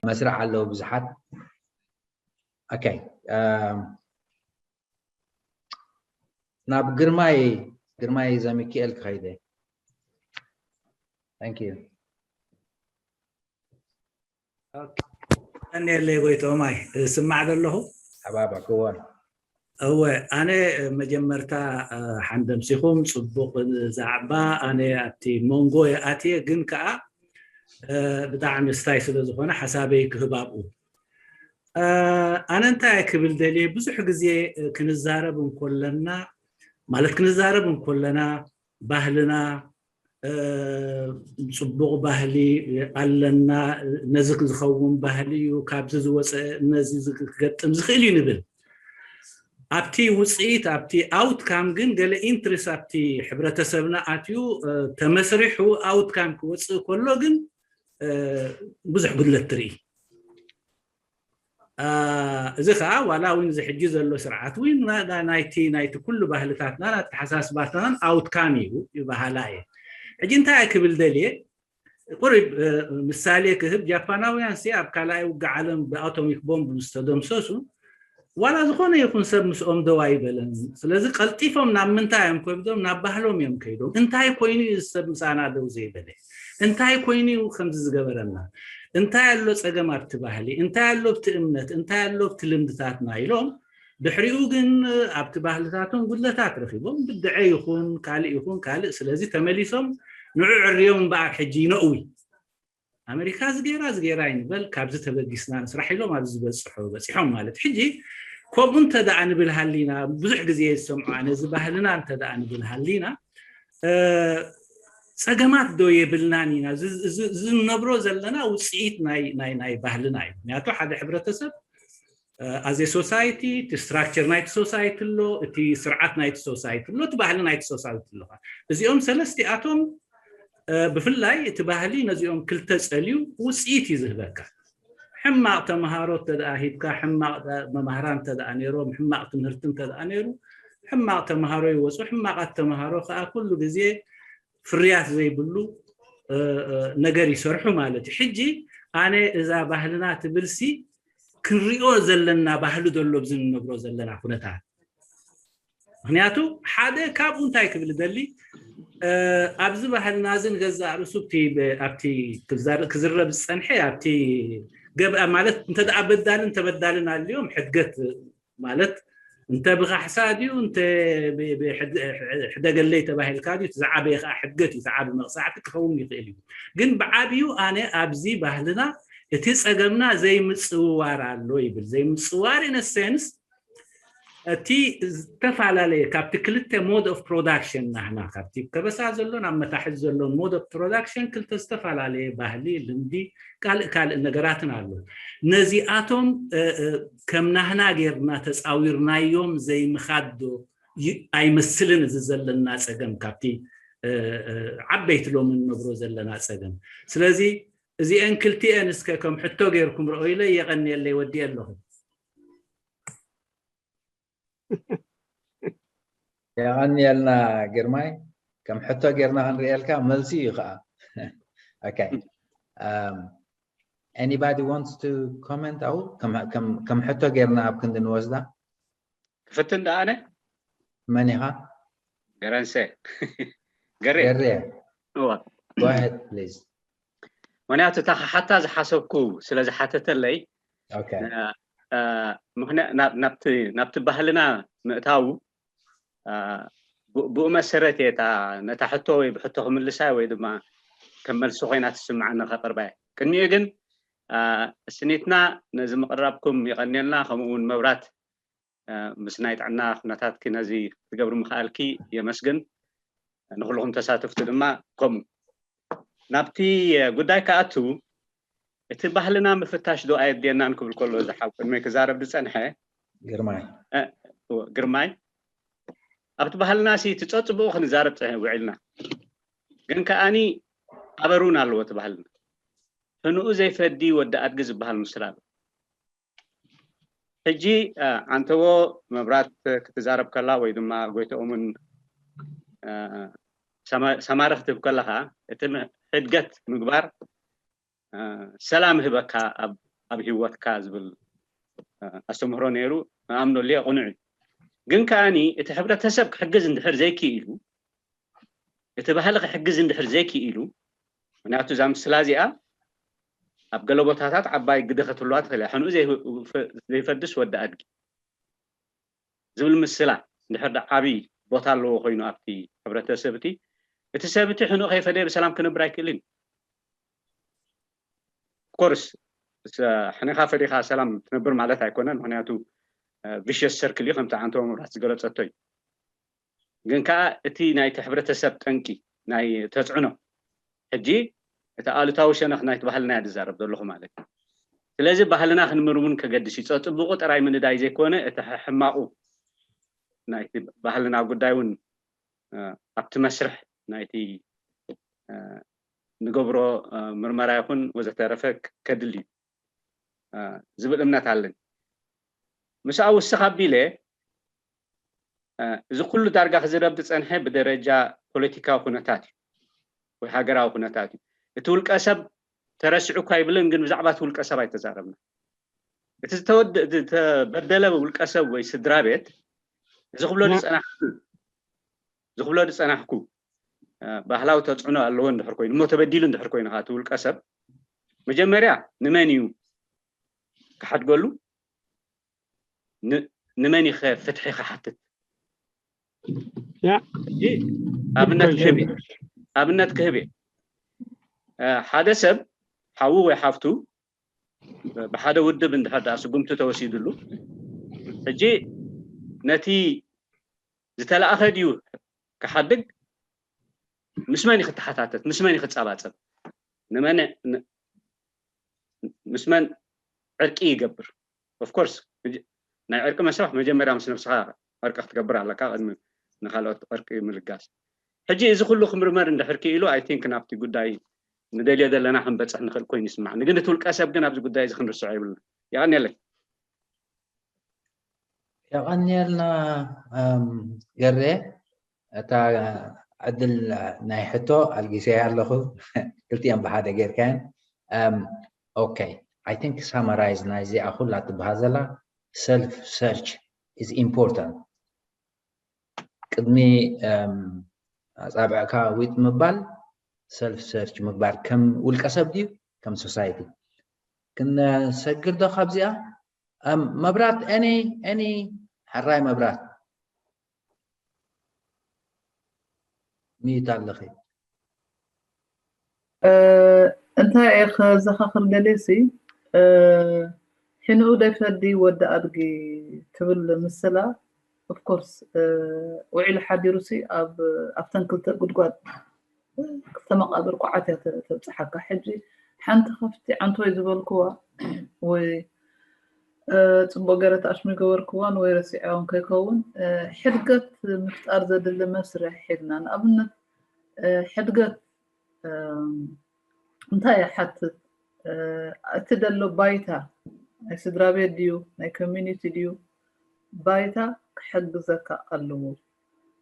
መስርዕ ኣለዉ ብዙሓት። Okay, um, ናብ ግርማይ ግርማይ ዘሚካኤል ክኸይደ። Thank you. ቀንየለይ ጎይቶማይ፣ ስማዕ ዘለኹ። ኣባባ ክወን እወ፣ ኣነ መጀመርታ፣ ሓንደምሲኹም ጽቡቕ ዛዕባ። ኣነ ኣብቲ መንጎ ኣትየ፣ ግን ከኣ ብጣዕሚ ስታይ ስለ ዝኾነ ሓሳበይ ክህብ ኣብኡ። ኣነ እንታይ ክብል ደልየ፣ ብዙሕ ግዜ ክንዛረብ እንኮለና፣ ማለት ክንዛረብ እንኮለና ባህልና፣ ጽቡቕ ባህሊ ኣለና፣ ነዚ ዝኸውን ባህሊ እዩ፣ ካብዚ ዝወፀ ነዚ ክገጥም ዝኽእል እዩ ንብል። ኣብቲ ውፅኢት፣ ኣብቲ ኣውትካም ግን ገለ ኢንትሪስ ኣብቲ ሕብረተሰብና ኣትዩ ተመስሪሑ ኣውትካም ክወፅእ ከሎ ግን ብዙሕ ጉድለት ትርኢ። እዚ ከዓ ዋላ እውን እዚ ሕጂ ዘሎ ስርዓት እውን ናይቲ ናይቲ ኩሉ ባህልታትናን ኣተሓሳስባትናን ኣውትካም እዩ ይበሃላ እየ። ሕጂ እንታይ ክብል ደልየ፣ ቁሩብ ምሳሌ ክህብ። ጃፓናውያን ሲ ኣብ ካልኣይ ውግእ ዓለም ብኣቶሚክ ቦምብ ምስ ተደምሰሱ ዋላ ዝኾነ ይኹን ሰብ ምስኦም ደው ኣይበለን። ስለዚ ቀልጢፎም ናብ ምንታይ እዮም ከይዶም? ናብ ባህሎም እዮም ከይዶም። እንታይ ኮይኑ እዩ ሰብ ምሳና ደው ዘይበለ? እንታይ ኮይኑ እዩ ከምዚ ዝገበረና? እንታይ ኣሎ ፀገም ኣብቲ ባህሊ? እንታይ ኣሎ ኣብቲ እምነት? እንታይ ኣሎ ኣብቲ ልምድታትና? ኢሎም ድሕሪኡ ግን ኣብቲ ባህልታቶም ጉድለታት ረኺቦም ብድዐ ይኹን ካልእ ይኹን ካልእ። ስለዚ ተመሊሶም ንዑ ዕርዮም እምበኣር ሕጂ ይነእዊ። ኣመሪካ ዝገይራ ዝገይራ ይንበል፣ ካብዚ ተበጊስና ንስራሕ ኢሎም ኣብዚ ዝበፅሑ በፂሖም ማለት። ሕጂ ከምኡ እንተ ደኣ ንብል ሃሊና፣ ብዙሕ ግዜ ዝሰምዖ ኣነ፣ እዚ ባህልና እንተ ደኣ ንብል ሃሊና፣ ጸገማት ዶ የብልናን ኢና? እዚ እንነብሮ ዘለና ውፅኢት ናይ ባህልና እዩ። ምክንያቱ ሓደ ሕብረተሰብ ኣዜ ሶሳይቲ፣ እቲ ስትራክቸር ናይቲ ሶሳይቲ ኣሎ፣ እቲ ስርዓት ናይቲ ሶሳይቲ ኣሎ፣ እቲ ባህሊ ናይቲ ሶሳይቲ ኣሎ። እዚኦም ሰለስቲኣቶም ብፍላይ እቲ ባህሊ ነዚኦም ክልተ ጸልዩ ውፅኢት እዩ ዝህበካ። ሕማቕ ተምሃሮ እንተ ደኣ ሂብካ፣ ሕማቕ መማህራን እንተ ደኣ ነይሮም፣ ሕማቕ ትምህርቲ እንተ ደኣ ነይሩ፣ ሕማቕ ተምሃሮ ይወፁ። ሕማቓት ተምሃሮ ከዓ ኩሉ ግዜ ፍርያት ዘይብሉ ነገር ይሰርሑ ማለት እዩ። ሕጂ ኣነ እዛ ባህልና ትብልሲ ክንሪኦ ዘለና ባህሊ ዘሎ ኣብዚ ንነብሮ ዘለና ኩነታት። ምክንያቱ ሓደ ካብኡ እንታይ ክብል ደሊ፣ ኣብዚ ባህልና እዚ ንገዛእ ርእሱ ኣብቲ ክዝረብ ዝፀንሐ ኣብቲ ገብኣ ማለት እንተ ደኣ በዳልን ተበዳልን ኣልዮም ሕድገት ማለት እንተ ብካሕሳ ድዩ እንተ ሕደገለይ ተባሂልካ ድዩ ዝዓበየ ከዓ ሕድገት እዩ፣ ዝዓበ መቕፃዕቲ ክኸውን ይኽእል እዩ። ግን ብዓብዩ ኣነ ኣብዚ ባህልና እቲ ፀገምና ዘይምፅውዋር ኣሎ ይብል። ዘይምፅዋር ኢነሴንስ እቲ ዝተፈላለየ ካብቲ ክልተ ሞድ ኦፍ ፕሮዳክሽን ናህና ካብቲ ከበሳ ዘሎ ናብ መታሕት ዘሎ ሞድ ኦፍ ፕሮዳክሽን ክልተ ዝተፈላለየ ባህሊ፣ ልምዲ፣ ካልእ ካልእ ነገራትን ኣሎ። ነዚኣቶም ከም ናህና ጌርና ተፃዊርናዮም ዘይምኻድ ዶ ኣይመስልን? እዚ ዘለና ፀገም ካብቲ ዓበይቲ ሎሚ ንነብሮ ዘለና ፀገም። ስለዚ እዚአን ክልቲአን እስከ ከም ሕቶ ጌርኩም ረኦይለ። የቐንየለይ፣ ወዲአ ኣለኹ። የቐንየልና ግርማይ፣ ከም ሕቶ ጌርና ክንርእየልካ መልሲ እዩ ከዓ። Okay. Um, anybody wants to comment? ኣው ከም ሕቶ ጌርና ኣብ ክንዲ ንወስዳ ክፍትን ደኣ ኣነ መን ኢኻ? ገረንሰ ገሬ ገሬ እዋ go ahead please። ምክንያቱ እታ ክሓታ ዝሓሰብኩ ስለ ዝሓተተለይ Okay. ናብቲ ባህልና ምእታዉ ብኡ መሰረት እየ ነታ ሕቶ ወይ ብሕቶ ክምልሳ ወይ ድማ ከም መልሲ ኮይና ትስምዓኒ ከቅርባ እየ። ቅድሚኡ ግን ስኒትና ነዚ ምቅራብኩም ይቀንየልና። ከምኡ እውን መብራት ምስ ናይ ጥዕና ኩነታትኪ ነዚ ክትገብሪ ምኽኣልኪ የመስግን። ንኩልኹም ተሳተፍቲ ድማ ከምኡ። ናብቲ ጉዳይ ክኣቱ እቲ ባህልና ምፍታሽ ዶ ኣየድልየናን ክብል ከሎ እዚ ሓው ቅድመይ ክዛረብ ዝፀንሐ ግርማይ ግርማይ ኣብቲ ባህልና ሲ ትፀፅብኡ ክንዛረብ ውዒልና፣ ግን ከኣኒ ኣበሩን ኣለዎ እቲ ባህልና። ሕንኡ ዘይፈዲ ወዲ ኣድጊ ዝበሃል ምስላ ኣሎ። ሕጂ ኣንተዎ መብራት ክትዛረብ ከላ ወይ ድማ ጎይተኦምን ሰማሪ ክትህብ ከለካ እቲ ሕድገት ምግባር ሰላም ህበካ ኣብ ኣብ ሂወትካ ዝብል ኣስተምህሮ ነይሩ። ንኣምነሉ እየ፣ ቅኑዕ እዩ። ግን ከኣኒ እቲ ሕብረተሰብ ክሕግዝ እንድሕር ዘይክኢሉ፣ እቲ ባህሊ ክሕግዝ እንድሕር ዘይክኢሉ፣ ምክንያቱ እዛ ምስላ እዚኣ ኣብ ገለ ቦታታት ዓባይ ግደ ክትህልዋ ትኽእል እያ። ሕንኡ ዘይፈድስ ወዲ ኣድጊ ዝብል ምስላ እንድሕር ዓብይ ቦታ ኣለዎ ኮይኑ ኣብቲ ሕብረተሰብ እቲ፣ እቲ ሰብ እቲ ሕንኡ ከይፈደየ ብሰላም ክነብር ኣይክእልን። ኮርስ ሕኒኻ ፈዲኻ ሰላም ትነብር ማለት ኣይኮነን። ምክንያቱ ቪሽስ ሰርክል እዩ፣ ከምቲ ዓንተቦ መብራት ዝገለፀቶ እዩ። ግን ከዓ እቲ ናይቲ ሕብረተሰብ ጠንቂ ናይ ተፅዕኖ ሕጂ እቲ ኣሉታዊ ሸነኽ ናይቲ ባህልና እያ ዝዛረብ ዘለኹ ማለት እዩ። ስለዚ ባህልና ክንምርሙን ከገድስ እዩ። ፀፅቡቁ ጥራይ ምንዳይ ዘይኮነ እቲ ሕማቁ ናይቲ ባህልና ጉዳይ እውን ኣብቲ መስርሕ ናይቲ ንገብሮ ምርመራ ይኹን ወዘተረፈ ከድል እዩ ዝብል እምነት ኣለኒ። ምስኣ ውስኽ ኣቢለ እዚ ኩሉ ዳርጋ ክዝረብ ዝፀንሐ ብደረጃ ፖለቲካዊ ኩነታት እዩ ወይ ሃገራዊ ኩነታት እዩ። እቲ ውልቀ ሰብ ተረሲዑ እኳ ይብልን፣ ግን ብዛዕባ እቲ ውልቀ ሰብ ኣይተዛረብና። እቲ ዝተበደለ ውልቀ ሰብ ወይ ስድራ ቤት እዚ ክብሎ ዝፀናሕኩ እዚ ክብሎ ዝፀናሕኩ ባህላዊ ተፅዕኖ ኣለዎ እንድሕር ኮይኑ እሞ ተበዲሉ እንድሕር ኮይኑ እቲ ውልቀ ሰብ መጀመርያ ንመን እዩ ክሓድገሉ? ንመን እዩ ፍትሒ ክሓትት? ኣብነት ክህብ ኣብነት ክህብ ሓደ ሰብ ሓዉ ወይ ሓፍቱ ብሓደ ውድብ እንድሕር ደኣ ስጉምቲ ተወሲድሉ ሕጂ ነቲ ዝተለኣኸ ድዩ ክሓድግ? ምስ መን እዩ ክተሓታተት? ምስ መን እዩ ክፀባፀብ? ንመን ምስ መን ዕርቂ ይገብር? ኦፍኮርስ ናይ ዕርቂ መስርሕ መጀመርያ ምስ ነብስኻ ዕርቂ ክትገብር ኣለካ ቅድሚ ንካልኦት ዕርቂ ምልጋስ። ሕጂ እዚ ኩሉ ክምርመር እንድሕር ክኢሉ ኣይ ቲንክ ናብቲ ጉዳይ ንደልዮ ዘለና ክንበፅሕ ንኽእል ኮይኑ ይስማዕኒ። ግን እቲ ውልቀ ሰብ ግን ኣብዚ ጉዳይ እዚ ክንርስዖ የብልና። የቐንየለይ። የቐንየልና ገሬ። እታ ዕድል ናይ ሕቶ ኣልጊሰያ ኣለኹ። ክልቲኦም ብሓደ ጌርካየን። ኦኬ፣ I think summarize ናይዚኣ ኩላ ትበሃል ዘላ self search is important። ቅድሚ ኣፃብዕካ ዊጥ ምባል self search ምግባር ከም ውልቀ ሰብ ድዩ ከም society? ክንሰግር ዶ ካብዚኣ? መብራት any any ሕራይ መብራት ሚዩት ኣለኺ። እንታይ እየ ከዘኻኽር ደልየ ሲ ሕንኡ ደይፈዲ ወዲ ኣድጊ ትብል ምስላ ኦፍኮርስ ውዒሉ ሓዲሩ ሲ ኣብ ኣብተን ክልተ ጉድጓድ ክልተ መቃብር ቋዓት እያ ተብፅሓካ። ሕጂ ሓንቲ ከፍቲ ዓንቶ ወይ ዝበልክዋ ወይ ፅቡቅ ገይረ ተኣሽሙ ይገበርክዋን ወይ ረሲዐውን ከይከውን ሕድገት ምፍጣር ዘድሊ መስርሕ ሒድና ንኣብነት ሕድገት እንታይ ይሓትት እቲ ደሎ ባይታ ናይ ስድራ ቤት ድዩ ናይ ኮሚኒቲ ድዩ ባይታ ክሕግዘካ ኣለዎ።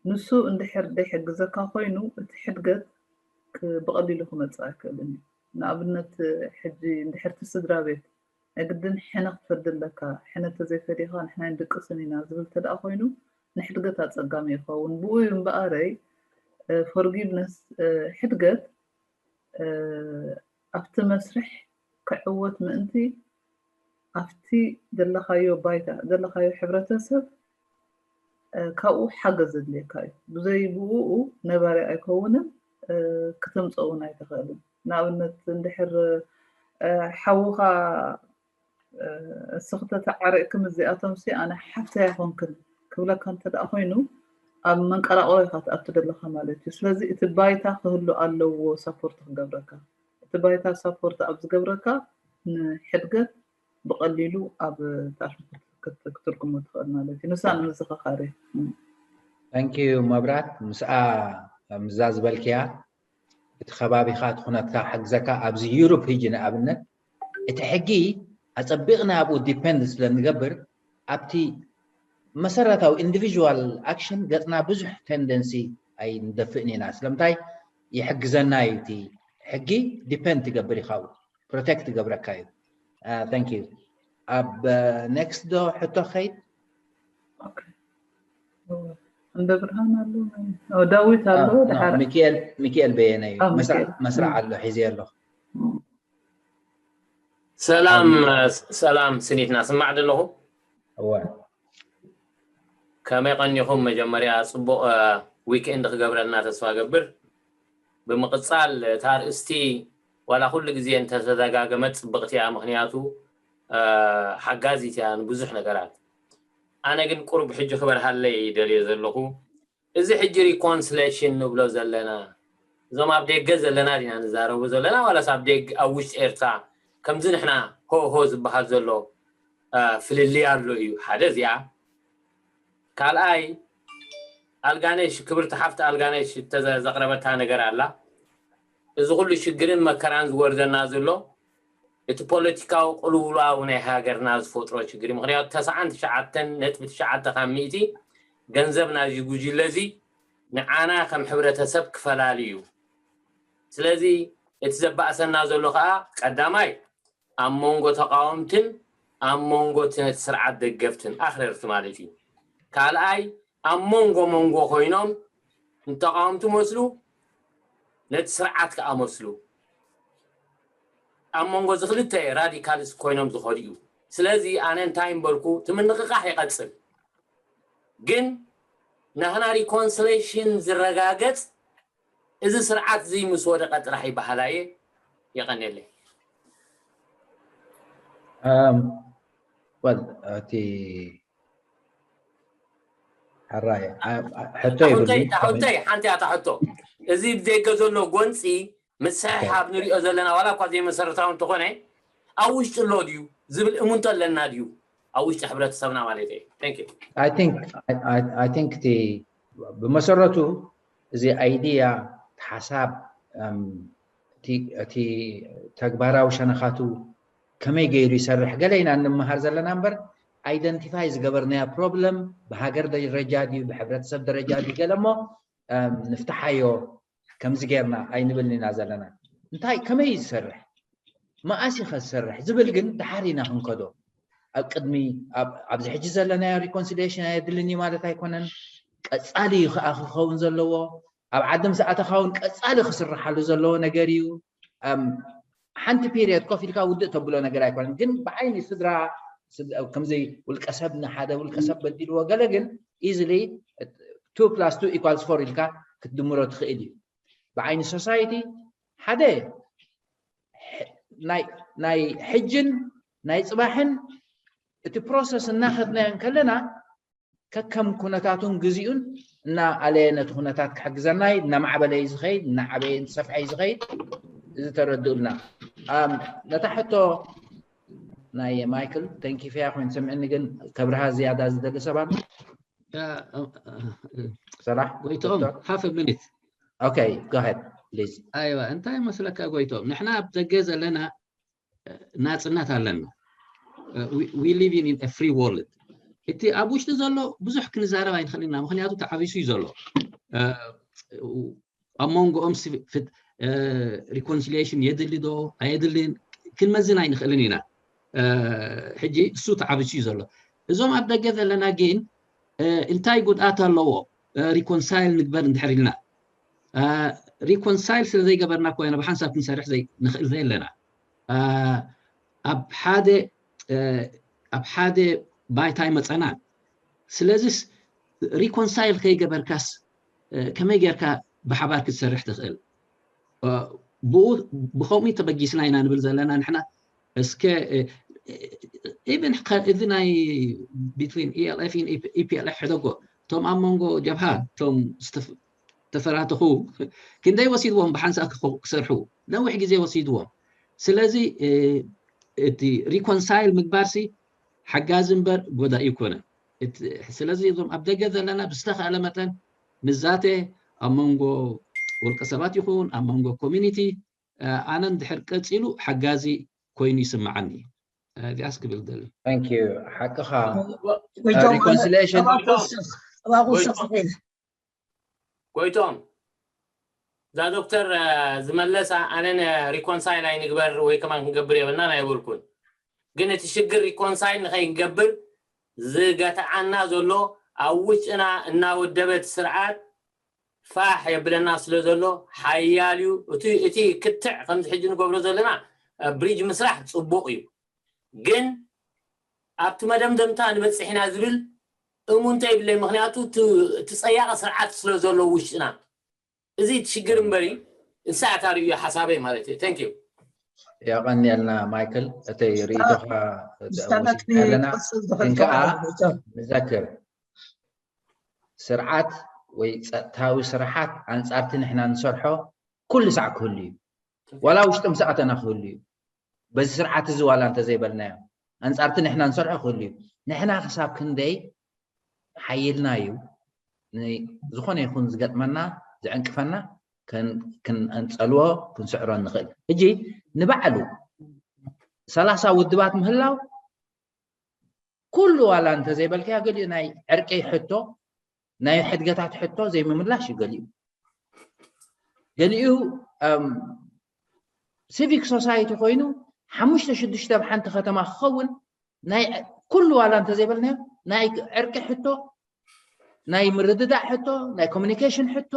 ንሱ እንድሕር ደይሕግዘካ ኮይኑ እቲ ሕድገት ብቐሊሉ ክመፅእ ኣይክእልን እዩ። ንኣብነት ሕጂ እንድሕርቲ ስድራ ቤት ናይ ግድን ሕነ ክትፈዲ ኣለካ፣ ሕነ ተዘይፈዲኻ ንሕና ኣይንድቅስን ኢና ዝብል ተደኣ ኮይኑ ንሕድገት ኣፀጋሚ ይኸውን። ብኡ እዩ እምበኣረይ ፎርጊቭነስ ሕድገት ኣብቲ መስርሕ ክዕወት ምእንቲ ኣብቲ ዘለኻዮ ባይታ ዘለኻዮ ሕብረተሰብ ካብኡ ሓገዝ ዘድልየካ እዩ። ብዘይ ብኡ ነባሪ ኣይከውንን፣ ክተምፅኦ እውን ኣይትኽእልን። ንኣብነት እንድሕር ሓውኻ እስኺ ተተዓሪቕኪ ምስዚኣቶም ሲ ኣነ ሓፍተይ ኣይኮንክን ክብለካ እንተደኣ ኮይኑ ኣብ መንቀራቕሮ ኢኻ ትኣቱ ዘለኻ ማለት እዩ። ስለዚ እቲ ባይታ ክህሉ ኣለዎ ሳፖርት ክገብረካ። እቲ ባይታ ሳፖርት ኣብ ዝገብረካ ንሕድገት ብቐሊሉ ኣብ ታሪኽ ክትትርጉሞ ትኽእል ማለት እዩ። ንሳ ንምዝኽኻር እዩ። Thank you መብራት ምስኣ ምስዛ ዝበልክያ እቲ ከባቢኻ እቲ ኩነትካ ክሕግዘካ ኣብዚ ዩሮፕ ሕጂ ንኣብነት እቲ ሕጊ ኣፀቢቕና ኣብኡ ዲፐንድ ስለ ንገብር ኣብቲ መሰረታዊ ኢንዲቪዥዋል ኣክሽን ገፅና ብዙሕ ቴንደንሲ ኣይንደፍእን ኢና። ስለምንታይ ይሕግዘና እዩ እቲ ሕጊ ዲፐንድ ትገብር ኢኻ ፕሮቴክት ትገብረካ እዩ። Thank you. ኣብ next ዶ ሕቶ ኸይድ? እንደ ብርሃን ኣሎ፣ ዳዊት ኣሎ። ድሓር ሚካኤል ሚካኤል በየነ እዩ። መስራዕ ኣሎ፣ ሒዘ ኣለኹ። ሰላም ሰላም፣ ስኒትና ስማዕ ዘለኹ። እወ ከመይ ቀኒኹም? መጀመርያ ጽቡቕ ዊክኤንድ ክገብረልና ተስፋ ገብር። ብምቕጻል እታ ኣርእስቲ ዋላ ኩሉ ግዜ እንተተደጋገመት ጽብቕቲ እያ፣ ምኽንያቱ ሓጋዚት እያ ንብዙሕ ነገራት። ኣነ ግን ቁሩብ ሕጂ ክበርሃለይ ደልየ ዘለኹ፣ እዚ ሕጂ ሪኮንስሌሽን ንብሎ ዘለና፣ እዞም ኣብ ደገ ዘለና ዲና ንዛረቡ ዘለና ዋላስ ኣብ ደግ ኣብ ውሽጢ ኤርትራ ከምዚ ንሕና ሆ ሆ ዝበሃል ዘሎ ፍልልይ ኣሎ እዩ። ሓደ እዚኣ፣ ካልኣይ ኣልጋነሽ፣ ክብርቲ ሓፍቲ ኣልጋነሽ እተዘቕረበታ ነገር ኣላ። እዚ ኩሉ ሽግርን መከራን ዝወርደና ዘሎ እቲ ፖለቲካዊ ቅልውላው ናይ ሃገርና ዝፈጥሮ ሽግር እዩ። ምክንያቱ ተስዓን ትሽዓተን ነጥቢ ትሽዓተ ካብ ሚእቲ ገንዘብ ናዚ ጉጅለ እዚ ንዓና ከም ሕብረተሰብ ክፈላሊ እዩ። ስለዚ እቲ ዘባእሰና ዘሎ ከዓ ቀዳማይ ኣብ መንጎ ተቃወምትን ኣብ መንጎ እቲ ነቲ ስርዓት ደገፍትን ኣኽረርቲ ማለት እዩ። ካልኣይ ኣብ መንጎ መንጎ ኮይኖም ንተቃወምቲ መስሉ ነቲ ስርዓት ከዓ መስሉ ኣብ መንጎ እዚ ክልተ ራዲካልስ ኮይኖም ዝኸዱ እዩ። ስለዚ ኣነ እንታይ እምበልኩ፣ እቲ ምንቕቃሕ ይቐጽል፣ ግን ናህና ሪኮንስሌሽን ዝረጋገጽ እዚ ስርዓት እዚ ምስ ወደቐ ጥራሕ ይበሃል ኣየ። የቐንየለይ። እም፣ well፣ እቲ ሕራይ ኣ- ኣ- ሕቶ የብሉን። ታሑተይ ሓንቲ እያ ታሕቶ። እዚ ብደገ ዘሎ ጎንፂ ምስሕሓብ ንሪኦ ዘለና ዋላ እኳ ዘይመሰረታዊ እንተኾነ ኣብ ውሽጢ ኣሎ ድዩ ዝብል እሙንቶ ኣለና ድዩ ኣብ ውሽጢ ሕብረተሰብና ማለት እዩ። Thank you። I think I, I, I think እቲ ብመሰረቱ እዚ ኣይድያ ሓሳብ እም፣ እቲ እቲ ተግባራዊ ሸነኻቱ ከመይ ገይሩ ይሰርሕ ገለ ኢና እንመሃር ዘለና እምበር ኣይደንቲፋይ ዝገበርናዮ ፕሮብለም ብሃገር ደረጃ ድዩ ብሕብረተሰብ ደረጃ ድዩ ገለ እሞ እም፣ ንፍትሓዮ ከምዚ ጌርና ኣይንብልን ኢና ዘለና። እንታይ ከመይ እዩ ዝሰርሕ መኣስ ኢኸ ዝሰርሕ ዝብል ግን ድሓር ኢና ክንከዶ። ኣብ ቅድሚ ኣብ- ኣብዚ ሕጂ ዘለናዮ ሪኮንሲሊሽን ኣየድልን እዩ ማለት ኣይኮነን። ቀፃሊ እዩ ከዓ ክኸውን ዘለዎ። ኣብ ዓዲ ምስ ኣተኻ እውን ቀፃሊ ክስርሓሉ ዘለዎ ነገር እዩ። እም፣ ሓንቲ ፒሪየድ ኮፍ ኢልካ ውድእ ተብሎ ነገር ኣይኮነን። ግን ብዓይኒ ስድራ ስድ- ከምዚ ውልቀሰብ ንሓደ ውልቀሰብ በዲልዎ ገለ ግን ኢዝሊ ቱ ፕላስ ቱ ኢኳልስ ፎር ኢልካ ክትድምሮ ትኽእል እዩ። ብዓይኒ ሶሳይቲ ሓደ ሕ- ናይ ናይ ሕጅን ናይ ፅባሕን እቲ ፕሮሰስ እናኸድናዮ እንከለና ከከም ኩነታቱን ግዚኡን እናኣለየ ነቲ ኩነታት ክሕግዘና እዩ። እናማዕበለ እዩ ዝኸይድ፣ እናዓበየ እናሰፍሐ እዩ ዝኸይድ። እዚ ተረድኡልና። ኣም፣ ነታ ሕቶ ናይ ማይክል ተንኪፈያ ኮይኑ ሰምዕኒ ግን ከብርሃ ዝያዳ ዝደሊ ሰብ ኣሎ። ያ፣ እ፣ እ፣ እ፣ ሰላሕ ጎይትኦም ዶክተር? ሃፍ ሚኒት Okay, go ahead, please. ኣይዋ እንታይ መስለካ ጎይትኦም ንሕና ኣብ ደገ ዘለና እ፣ ናፅነት ኣለና። We live in a free world። እቲ ኣብ ውሽጢ ዘሎ ብዙሕ ክንዛረብ ኣይንኽእል ኢና ምክንያቱ ተዓቢሱ እዩ ዘሎ። እ፣ ኣብ መንጎኦም ሪኮንሲሊሽን የድሊ ዶ ኣየድልን ክንመዝን ኣይንኽእልን ኢና። እ፣ ሕጂ እሱ ተዓቢሱ እዩ ዘሎ። እዞም ኣብ ደገ ዘለና ግን እ፣ እንታይ ጉድኣት ኣለዎ? ሪኮንሳይል ንግበር እንድሕር ኢልና ሪኮንሳይል ስለ ዘይገበርና ኮይና ብሓንሳብ ክንሰርሕ ዘይ- ንኽእል ዘየለና እ፣ ኣብ ሓደ እ፣ ኣብ ሓደ ባይታ ኣይመፀናን። ስለዚስ ሪኮንሳይል ከይገበርካስ እ፣ ከመይ ጌርካ ብሓባር ክትሰርሕ ትኽእል? እ፣ ብኡ ብኸምኡ ተበጊስና ኢና ንብል ዘለና ንሕና እስከ ኢቨን እዚ ናይ ቢትዊን ኢኤልኤፍ ኢፒኤልኤፍ ሕደጎ እቶም ኣብ መንጎ ጀብሃ እቶም ዝተፍ- ተፈራተኹ ክንደይ ወሲድዎም ብሓንሳብ ክኸ- ክሰርሑ ነዊሕ ግዜ ወሲድዎም። ስለዚ እ፣ እቲ ሪኮንሳይል ምግባርሲ ሓጋዚ እምበር ጎዳኢ ይኮነ። እቲ- ስለዚ እዞም ኣብ ደገ ዘለና ብዝተኻእለ መጠን ንዛተ ኣብ መንጎ ውልቀ ሰባት ይኹን ኣብ መንጎ ኮሚኒቲ ኣነ እንድሕር ቀፂሉ ሓጋዚ ኮይኑ ይስምዓኒ። እዚኣስ ክብል ደሊ። Thank you። ሓቅኻ ጎይቶም ሪኮንሲሊሽን እባክህ ውስኽ እባክህ ውስኽ ስሒል ጎይቶም እዛ ዶክተር ዝመለሳ ኣነን ሪኮንሳይል ኣይንግበር ወይ ከማን ክንገብር የብልናን ኣይበልኩን። ግን እቲ ሽግር ሪኮንሳይል ንኸይንገብር ዝገትዓና ዘሎ ኣብ ውሽጥና እናወደበት ስርዓት ፋሕ የብለና ስለ ዘሎ ሓያል እዩ። እቲ ክትዕ ከምዚ ሕጂ ንገብሮ ዘለና ብሪጅ ምስራሕ ፅቡቕ እዩ፣ ግን ኣብቲ መደምደምታ ንበፅሕ ኢና ዝብል እሙንተ ይብለይ። ምክንያቱ እቲ ፀያቂ ስርዓት ስለ ዘሎ ውሽጥና እዚ ሽግር እምበሪ ንሳዕታ ርእዩ ሓሳበይ ማለት እዩ። Thank you። የቐንየልና ማይክል፣ እተይ ርእቶኻ ኣለና። ግን ከዓ ንዘክር፣ ስርዓት ወይ ፀጥታዊ ስራሓት ኣንፃርቲ ንሕና ንሰርሖ ኩሉ ሳዕ ክህሉ እዩ። ዋላ ውሽጢ ምስ ኣተና ክህሉ እዩ። በዚ ስርዓት እዚ ዋላ እንተዘይበልናዮ ኣንፃርቲ ንሕና ንሰርሖ ክህሉ እዩ። ንሕና ክሳብ ክንደይ ሓይልና እዩ ዝኾነ ይኹን ዝገጥመና ዝዕንቅፈና ክንኣንፀልዎ ክንስዕሮ ንኽእል። ሕጂ ንባዕሉ ሰላሳ ውድባት ምህላው ኩሉ ዋላ እንተዘይበልካያ ገሊኡ ናይ ዕርቂ ሕቶ ናይ ሕድገታት ሕቶ ዘይምምላሽ እዩ። ገሊኡ ገሊኡ ሲቪክ ሶሳይቲ ኮይኑ ሓሙሽተ ሽዱሽተ ኣብ ሓንቲ ከተማ ክኸውን ናይ ኩሉ ዋላ እንተዘይበልናዮ ናይ ዕርቂ ሕቶ ናይ ምርድዳእ ሕቶ ናይ ኮሚኒኬሽን ሕቶ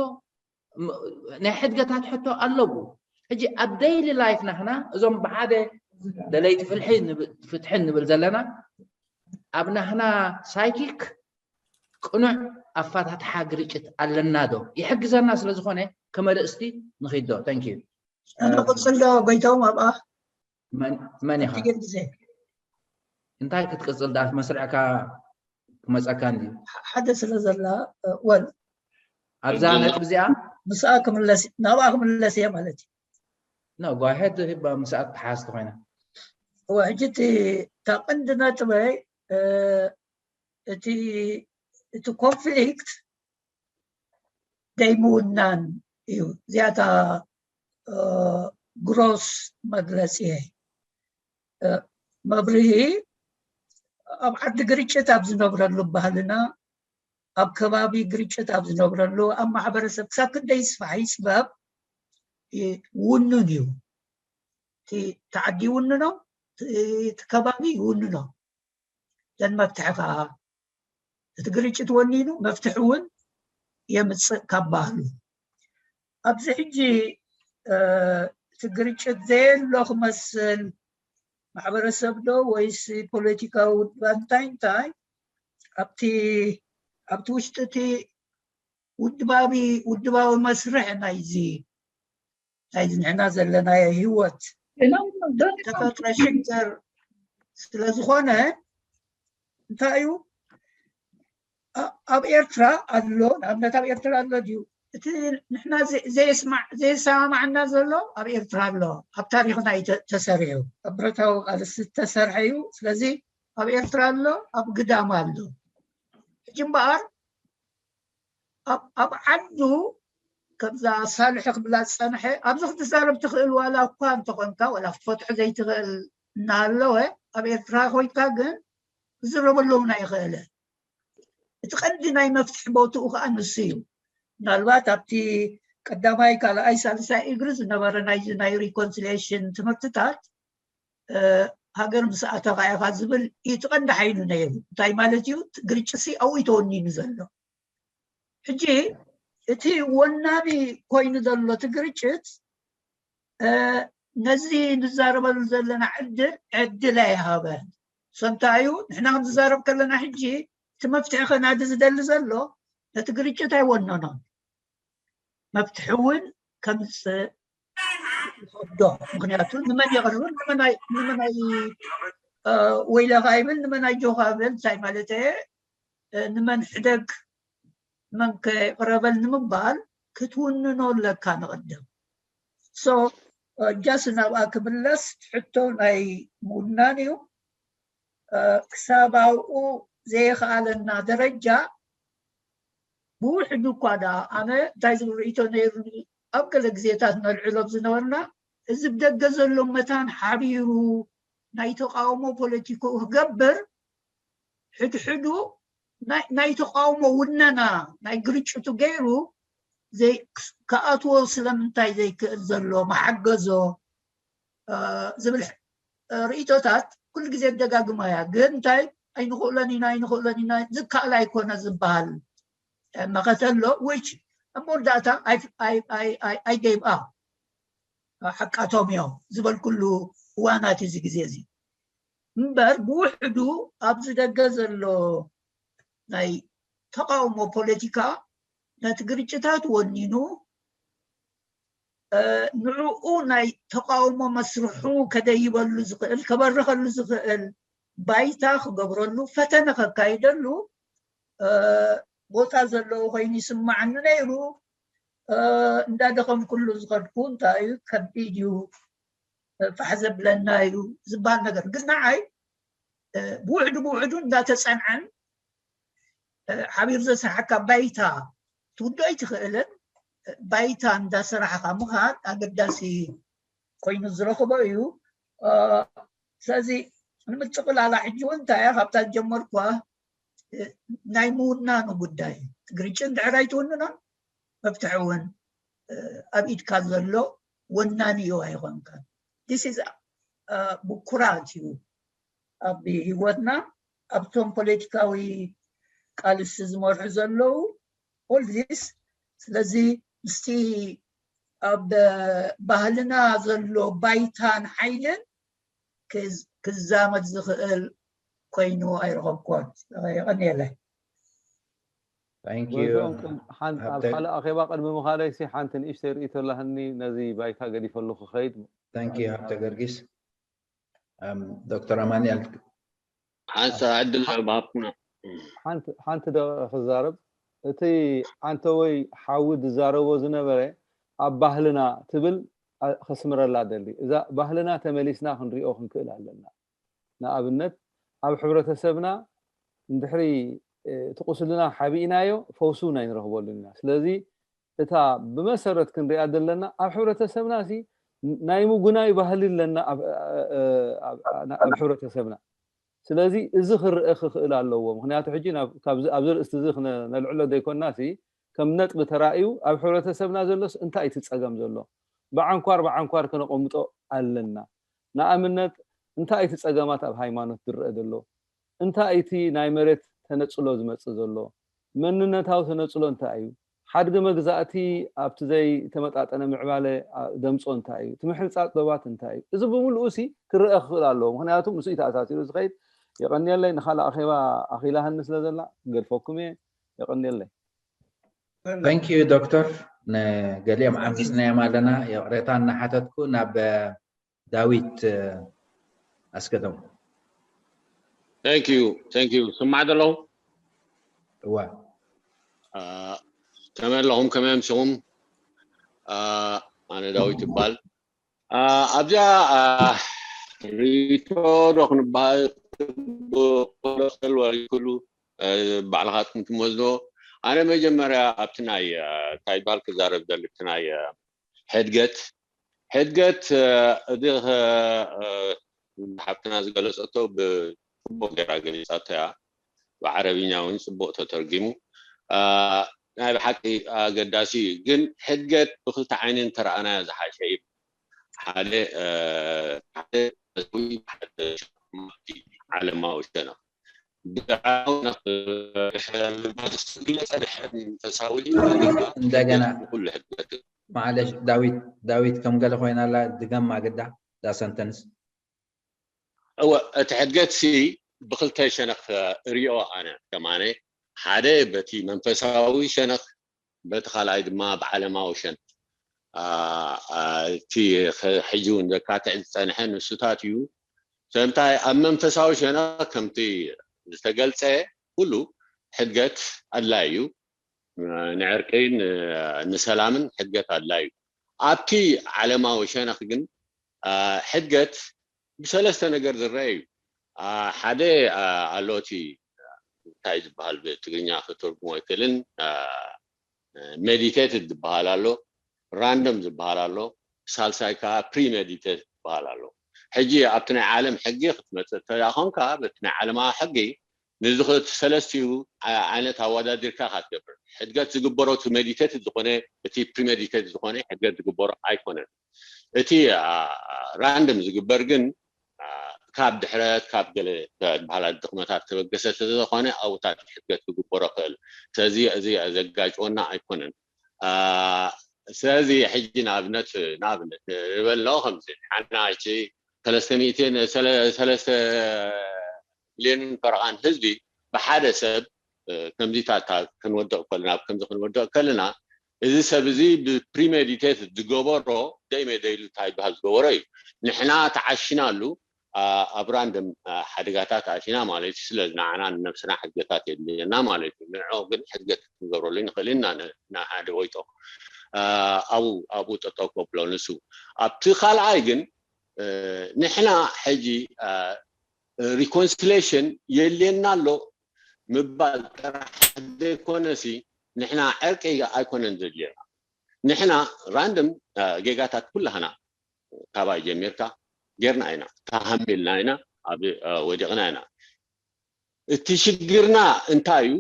ናይ ሕድገታት ሕቶ ኣለዉ። ሕጂ ኣብ ዴይሊ ላይፍ ናህና እዞም ብሓደ ደለይቲ ፍትሒ ንብል ዘለና ኣብ ናህና ሳይኪክ ቅኑዕ ኣፋታትሓ ግርጭት ኣለና ዶ ይሕግዘና ስለ ዝኾነ ከመርእስቲ ንኺዶ። Thank you። ንቕፅል ዶ ጎይታዎም ኣብኣ መን ኢኻ? ትግል ግዜ እንታይ ክትቅፅል ዳኣ መስርዕካ ክመፀካ እንድዩ። ሓደ ስለ ዘላ ወል ኣብዛ ነጥብ እዚኣ ምስኣ ክምለስ ናብኣ ክምለስ እየ ማለት እዩ። ጓሄድ ሂባ ምስኣ ትሓዝቲ ኮይና እወ ሕጂ እቲ እታ ቀንዲ ነጥበይ እቲ እቲ ኮንፍሊክት ደይምውናን እዩ። እዚኣታ ግሮስ መግለፂ እየ። መብርሂ ኣብ ዓዲ ግርጭት ኣብ ዝነብረሉ ባህልና ኣብ ከባቢ ግርጭት ኣብ ዝነብረሉ ኣብ ማሕበረሰብ ክሳብ ክንደይ ይስፋሕ ይፅበብ ውኑን እዩ። እቲ ዓዲ ይውንኖ፣ እቲ ከባቢ ይውንኖ። ዘን መፍትሒ ከዓ እቲ ግርጭት ወኒኑ መፍትሒ እውን የምፅእ ካብ ባህሉ። ኣብዚ ሕጂ እቲ ግርጭት ዘየሎ ክመስል ማሕበረሰብ ዶ ወይስ ፖለቲካዊ ውድባ እንታይ እንታይ ኣብቲ ኣብቲ ውሽጢ እቲ ውድባዊ ውድባዊ መስርሕ ናይዚ ናይዚ ንሕና ዘለናዮ ህይወት ተፈጥረ ሽግር ስለዝኾነ እንታይ እዩ ኣብ ኤርትራ ኣሎ። ንኣብነት ኣብ ኤርትራ ኣሎ ድዩ? እቲ ንሕና ዘይሰማማዓና ዘሎ ኣብ ኤርትራ ኣሎ። ኣብ ታሪኽና እዩ ተሰሪሑ፣ ኣብ ብረታዊ ቃልሲ ዝተሰርሐ እዩ። ስለዚ ኣብ ኤርትራ ኣሎ፣ ኣብ ግዳም ኣሎ። ሕጂ እምበኣር ኣብ ዓዱ ከምዛ ሳልሒ ክብላ ዝፀንሐ ኣብዚ ክትዛረብ ትኽእል ዋላ እኳ እንተኾንካ ዋላ ክትፈትሖ ዘይትኽእል እናሃለወ ኣብ ኤርትራ ኮይንካ ግን ክዝረበሎም ኣይኽእልን። እቲ ቀንዲ ናይ መፍትሒ ቦትኡ ከዓ ንሱ እዩ። ምናልባት ኣብቲ ቀዳማይ ካልኣይ ሳልሳይ እግሪ ዝነበረ ናይዚ ናይ ሪኮንሲሊሽን ትምህርትታት ሃገር ምስ ኣተኻ ኢኻ ዝብል እዩ እቲ ቀንዲ ሓይሉ ነይሩ። እንታይ ማለት እዩ? ግርጭሲ ኣብኡ እዩ ተወኒኑ ዘሎ። ሕጂ እቲ ወናኒ ኮይኑ ዘሎ እቲ ግርጭት ነዚ ንዛረበሉ ዘለና ዕድል ዕድል ኣይሃበን። ሰንታ እዩ ንሕና ክንዛረብ ከለና ሕጂ እቲ መፍትሒ ከናዲ ዝደሊ ዘሎ ነቲ ግርጭት ኣይወነኖን። መፍትሒ እውን ከምፅእ ይኸብዶ። ምክንያቱ ንመን የቕርብን ንመናይ ወይለኻ ይብል ንመናይ ጆኻ ብል እንታይ ማለት እየ ንመን ሕደግ መን ከይቕረበል ንምባል ክትውንኖ ኣለካ ንቕድም። ሶ ጃስ ናብኣ ክምለስ ሕቶ ናይ ምውናን እዩ። ክሳብ ኣብኡ ዘይኸኣለና ደረጃ ብውሕዱ እኳ ደኣ ኣነ እንታይ ዝብል ርእይቶ ነይሩኒ ኣብ ገለ ግዜታት ነልዕሎ ዝነበርና እዚ ብደገ ዘሎ መታን ሓቢሩ ናይ ተቃውሞ ፖለቲክኡ ክገብር ሕድሕዱ ናይ ተቃውሞ ውነና ናይ ግርጭቱ ገይሩ ክኣትዎ ስለምንታይ ዘይክእል ዘሎ መሓገዞ ዝብል ርእይቶታት ኩሉ ግዜ ደጋግማ እያ። ግን እንታይ ኣይንኽእሎን ኢና ኣይንኽእሎን ኢና ዝከኣል ኣይኮነ ዝበሃል መኸተ ኣሎ። Which ኣብ መወዳእታ I gave up፣ ሓቃቶም እዮም ዝበልኩሉ እዋናት እዚ ግዜ እዚ። እምበር ብውሕዱ ኣብዚ ደገ ዘሎ ናይ ተቃውሞ ፖለቲካ ነቲ ግርጭታት ወኒኑ ንዕኡ ናይ ተቃውሞ መስርሑ ከደይበሉ ዝኽእል ከበርኸሉ ዝኽእል ባይታ ክገብረሉ ፈተነ ከካይደሉ ቦታ ዘለዎ ኮይኑ ይስማዓኒ ነይሩ። እንዳደኸምኩሉ ዝኸድኩ እንታይ እዩ ከቢድ እዩ ፋሕ ዘብለና እዩ ዝበሃል ነገር ግን ንዓይ ብውዕዱ ብውዕዱ እንዳተፀንዐን ሓቢሩ ዘስርሓካ ባይታ ትውዶ ኣይትኽእልን። ባይታ እንዳሰራሕካ ምኻድ ኣገዳሲ ኮይኑ ዝረኽቦ እዩ። ስለዚ ንምጥቕላላ ሕጂ እውን እንታይ እያ ካብታ ዝጀመርኳ ናይ ምውናኑ ጉዳይ ግርጭ እንድሕር ኣይትውንኖን መፍትሒ እውን ኣብ ኢድካ ዘሎ ወናኒ እዩ ኣይኾንካን። This is ብኩራት እዩ ኣብ ህይወትና ኣብቶም ፖለቲካዊ ቃልሲ ዝመርሑ ዘለዉ all this። ስለዚ ምስቲ ኣብ ባህልና ዘሎ ባይታን ሓይልን ክዛመድ ዝኽእል ኮይኑ ኣይረኸብኩዎን። የቐንየለይ። ኣብ ካልእ ኣኼባ ቅድሚ ምኻደይሲ ሓንቲ ንእሽተይ ርእይቶ ኣለሃኒ ነዚ ባይታ ገዲፈሉ ክኸይድ። ሃብተ ገርጊስ። ዶክተር ኣማንኤል ሓንሳ ዕድል ምሃብኩና። ሓንቲ ደ ክዛረብ እቲ ዓንተወይ ሓዊ ዝዛረቦ ዝነበረ ኣብ ባህልና ትብል ከስምረላ ደሊ እዛ ባህልና ተመሊስና ክንሪኦ ክንክእል ኣለና። ንኣብነት ኣብ ሕብረተሰብና እንድሕሪ እቲ ቁስልና ሓቢእናዮ ፈውሱ ናይ ንረኽበሉ ኢና። ስለዚ እታ ብመሰረት ክንሪኣ ዘለና ኣብ ሕብረተሰብና ሲ ናይ ምጉናይ ባህሊ ኣለና ኣብ ሕብረተሰብና። ስለዚ እዚ ክረአ ክኽእል ኣለዎ። ምክንያቱ ሕጂ ኣብዚ ርእስቲ እዚ ነልዕሎ ዘይኮና ሲ ከም ነጥቢ ተራእዩ ኣብ ሕብረተሰብና ዘሎስ እንታይ እቲ ፀገም ዘሎ ብዓንኳር ብዓንኳር ከነቐምጦ ኣለና። ንኣብነት እንታይ እቲ ፀገማት ኣብ ሃይማኖት ዝረአ ዘሎ? እንታይ እቲ ናይ መሬት ተነፅሎ ዝመፅእ ዘሎ? መንነታዊ ተነፅሎ እንታይ እዩ? ሓድጊ መግዛእቲ ኣብቲ ዘይተመጣጠነ ምዕባለ ደምፆ እንታይ እዩ? እቲ ምሕንፃፅ ዶባት እንታይ እዩ? እዚ ብምልኡ ሲ ክረአ ክኽእል ኣለዎ። ምክንያቱ ምስኡ ተኣሳሲሩ ዝኸይድ የቐንየለይ። ንካልእ ኣኼባ ኣኺላህኒ ስለ ዘላ ክገድፈኩም እየ። የቐንየለይ። Thank you ዶክተር። ንገሊኦም ዓሚፅናዮም ኣለና። ይቕሬታ እናሓተትኩ ናብ ዳዊት ኣስገዶም። Thank you thank you ስማዕ ዘለኹ እዋ ከመይ ኣለኹም ከመይ ኣምሲኹም? ኣነ ዳዊት ይባል። ኣብዚኣ ሪቶ ዶ ክንበሃል ክሉ ባዕልኻትኩም ትመዝዶ። ኣነ መጀመርያ ኣብቲ ናይ እንታይ ይባል ክዛረብ ዘሊ እቲ ናይ ሕድገት ሕድገት እዚ ሓብትና ዝገለፀቶ ብፅቡቅ ገይራ ገሊፃቶ እያ። ብዓረብኛ እውን ፅቡቅ ተተርጊሙ ናይ ብሓቂ ኣገዳሲ እዩ። ግን ሕድገት ብክልተ ዓይኒ እንተረኣናዮ ዝሓሸ እዩ። ሓደ ዓለማዊ ሸነኽ እንደገና ማዓለሽ ዳዊት ዳዊት ከም ገለ ኮይና ኣላ ድገማ ግዳ ዳ ሰንተንስ እወ እቲ ሕድገት ሲ ብክልተ ሸነኽ ሪኦ ኣነ ከማነ ሓደ በቲ መንፈሳዊ ሸነኽ በቲ ካልኣይ ድማ ብዓለማዊ ሸነኽ እቲ ሕጂ እውን ዘካትዕ ዝፀንሐ ንሱታት እዩ። ስለምንታይ ኣብ መንፈሳዊ ሸነኽ ከምቲ ዝተገልፀ ኩሉ ሕድገት ኣድላይ እዩ። ንዕርቂ ንሰላምን ሕድገት ኣድላይ እዩ። ኣብቲ ዓለማዊ ሸነኽ ግን ሕድገት ብሰለስተ ነገር ዝረአ እዩ። ሓደ ኣሎ እቲ እንታይ ዝበሃል ብትግርኛ ክትርጉሞ ኣይክእልን። ሜዲቴትድ ዝበሃል ኣሎ፣ ራንደም ዝበሃል ኣሎ፣ ሳልሳይ ከዓ ፕሪሜዲቴትድ ዝበሃል ኣሎ። ሕጂ ኣብቲ ናይ ዓለም ሕጊ ክትመፅእ እንተደኣ ኮንካ በቲ ናይ ዓለማዊ ሕጊ ንዚ ሰለስቲኡ ዓይነት ኣወዳዲርካ ኢኻ ትገብር። ሕድገት ዝግበሮ እቲ ሜዲቴትድ ዝኾነ እቲ ፕሪሜዲቴትድ ዝኾነ ሕድገት ዝግበሮ ኣይኮነን። እቲ ራንደም ዝግበር ግን ካብ ድሕረት ካብ ገለ ዝበሃላ ድኽመታት ተበገሰ ተዘኾነ ኣብታት ሕድገት ክግበሮ ክእል። ስለዚ እዚ ዘጋጭወና ኣይኮነን። ስለዚ ሕጂ ንኣብነት ንኣብነት ንበልናዎ ከምዚ ሓና ሕጂ ሰለስተ ሚእትን ሰለስተ ሚልዮንን ፈረቓን ህዝቢ ብሓደ ሰብ ከምዚታት ክንወድቕ ከለና ኣብ ከምዚ ክንወድቕ ከለና እዚ ሰብ እዚ ብፕሪሜዲቴት ዝገበሮ ደይመ ደይሉ እንታይ ይበሃል ዝገበሮ እዩ። ንሕና ተዓሽናሉ ኣብ ራንደም ሓደጋታት ኣቲና ማለት እዩ። ስለዚ ንዓና ንነብስና ሕድገታት የድልየና ማለት እዩ። ንዕኡ ግን ሕድገት ክንገብረሉ ንኽእል ኢና። ንሓደ ወይጦ ኣብኡ ኣብኡ ጠጠው ከብሎ ንሱ ኣብቲ ካልኣይ ግን ንሕና ሕጂ ሪኮንሲሌሽን የድልየና ኣሎ ምባል ጥራሕ ዘይኮነሲ ንሕና ዕርቂ ኣይኮነን ዘድልየና። ንሕና ራንደም ጌጋታት ኩላህና ካባይ ጀሚርካ ጌርና ኢና፣ ተሃሚልና ኢና፣ ኣብ ወዲቕና ኢና። እቲ ሽግርና እንታይ እዩ?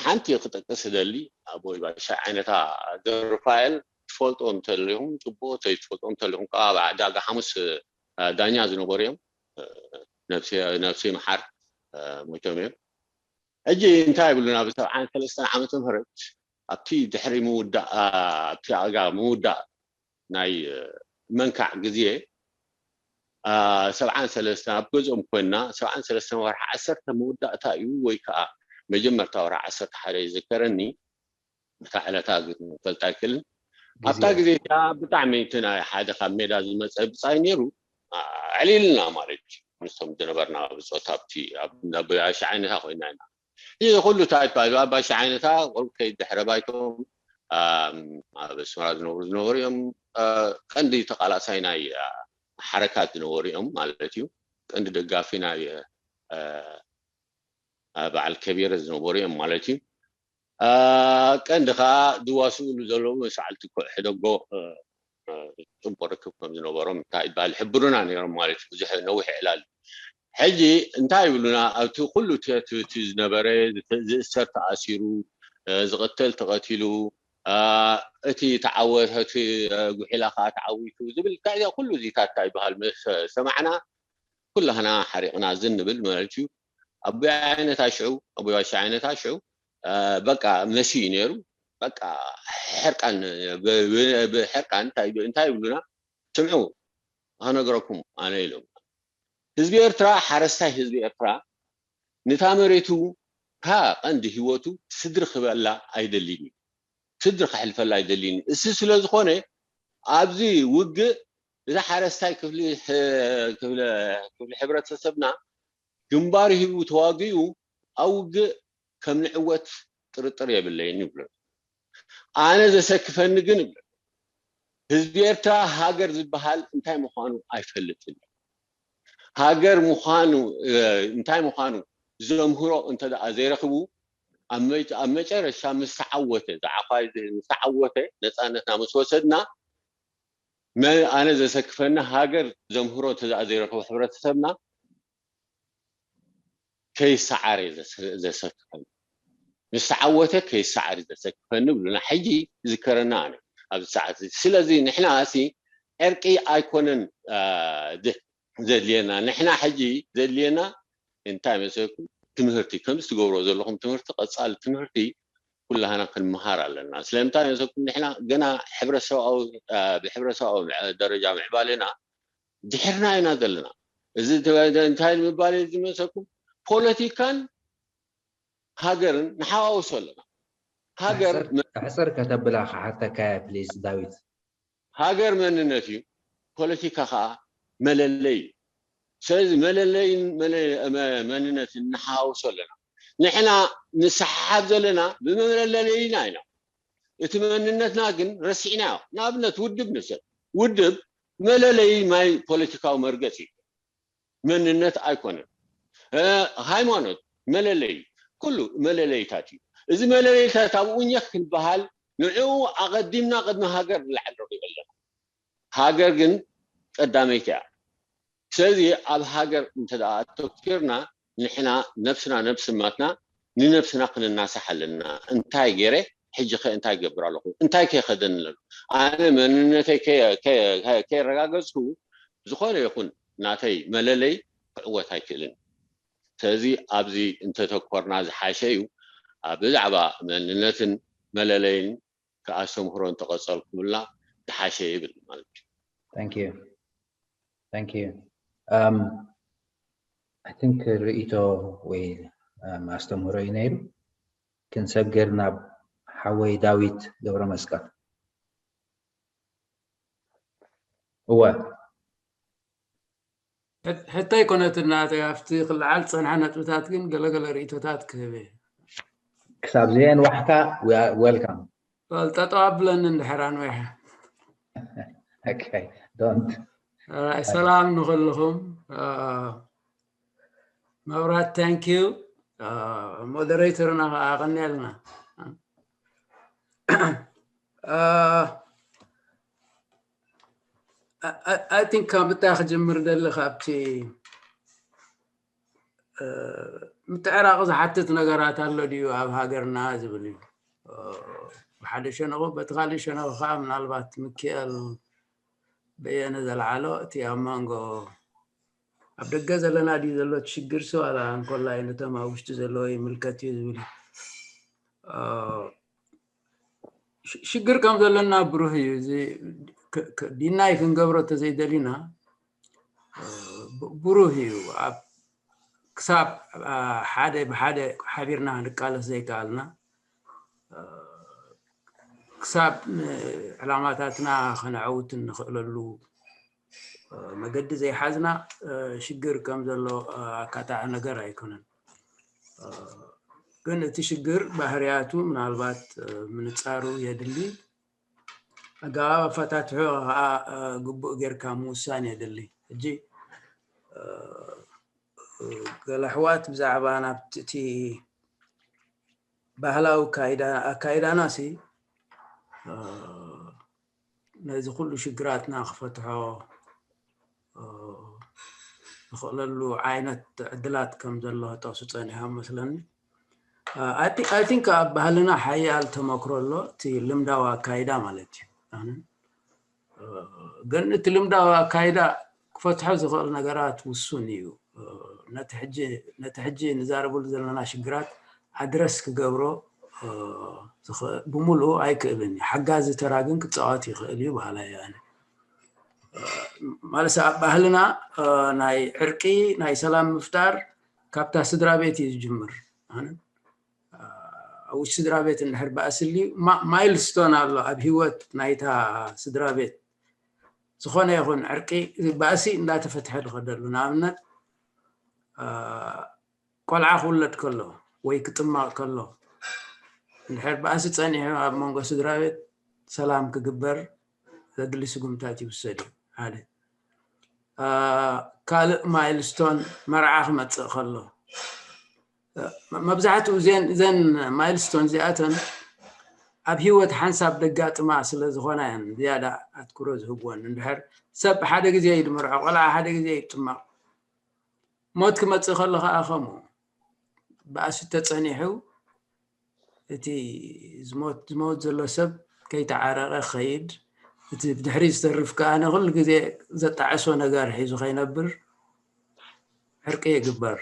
ሓንቲ ክጠቅስ ደሊ ኣቦይ ባሻ ዓይነታ ገብረፋኤል ትፈልጥዎም ተለኹም ፅቡቅ ተይትፈልጥዎም ተለኹም ከዓ ኣብ ዕዳጋ ሓሙስ ዳኛ ዝነበሩ እዮም። ነብሲ መሓር ሞይቶም እዮም። ሕጂ እንታይ ይብሉና? ብ ሰብዓን ሰለስተን ዓመተ ምህረት ኣብቲ ድሕሪ ምውዳእ ኣብቲ ኣጋ ምውዳእ ናይ መንካዕ ግዜ ሰብዓን ሰለስተን ኣብ ገዝኦም ኮይና ሰብዓን ሰለስተን ወርሒ ዓሰርተ መወዳእታ እዩ ወይ ከዓ መጀመርታ ወርሒ ዓሰርተ ሓደ ይዝከረኒ። እታ ዕለታ ግን ፈልጣ ኣይክእልን። ኣብታ ግዜ እቲኣ ብጣዕሚ እቲ ናይ ሓደ ካብ ሜዳ ዝመፀ ብፃይ ነይሩ ኣዕሊልና ማለት እዩ። ምስቶም ዝነበርና ብፆት ኣብቲ ኣብ እንዳ ቦያሻ ዓይነታ ኮይና ኢና። እዚ ኩሉ ታሪክ ባሻ ዓይነታ ቁሩብ ከይድ ድሕረ ባይቶም ኣብ ኣስመራ ዝነብሩ ዝነበሩ እዮም። ቀንዲ ተቃላሳይ ናይ ሓረካት ዝነበሩ እዮም ማለት እዩ። ቀንዲ ደጋፊ ናይ በዓል ከቢረ ዝነበሩ እዮም ማለት እዩ። ቀንዲ ከዓ ዝዋስኡሉ ዘለዉ መስዓልቲ ኩዕ ሕደጎ ፅቡቅ ርክብ ከም ዝነበሮም እንታይ ይበሃል ይሕብሩና ነይሮም ማለት እዩ። ብዙሕ ነዊሕ ዕላል ሕጂ እንታይ ይብሉና ኣብቲ ኩሉ እቲ ዝነበረ ዝእሰር ተኣሲሩ ዝቕተል ተቐቲሉ እቲ ተዓወተ እቲ ጉሒላ ከዓ ተዓዊቱ ዝብል እንታይ ኩሉ እዚታት እንታይ ይበሃል ምስ ሰማዕና ኩላህና ሓሪቕና ዝን ንብል ማለት እዩ። ኣቦይ ዓይነታ ሽዑ ኣቦይ ባሻ ዓይነታ ሽዑ በቃ መሲዩ ነይሩ። በቃ ሕርቃን ብሕርቃን እንታይ ይብሉና? ስምዑ ኣነግረኩም ኣነ ኢሎም ህዝቢ ኤርትራ ሓረስታይ ህዝቢ ኤርትራ ንታ መሬቱ ታ ቀንዲ ህይወቱ ስድሪ ክበላ ኣይደልን እዩ። ስድሪ ከሕልፈላ ኣይደልን እዩ። እሱ ስለ ዝኾነ ኣብዚ ውግእ እዚ ሓረስታይ ክፍሊ ክፍሊ ሕብረተሰብና ግንባር ሂቡ ተዋጊኡ ኣብ ውግእ ከም ንዕወት ጥርጥር የብለይን ይብሎ። ኣነ ዘሰክፈኒ ግን ይብሎ ህዝቢ ኤርትራ ሃገር ዝበሃል እንታይ ምዃኑ ኣይፈልጥን። ሃገር ምዃኑ እንታይ ምዃኑ ዘምህሮ እንተ ደኣ ዘይረኽቡ ኣብ መጨረሻ ምስ ተዓወተ ዝዓፋይ ምስ ተዓወተ ነፃነትና ምስ ወሰድና ኣነ ዘሰክፈኒ ሃገር ዘምህሮ እንተ ደኣ ዘይረኽቡ ሕብረተሰብና ከይሰዓር እዩ ዘሰክፈኒ። ምስ ተዓወተ ከይሰዓር እዩ ዘሰክፈኒ ብሉና ሕጂ ይዝከረና ኣነ ኣብዚ ሰዓት እዚ። ስለዚ ንሕና ሲ ዕርቂ ኣይኮነን ዘድልየና። ንሕና ሕጂ ዘድልየና እንታይ መሰልኩም? ትምህርቲ ከምዚ ትገብሮ ዘለኹም ትምህርቲ ቀጻሊ ትምህርቲ ኩላህና ክንምሃር ኣለና። ስለምንታይ መሰልኩም? ንሕና ገና ሕብረተሰብኣዊ ብሕብረተሰብኣዊ ደረጃ ምዕባሌና ድሕርና ኢና ዘለና። እዚ እንታይ ንምባል እዩ ዝመሰልኩም? ፖለቲካን ሃገርን ንሓዋውሶ ኣለና። ሃገር ሕፅር ከተብላ ክሓተካ ፕሊዝ ዳዊት። ሃገር መንነት እዩ፣ ፖለቲካ ከዓ መለለይ እዩ። ስለዚ መለለይን መንነትን ንሓዋውሶ ኣለና። ንሕና ንሰሓሓብ ዘለና ብመለለይና ኢና። እቲ መንነትና ግን ረሲዕናዮ። ንኣብነት ውድብ ንውሰድ። ውድብ መለለይ ናይ ፖለቲካዊ መርገፂ እዩ። መንነት ኣይኮነን። ሃይማኖት መለለይ፣ ኩሉ መለለይታት እዩ። እዚ መለለይታት ኣብኡ ኘክ ክንበሃል ንዕኡ ኣቐዲምና ቅድሚ ሃገር ንላዕሊ ንሪኦ ኣለና። ሃገር ግን ቀዳመይቲ እያ። ስለዚ ኣብ ሃገር እንተ ኣተኪርና ንሕና ነብስና ነብስማትና ንነብስና ክንናሳሕ ኣለና። እንታይ ገይረ ሕጂ ከ እንታይ ገብር ኣለኹ እንታይ ከይኸደኒ ኣለኹ ኣነ መንነተይ ከየረጋገፅኩ ዝኾነ ይኹን ናተይ መለለይ ክዕወት ኣይክእልን። ስለዚ ኣብዚ እንተተኮርና ዝሓሸ እዩ። ኣብ ብዛዕባ መንነትን መለለይን ኣስተምህሮ እንተቐጸልኩምልና ዝሓሸ ይብል ማለት እዩ። Thank you. Thank you. Um, I think ርእይቶ ወይ um, ኣስተምህሮ እዩ ነይሩ። ክንሰግር ናብ ሓወይ ዳዊት ገብረ መስቀል። እወ ሕቶ ኣይኮነትን ናተይ ኣብቲ ክልዓል ዝፀንሐ ነጥብታት ግን ገለገለ ርእይቶታት ክህብ እየ። ክሳብ ዘየንዋሕካ welcome። ጠጠው ኣብለኒ እንድሕር ኣንዊሐ። Okay, don't. ሰላም ንክልኹም። መብራት thank you። ሞደሬተርና ከዓ ኣቐንየልና። I think ካብ እንታይ ክጅምር ደሊ ካብቲ ምትዕራቕ ዝሓትት ነገራት ኣሎ ድዩ ኣብ ሃገርና ዝብል እዩ። ብሓደ ሸነኹ በቲ ካሊእ ሸነኹ ከዓ ምናልባት ምክኤል በየነ ዘልዓሎ እቲ ኣብ መንጎ ኣብ ደገ ዘለና ድዩ ዘሎ እቲ ሽግር ሲ ዋላ እንኮላይ ነቶም ኣብ ውሽጢ ዘለዎ ይምልከት እዩ ዝብል እዩ። ሽግር ከም ዘለና ብሩህ እዩ። እዚ deny ክንገብሮ ተዘይደሊና ብሩህ እዩ። ክሳብ ሓደ ብሓደ ሓቢርና ክንቃለስ ዘይከኣልና ክሳብ ዕላማታትና ከነዐውት እንኽእለሉ መገዲ ዘይሓዝና ሽግር ከም ዘሎ ኣካታዒ ነገር ኣይኮነን። ግን እቲ ሽግር ባህርያቱ ምናልባት ምንፃሩ የድሊ። ኣገባብ ኣፈታትሑ ከዓ ግቡእ ጌርካ ምውሳን የድሊ። ሕጂ ገለ ኣሕዋት ብዛዕባ ናብቲ እቲ ባህላዊ ኣካይዳና ሲ ነዚ ኩሉ ሽግራትና ክፈትሖ ዝኽእለሉ ዓይነት ዕድላት ከም ዘሎ ክጠቕሱ ፀኒሖም መስለኒ። I think ኣብ ባህልና ሓያል ተመክሮ ኣሎ፣ እቲ ልምዳዊ ኣካይዳ ማለት እዩ። ግን እቲ ልምዳዊ ኣካይዳ ክፈትሖ ዝኽእል ነገራት ውሱን እዩ። ነቲ ሕጂ ንዛረበሉ ዘለና ሽግራት ኣድረስ ክገብሮ ብምሉኡ ኣይክእልን እዩ። ሓጋዚ ተራ ግን ክፃወት ይኽእል እዩ በሃላይ እየ ኣነ። ማለት ኣብ ባህልና ናይ ዕርቂ ናይ ሰላም ምፍጣር ካብታ ስድራ ቤት እዩ ዝጅምር። ኣብ ውሽጢ ስድራ ቤት እንድሕር ባእሲ ኣልዩ milestone ኣሎ ኣብ ሂወት ናይታ ስድራ ቤት። ዝኾነ ይኹን ዕርቂ ባእሲ እንዳተፈትሐ ዝኸደሉ ንኣብነት ቆልዓ ክውለድ ከሎ ወይ ክጥመቕ ከሎ እንድሕር ባእሲ ፀኒሑ ኣብ መንጎ ስድራ ቤት ሰላም ክግበር ዘድሊ ስጉምታት ይውሰድ እዩ። ሓደ ካልእ milestone መርዓ ክመፅእ ከሎ መብዛሕትኡ እዘን milestone እዚኣተን ኣብ ሂወት ሓንሳብ ደጋጥማ ስለ ዝኾና እየን ዝያዳ ኣትኩሮ ዝህብወን። እንድሕር ሰብ ሓደ ግዜ እዩ ዝምርዖ፣ ቆልዓ ሓደ ግዜ እዩ ዝጥመቕ። ሞት ክመፅእ ከሎ ከዓ ከምኡ ባእሲ ተፀኒሑ እቲ ዝሞት ዘሎ ሰብ ከይተዓረቐ ክኸይድ እቲ ብድሕሪ ዝተርፍ ከዓ ንኩሉ ግዜ ዘጣዕሶ ነገር ሒዙ ከይነብር ዕርቂ ይግበር።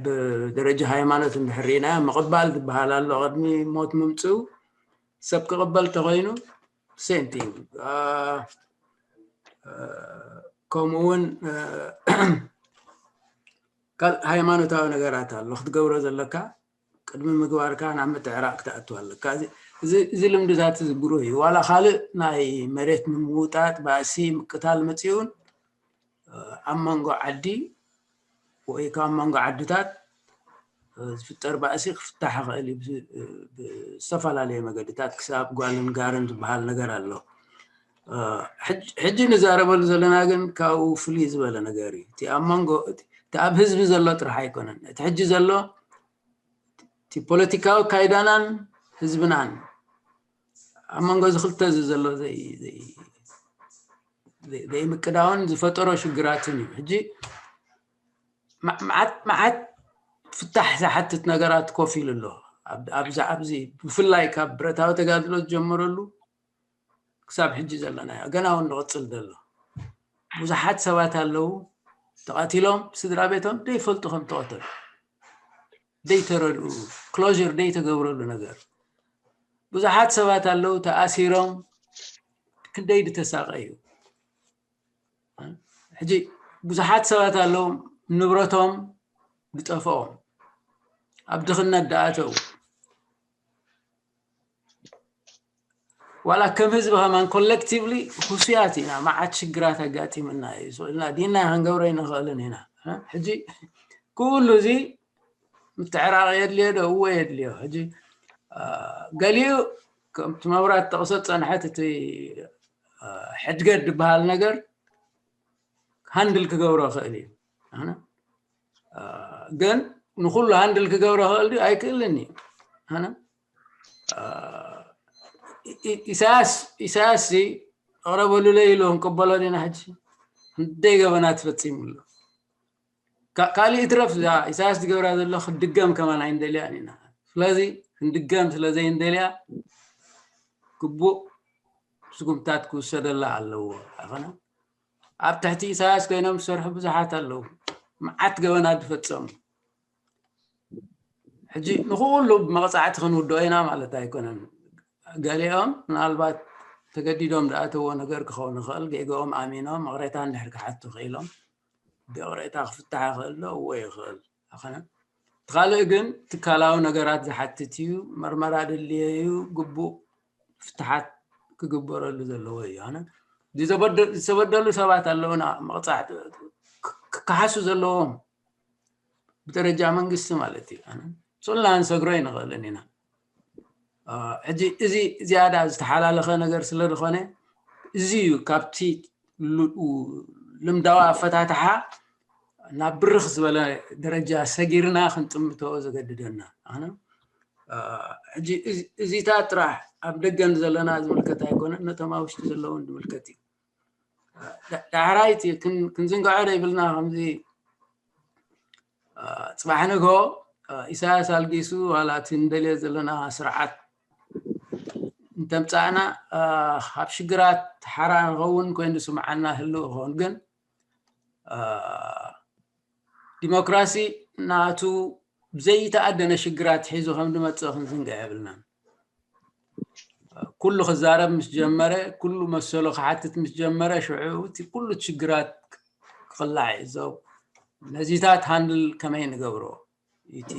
ብደረጃ ሃይማኖት እንድሕር ርኢናዮ ምቕባል ዝበሃል ኣሎ። ቅድሚ ሞት ምምፅኡ ሰብ ክቕበል ተኮይኑ same thing። ከምኡ እውን ካልእ ሃይማኖታዊ ነገራት ኣሎ ክትገብሮ ዘለካ ቅድሚ ምግባርካ ናብ ምትዕራቕ ክትኣቱ ኣለካ። እዚ ልምድታት እዚ ብሩህ እዩ። ዋላ ካልእ ናይ መሬት ምምውጣጥ፣ ባእሲ፣ ምቅታል መፂኡን ኣብ መንጎ ዓዲ ወይ ካብ መንጎ ዓድታት ዝፍጠር ባእሲ ክፍታሕ ይኽእል እዩ ብዝተፈላለየ መገድታት ክሳብ ጓልን ጋርን ዝበሃል ነገር ኣሎ። ሕጂ ንዛረበሉ ዘለና ግን ካብኡ ፍልይ ዝበለ ነገር እዩ። እቲ ኣብ መንጎ እቲ ኣብ ህዝቢ ዘሎ ጥራሕ ኣይኮነን። እቲ ሕጂ ዘሎ እቲ ፖለቲካዊ ኣካይዳናን ህዝብናን ኣብ መንጎ እዚ ክልተ እዚ ዘሎ ዘይምቅዳውን ዝፈጠሮ ሽግራትን እዩ። ሕጂ መዓት መዓት ፍታሕ ዝሓትት ነገራት ኮፍ ኢሉ ኣሎ። ኣብዚ ኣብዚ ብፍላይ ካብ ብረታዊ ተጋድሎ ዝጀመረሉ ክሳብ ሕጂ ዘለናዮ ገና እውን ንቕፅል ዘሎ ብዙሓት ሰባት ኣለዉ። ተቐቲሎም፣ ስድራ ቤቶም ደይፈልጡ ከም ተቐተሉ ደይተረድኡ፣ ክሎዥር ደይተገብረሉ ነገር። ብዙሓት ሰባት ኣለዉ ተኣሲሮም ክንደይ ዝተሳቐዩ። ሕጂ ብዙሓት ሰባት ኣለዉ ንብረቶም ዝጠፍኦም፣ ኣብ ድኽነት ዝኣተዉ። ዋላ ከም ህዝቢ ከማን ኮሌክቲቭሊ ህሱያት ኢና፣ መዓት ሽግራት ኣጋጢምና እዩ። ስቕ ኢልና ዲና ክንገብሮ ኣይንኽእልን ኢና። ሕጂ ኩሉ እዚ ምትዕራቕ የድልዮ ዶ? እወ የድልዮ። ሕጂ ገሊኡ ከምቲ መብራት ጠቕሶ ዝጸንሐት እቲ ሕድገት ዝበሃል ነገር ሃንድል ክገብሮ ይኽእል እዩ። ኣነ ግን ንኹሉ ሃንድል ክገብሮ ይኽእል ድዩ? ኣይክእልን እዩ። ኣነ ኢሳያስ ኢሳያስ ሲ ኣቕረበሉለይ ኢሉ ክንቅበሎ ዲና? ሕጂ ክንደይ ገበናት ፈጺሙሉ። ካልእ ይትረፍ፣ እዛ ኢሳያስ ዝገብራ ዘሎ ክድገም ከማን ኣይንደልያን ኢና። ስለዚ ክንድገም ስለ ዘይንደልያ ግቡእ ስጉምታት ክውሰደላ ኣለዎ። ኣይኮነ ኣብ ትሕቲ ኢሳያስ ኮይኖም ዝሰርሑ ብዙሓት ኣለዉ፣ መዓት ገበናት ዝፈጸሙ። ሕጂ ንኹሉ ብመቕጻዕቲ ክንውድኦ ኢና ማለት ኣይኮነን። ገሊኦም ምናልባት ተገዲዶም ዝኣተዎ ነገር ክኸውን ይኽእል፣ ጌግኦም ኣሚኖም ይቕሬታ እንድሕር ክሓቱ ክኢሎም ብይቕሬታ ክፍታሕ ይኽእል ዶ? እወ ይኽእል። ኣይኮነን። እቲ ካልእ ግን ትካላዊ ነገራት ዝሓትት እዩ፣ መርመራ ድልዮ እዩ፣ ግቡእ ፍትሓት ክግበረሉ ዘለዎ እዩ። ኣነ ዝተበደሉ ሰባት ኣለውና መቕፃዕቲ ክከሓሱ ዘለዎም ብደረጃ መንግስቲ ማለት እዩ። ኣነ ሶልና ንሰግሮ ኣይንኽእልን ኢና። ሕጂ እዚ ዝያዳ ዝተሓላለኸ ነገር ስለ ዝኾነ እዚ እዩ ካብቲ ልምዳዊ ኣፈታትሓ ናብ ብርኽ ዝበለ ደረጃ ሰጊርና ክንጥምቶ ዘገድደና። ኣነ ሕጂ እዚታት ጥራሕ ኣብ ደገን ዘለና ዝምልከት ኣይኮነን፣ ነቶም ኣብ ውሽጢ ዘለውን ዝምልከት እዩ። ዳሕራይቲ ክንዝንግዖ ዘይብልና ከምዚ ፅባሕ ንግሆ ኢሳያስ ኣልጊሱ ዋላ እቲ ንደልዮ ዘለና ስርዓት እንተምፃእና ኣብ ሽግራት ሓራ ንኸውን ኮይኑ ዝስምዓና ህልው ይኸውን። ግን ዲሞክራሲ ናቱ ዘይተኣደነ ሽግራት ሒዙ ከም ዝመፅእ ክንዝንግዕ የብልናን። ኩሉ ክዛረብ ምስ ጀመረ፣ ኩሉ መሰሉ ክሓትት ምስ ጀመረ ሽዑ እቲ ኩሉ ሽግራት ክቕላዕ እዩ። ነዚታት ሃንድል ከመይ ንገብሮ እቲ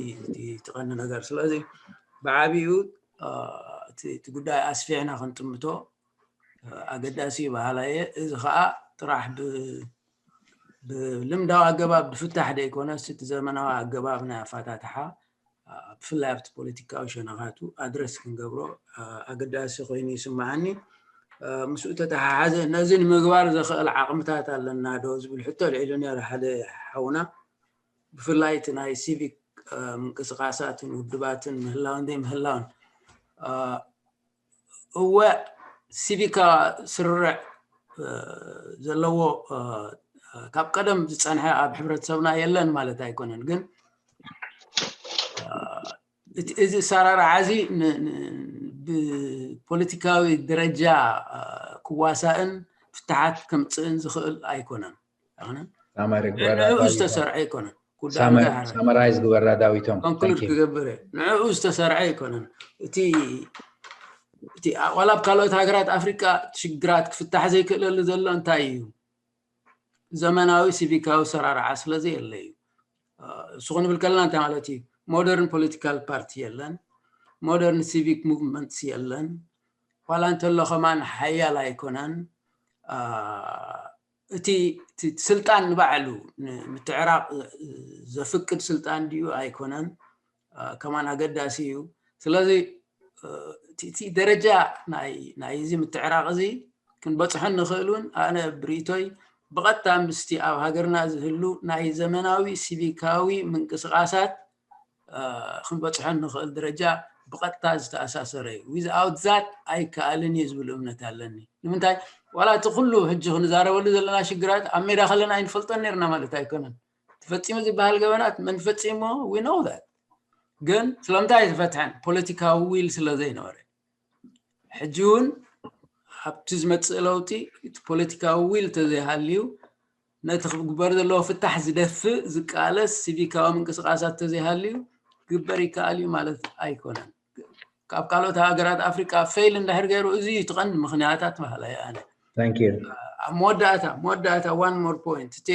ቀንዲ ነገር። ስለዚ ብዓቢኡ እቲ ጉዳይ ኣስፊሕና ክንጥምቶ ኣገዳሲ እዩ በሃላይ እየ። እዚ ከዓ ጥራሕ ብልምዳዊ ኣገባብ ዝፍታሕ ዘይኮነስ እቲ ዘመናዊ ኣገባብ ናይ ኣፈታትሓ ብፍላይ ኣብቲ ፖለቲካዊ ሸነኻቱ ኣድረስ ክንገብሮ ኣገዳሲ ኮይኑ ይስምዓኒ። ምስኡ ተተሓሓዘ ነዚ ንምግባር ዘኽእል ዓቕምታት ኣለና ዶ ዝብል ሕቶ ኣልዒሉ ነይሩ ሓደ ሓውና። ብፍላይ እቲ ናይ ሲቪክ ምንቅስቃሳትን ውድባትን ምህላውን ዘይምህላውን እወ ሲቪካ ስርርዕ ዘለዎ ካብ ቀደም ዝፀንሐ ኣብ ሕብረተሰብና የለን ማለት ኣይኮነን። ግን እዚ ኣሰራርዓ እዚ ብፖለቲካዊ ደረጃ ክዋሳእን ፍትሓት ከምፅእን ዝኽእል ኣይኮነን። ንዕኡ ዝተሰርዐ ኣይኮነን። ሳመራይዝ ግበራ ዳዊቶም። ኮንክሉድ ክገብር ንዕኡ ዝተሰርዐ ኣይኮነን። እቲ ዋላ ኣብ ካልኦት ሃገራት ኣፍሪቃ ሽግራት ክፍታሕ ዘይክእለሉ ዘሎ እንታይ እዩ? ዘመናዊ ሲቪካዊ ሰራርዓ ስለ ዘየለ እዩ። እሱ ክንብል ከለና እንታይ ማለት እዩ? ሞደርን ፖለቲካል ፓርቲ የለን፣ ሞደርን ሲቪክ ሙቭመንትስ የለን። ዋላ እንተሎ ከማን ሓያል ኣይኮነን። እቲ ስልጣን ንባዕሉ ንምትዕራቕ ዘፍቅድ ስልጣን ድዩ ኣይኮነን ከማን ኣገዳሲ እዩ። ስለዚ እቲ ደረጃ ናይዚ ምትዕራቕ እዚ ክንበፅሖ ንኽእል እውን ኣነ ብርእቶይ ብቐጥታ ምስቲ ኣብ ሃገርና ዝህሉ ናይ ዘመናዊ ሲቪካዊ ምንቅስቃሳት ክንበፅሖ ንኽእል ደረጃ ብቐጥታ ዝተኣሳሰረ እዩ። ዊዝኣውት ዛት ኣይከኣልን እዩ ዝብል እምነት ኣለኒ። ንምንታይ ዋላ እቲ ኩሉ ሕጂ ክንዛረበሉ ዘለና ሽግራት ኣብ ሜዳ ከለና ኣይንፈልጦን ነርና ማለት ኣይኮነን። ተፈፂሙ ዝበሃል ገበናት መን ፈፂሞ we know that። ግን ስለምንታይ ኣይተፈትሐን? ፖለቲካዊ ዊል ስለ ዘይነበረ። ሕጂ እውን ኣብቲ ዝመፅእ ለውጢ እቲ ፖለቲካዊ ዊል ተዘይሃልዩ ነቲ ክግበር ዘለዎ ፍታሕ ዝደፍእ ዝቃለስ ሲቪካዊ ምንቅስቃሳት ተዘይሃልዩ ክግበር ይከኣል እዩ ማለት ኣይኮነን። ካብ ካልኦት ሃገራት ኣፍሪቃ ፌል እንድሕር ገይሩ እዚ እዩ እቲ ቀንዲ ምክንያታት በሃላይ ኣነ። Thank you. ኣብ መወዳእታ መወዳእታ one more point እቲ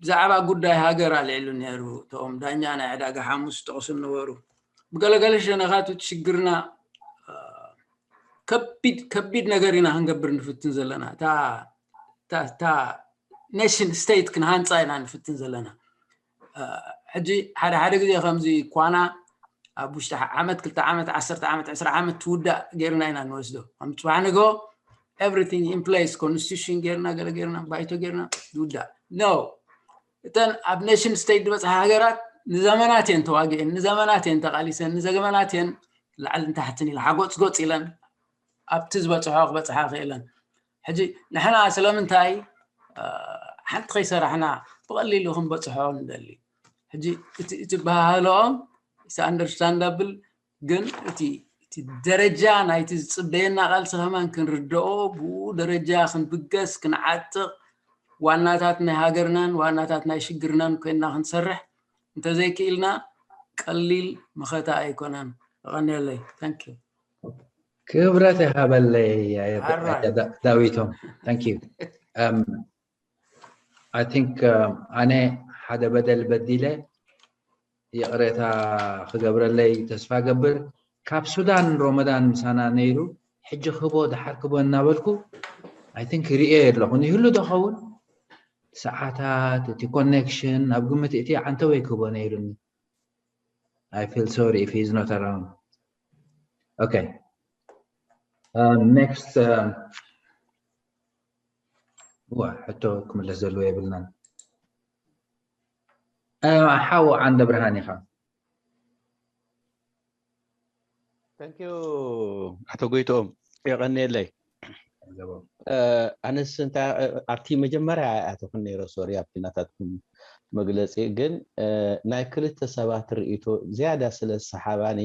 ብዛዕባ ጉዳይ ሃገር ኣልዒሉ ነይሩ። እቶም ዳኛ ናይ ዕዳጋ ሓሙስ ጠቕሱ ነበሩ። ብገለገለ ሸነኻት እቲ ሽግርና ከቢድ ከቢድ ነገር ኢና ክንገብር ንፍትን ዘለና። እታ ኔሽን ስቴት ክንሃንፃ ኢና ንፍትን ዘለና። ሕጂ ሓደ ሓደ ግዜ ከምዚ ኳና ኣብ ውሽጢ ዓመት ክልተ ዓመት ዓሰርተ ዓመት ዕስራ ዓመት ትውዳእ ጌርና ኢና ንወስዶ። ከም ፅባሕ ንግሆ everything in place፣ ኮንስቲቱሽን ጌርና፣ ገለ ጌርና፣ ባይቶ ጌርና ይውዳእ። No፣ እተን ኣብ ኔሽን ስቴት ዝበፅሓ ሃገራት ንዘመናት እየን ተዋጊአን፣ ንዘመናት እየን ተቓሊሰን፣ ንዘመናት እየን ላዕልን ታሕትን ኢለን ሓጎፅጎፅ ኢለን ኣብቲ ዝበፅሖ ክበፅሓ ክእለን። ሕጂ ንሕና ስለምንታይ ሓንቲ ከይሰራሕና ብቐሊሉ ክንበፅሖ ንደሊ? ሕጂ እቲ በሃህልኦም is understandable፣ ግን እቲ ደረጃ ናይቲ ዝፅበየና ቃልሲ ከማን ክንርድኦ፣ ብኡ ደረጃ ክንብገስ ክንዓጥቕ፣ ዋናታት ናይ ሃገርናን ዋናታት ናይ ሽግርናን ኮይንና ክንሰርሕ እንተዘይክኢልና ቀሊል መኸታ ኣይኮነን። የቐንየለይ። Thank you። ክብረት ይሃበለይ ዳዊቶም። Thank you። I think ኣነ ሓደ በደል በዲለ ይቕሬታ ክገብረለይ ተስፋ ገብር። ካብ ሱዳን ሮመዳን ምሳና ነይሩ፣ ሕጂ ክቦ ደሓር ክቦ እናበልኩ I think ርእየ ኣለኹ። ይህሉ ዶ ኸውን? ሰዓታት፣ እቲ ኮኔክሽን ኣብ ግምት እቲ ዓንተወይ ክቦ ነይሩኒ። I feel sorry if he's not around. Okay. Um, next, um, ዋ ሕቶ ክምለስ ዘለዎ የብልናን። ሓው ዓንደ ብርሃን ኢኻ። Thank you ኣቶ ጎይትኦም፣ የቐንየለይ። ኣነስ እንታይ ኣብቲ መጀመርያ ኣይኣተኹን ነይረ፣ ሶሪ፣ ኣብቲ ናታትኩም መግለፂ። ግን ናይ ክልተ ሰባት ርእይቶ ዝያዳ ስለ ዝሰሓባኒ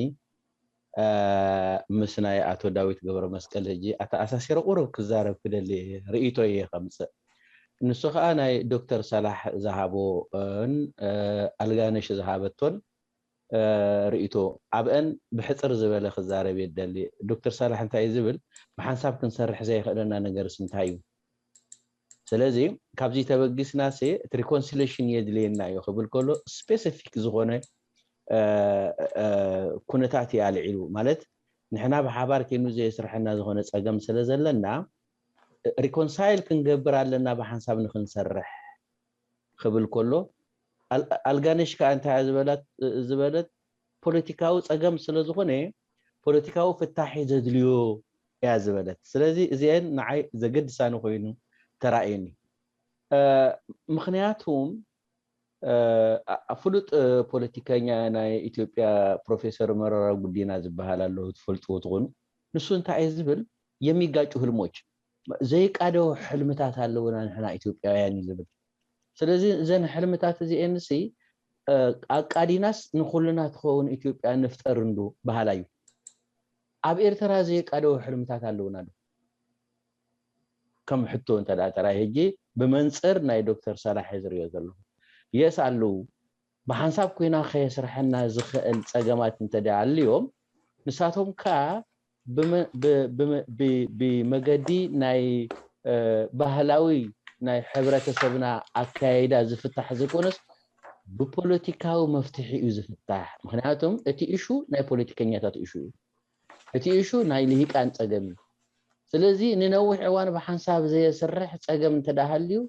ምስ ናይ ኣቶ ዳዊት ገብረ መስቀል ሕጂ ኣተኣሳሲረ ቁሩብ ክዛረብ ክደሊ እየ፣ ርእይቶ እየ ከምፅእ። ንሱ ከዓ ናይ ዶክተር ሳላሕ ዝሃቦን ኣልጋነሽ ዝሃበቶን ርእይቶ ኣብአን ብሕፅር ዝበለ ክዛረብ እየ ዝደሊ። ዶክተር ሳላሕ እንታይ እዩ ዝብል፣ ብሓንሳብ ክንሰርሕ ዘየኽእለና ነገርስ እንታይ እዩ? ስለዚ ካብዚ ተበጊስና ሲ እቲ ሪኮንሲሌሽን የድልየና እዩ ክብል ከሎ ስፔሲፊክ ዝኾነ ኩነታት እዩ ኣልዒሉ። ማለት ንሕና ብሓባር ኮይኑ ዘየስርሐና ዝኾነ ፀገም ስለ ዘለና ሪኮንሳይል ክንገብር ኣለና ብሓንሳብ ንክንሰርሕ ክብል ከሎ ኣልጋነሽ ከዓ እንታይ ዝበለት፣ ፖለቲካዊ ፀገም ስለ ዝኾነ ፖለቲካዊ ፍታሒ ዘድልዮ እያ ዝበለት። ስለዚ እዚአን ንዓይ ዘገድሳኒ ኮይኑ ተራእየኒ። ምክንያቱም ፍሉጥ ፖለቲከኛ ናይ ኢትዮጵያ ፕሮፌሰር መረራ ጉዲና ዝበሃል ኣለዉ፣ ትፈልጥዎ ትኾኑ። ንሱ እንታይ እዩ ዝብል፣ የሚጋጩ ህልሞች፣ ዘይቃደው ሕልምታት ኣለውና ንሕና ኢትዮጵያውያን እዩ ዝብል። ስለዚ እዘን ሕልምታት እዚኤንሲ ኣቃዲናስ ንኩልና ትኸውን ኢትዮጵያ ንፍጠር እንዶ በሃላይ እዩ። ኣብ ኤርትራ ዘይቃደው ሕልምታት ኣለውና ዶ? ከም ሕቶ እንተ ደኣ ጥራይ ሕጂ ብመንፅር ናይ ዶክተር ሳላሕ እየ ዝሪኦ ዘለኹ። የስ ኣለዉ። ብሓንሳብ ኮይና ከየስርሐና ዝኽእል ፀገማት እንተ ደኣ ኣልዮም ንሳቶም ከኣ ብመገዲ ናይ ባህላዊ ናይ ሕብረተሰብና ኣካያይዳ ዝፍታሕ ዘይኮነስ ብፖለቲካዊ መፍትሒ እዩ ዝፍታሕ። ምክንያቱም እቲ ኢሹ ናይ ፖለቲከኛታት ኢሹ እዩ። እቲ ኢሹ ናይ ልሂቃን ፀገም እዩ። ስለዚ ንነዊሕ እዋን ብሓንሳብ ዘየስርሕ ፀገም እንተደኣ ሃልዩ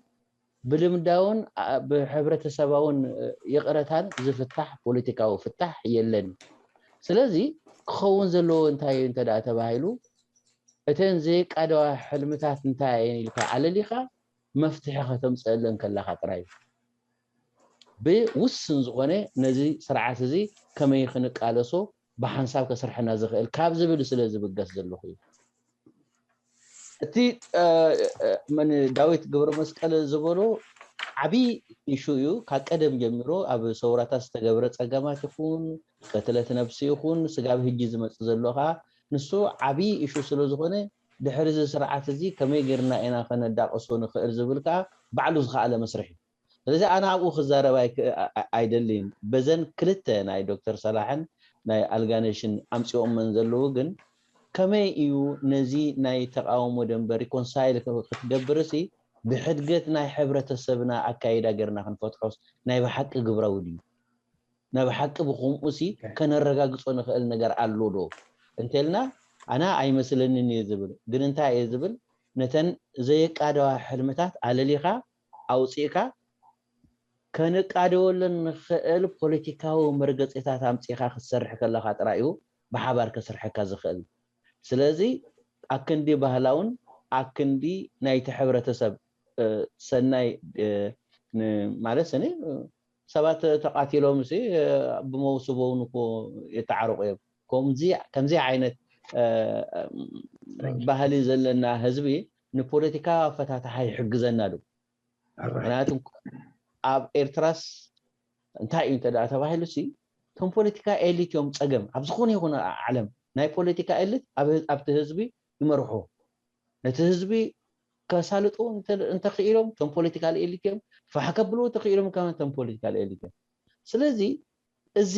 ብልምዳውን ብሕብረተሰባውን ይቕረታን ዝፍታሕ ፖለቲካዊ ፍታሕ የለን። ስለዚ ክኸውን ዘለዎ እንታይ እዩ እንተ ደኣ ተባሂሉ እተን ዘይቃደዋ ሕልምታት እንታይ እየን ኢልካ ኣለሊኻ መፍትሒ ከተምፅአለን ከለኻ ጥራይ እዩ። ብውስን ዝኾነ ነዚ ስርዓት እዚ ከመይ ክንቃለሶ ብሓንሳብ ከስርሐና ዝኽእል ካብ ዝብል ስለ ዝብገስ ዘለኹ እዩ። እቲ መን ዳዊት ገብረ መስቀል ዝበሎ ዓብዪ ኢሹ እዩ። ካብ ቀደም ጀሚሮ ኣብ ሰውራታት ዝተገብረ ፀገማት ይኹን ቅትለት ነብሲ ይኹን ስጋብ ህጂ ዝመፅእ ዘሎ ከዓ ንሱ ዓብዪ ኢሹ ስለ ዝኾነ ድሕሪ እዚ ስርዓት እዚ ከመይ ጌርና ኢና ከነዳቕሶ ንኽእል ዝብል ከዓ ባዕሉ ዝኸኣለ መስርሕ እዩ። ስለዚ ኣነ ኣብኡ ክዛረብ ኣይደልን። በዘን ክልተ ናይ ዶክተር ሰላሕን ናይ ኣልጋነሽን ኣምፅኦመን ዘለዉ ግን ከመይ እዩ ነዚ ናይ ተቃውሞ ደንበ ሪኮንሳይል ክትገብርሲ ብሕድገት ናይ ሕብረተሰብና ኣካይዳ ገርና ክንፈትሖስ ናይ ብሓቂ ግብራዊ ድዩ? ናይ ብሓቂ ብከምኡ ሲ ከነረጋግጾ ንኽእል ነገር ኣሎ ዶ እንተልና ኣና ኣይመስለንን እየ ዝብል። ግን እንታይ እየ ዝብል፣ ነተን ዘየቃደዋ ሕልምታት ኣለሊኻ ኣውፂእካ ከነቃደወለን ንኽእል ፖለቲካዊ መርገፂታት ኣምፂእካ ክትሰርሕ ከለካ ጥራይ እዩ ብሓባር ከስርሐካ ዝኽእል። ስለዚ ኣክንዲ ባህላውን ኣክንዲ ናይቲ ሕብረተሰብ ሰናይ ማለት ሰኒ ሰባት ተቃቲሎም ሲ ብመውስቦ እውን እኮ የተዓረቁ እዮም። ከምዚ ዓይነት ባህሊ ዘለና ህዝቢ ንፖለቲካ ኣፈታትሓ ይሕግዘና ዶ? ምክንያቱ ኣብ ኤርትራስ እንታይ እዩ እንተ ተባሂሉ ሲ እቶም ፖለቲካ ኤሊት እዮም ፀገም ኣብ ዝኾነ ይኹን ዓለም ናይ ፖለቲካ ኤሊት ኣብቲ ህዝቢ ይመርሑ። ነቲ ህዝቢ ከሳልጡ እንተኽኢሎም እቶም ፖለቲካል ኤሊት እዮም። ፋሕ ከብልዎ ተኽኢሎም ከ እቶም ፖለቲካል ኤሊት እዮም። ስለዚ እዚ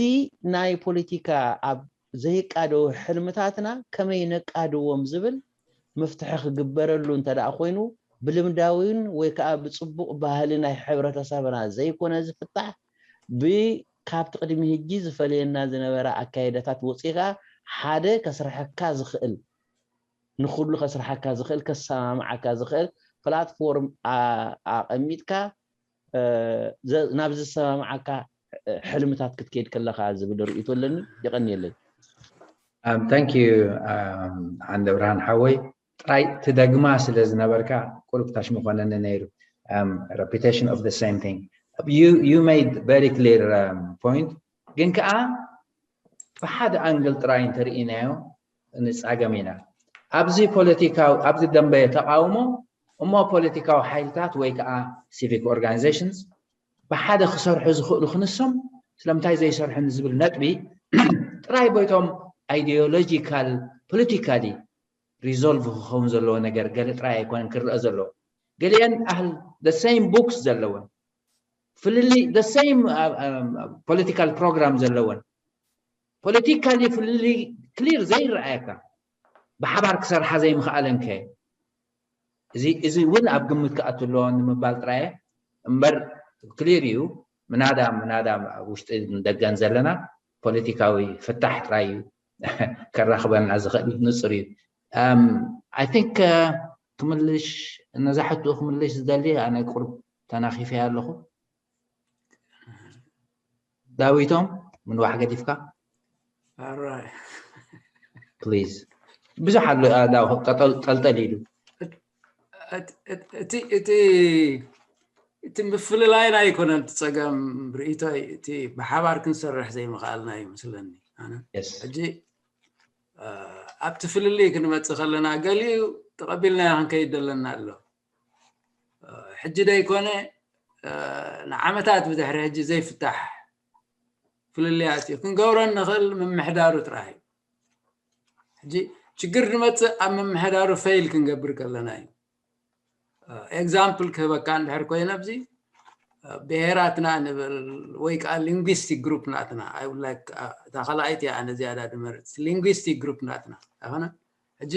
ናይ ፖለቲካ ኣብ ዘይቃደው ሕልምታትና ከመይ ነቃድዎም ዝብል መፍትሒ ክግበረሉ እንተ ደኣ ኮይኑ ብልምዳዊን ወይ ከዓ ብፅቡቕ ባህሊ ናይ ሕብረተሰብና ዘይኮነ ዝፍታሕ ብ ካብቲ ቅድሚ ሕጂ ዝፈለየና ዝነበረ ኣካይዳታት ወፂኻ ሓደ ከስርሐካ ዝኽእል ንኩሉ ከስርሓካ ዝኽእል ከሰማምዓካ ዝኽእል ፕላትፎርም ኣቐሚጥካ ናብ ዝሰማምዓካ ሕልምታት ክትከይድ ከለካ ዝብል ርእይቶ ኣለኒ። የቐንየለይ። Thank you ዓንደ ብርሃን ሓወይ፣ ጥራይ ትደግማ ስለ ዝነበርካ ቁሩብ ታሽ ምኾነኒ ነይሩ። Repetition of the same thing. You made very clear point. ግን ከዓ ብሓደ ኣንግል ጥራይ እንተርኢናዮ ንፃገም ኢና። ኣብዚ ፖለቲካዊ ኣብዚ ደንበ ተቃውሞ እሞ ፖለቲካዊ ሓይልታት ወይ ከዓ civic organizations ብሓደ ክሰርሑ ዝኽእሉ ክንሶም ስለምንታይ ዘይሰርሑ ንዝብል ነጥቢ ጥራይ ቦይቶም ideological politically resolve ክኸውን ዘለዎ ነገር ገለ ጥራይ ኣይኮነን ክረአ ዘለዎ። ገሊአን ኣህል the same books ዘለወን ፍልልይ the same political program ዘለወን politically ፍልልይ clear ዘይረኣየካ ብሓባር ክሰርሓ ዘይምኽኣለን ከ እዚ እውን ኣብ ግምት ክኣቱ ኣለዎ ንምባል ጥራየ እምበር clear እዩ። ምናዳ ምናዳ ውሽጢ ደገን ዘለና ፖለቲካዊ ፍታሕ ጥራይ እዩ ከራኽበና ዝኽእል ንፁር እዩ። I think ክምልሽ ነዛ ሕትኡ ክምልሽ ዝደሊ ኣነ ቁሩብ ተናኺፈያ ኣለኹ። ዳዊቶም ምንዋሕ ገዲፍካ please። ብዙሕ ኣሎ ጠልጠል ኢሉ። እቲ ምፍልላይና ኣይኮነን እቲ ፀገም ርእይቶይ፣ እቲ ብሓባር ክንሰርሕ ዘይምኽኣልና እዩ መስለኒ። ሕጂ ኣብቲ ፍልልይ ክንመፅእ ከለና ገሊኡ ተቐቢልናዮ ክንከይድ ዘለና ኣሎ። ሕጂ ደይኮነ ንዓመታት ብድሕሪ ሕጂ ዘይፍታሕ ፍልልያት እዩ። ክንገብሮ እንኽእል ምምሕዳሩ ጥራሕ እዩ። ሕጂ ችግር ዝመፅእ ኣብ ምምሕዳሩ ፌይል ክንገብር ከለና እዩ። ኤግዛምፕል ክህበካ እንድሕር ኮይነ ኣብዚ ብሄራትና ንብል ወይ ከዓ ሊንጉስቲክ ግሩፕ ናትና እታ ካልኣይቲ እያ ኣነ ዝያዳ ድመርፅ ሊንጉስቲክ ግሩፕ ናትና ኣይኮነ። ሕጂ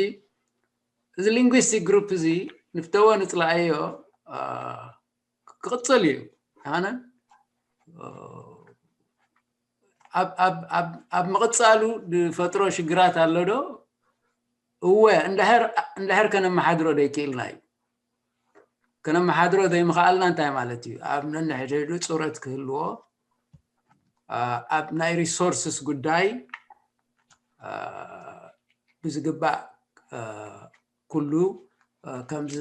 እዚ ሊንጉስቲክ ግሩፕ እዚ ንፍተዎ ንፅላኣዮ ክቕፅል እዩ። ኣነ ኣብ ምቕፃሉ ዝፈጥሮ ሽግራት ኣሎ ዶ? እወ፣ እንድሕር ከነመሓድሮ ዘይክኢልና እዩ። ከነመሓድሮ ዘይምኽኣልና እንታይ ማለት እዩ? ኣብ ነንሕድሕዱ ፅረት ክህልዎ፣ ኣብ ናይ ሪሶርስስ ጉዳይ ብዝግባእ ኩሉ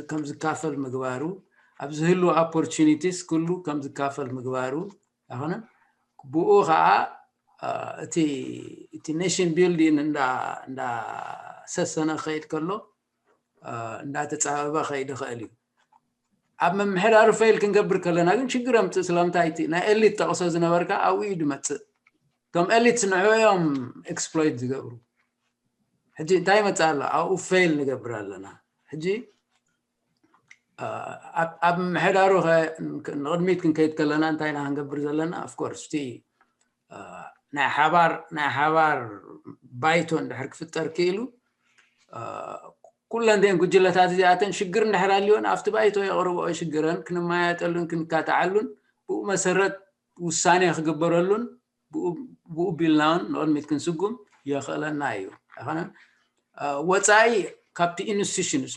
ከም ዝካፈል ምግባሩ፣ ኣብ ዝህልው ኦፖርቹኒቲስ ኩሉ ከም ዝካፈል ምግባሩ ኣይኮነን። ብኡ ከዓ እቲ ኔሽን ቢልዲን እንዳሰሰነ ክኸይድ ከሎ እንዳተፃበበ ክኸይድ ይኽእል እዩ። ኣብ ምምሕዳሩ ፌይል ክንገብር ከለና ግን ሽግር የምፅእ። ስለምንታይ እቲ ናይ ኤሊት ጠቕሶ ዝነበርካ ኣብኡ እዩ ዝመፅእ። እቶም ኤሊትስ ንዕኡ እዮም ኤክስፕሎይት ዝገብሩ። ሕጂ እንታይ ይመፅእ ኣሎ? ኣብኡ ፌይል ንገብር ኣለና። ሕጂ ኣብ ምሕዳሩ ንቕድሚት ክንከይድ ከለና እንታይ ኢና ክንገብር ዘለና? Of course እቲ ናይ ሓባር ናይ ሓባር ባይቶ እንድሕር ክፍጠር ክኢሉ፣ ኩለን እተን ጉጅለታት እዚኣተን ሽግር እንድሕር ኣልዮን ኣብቲ ባይቶ የቕርብኦ ሽግረን ክንመያየጠሉን ክንካትዓሉን ብኡ መሰረት ውሳኔ ክግበረሉን ብኡ ቢልና እውን ንቕድሚት ክንስጉም የኽእለና እዩ። ኣይኮነን? ወፃኢ ካብቲ institutions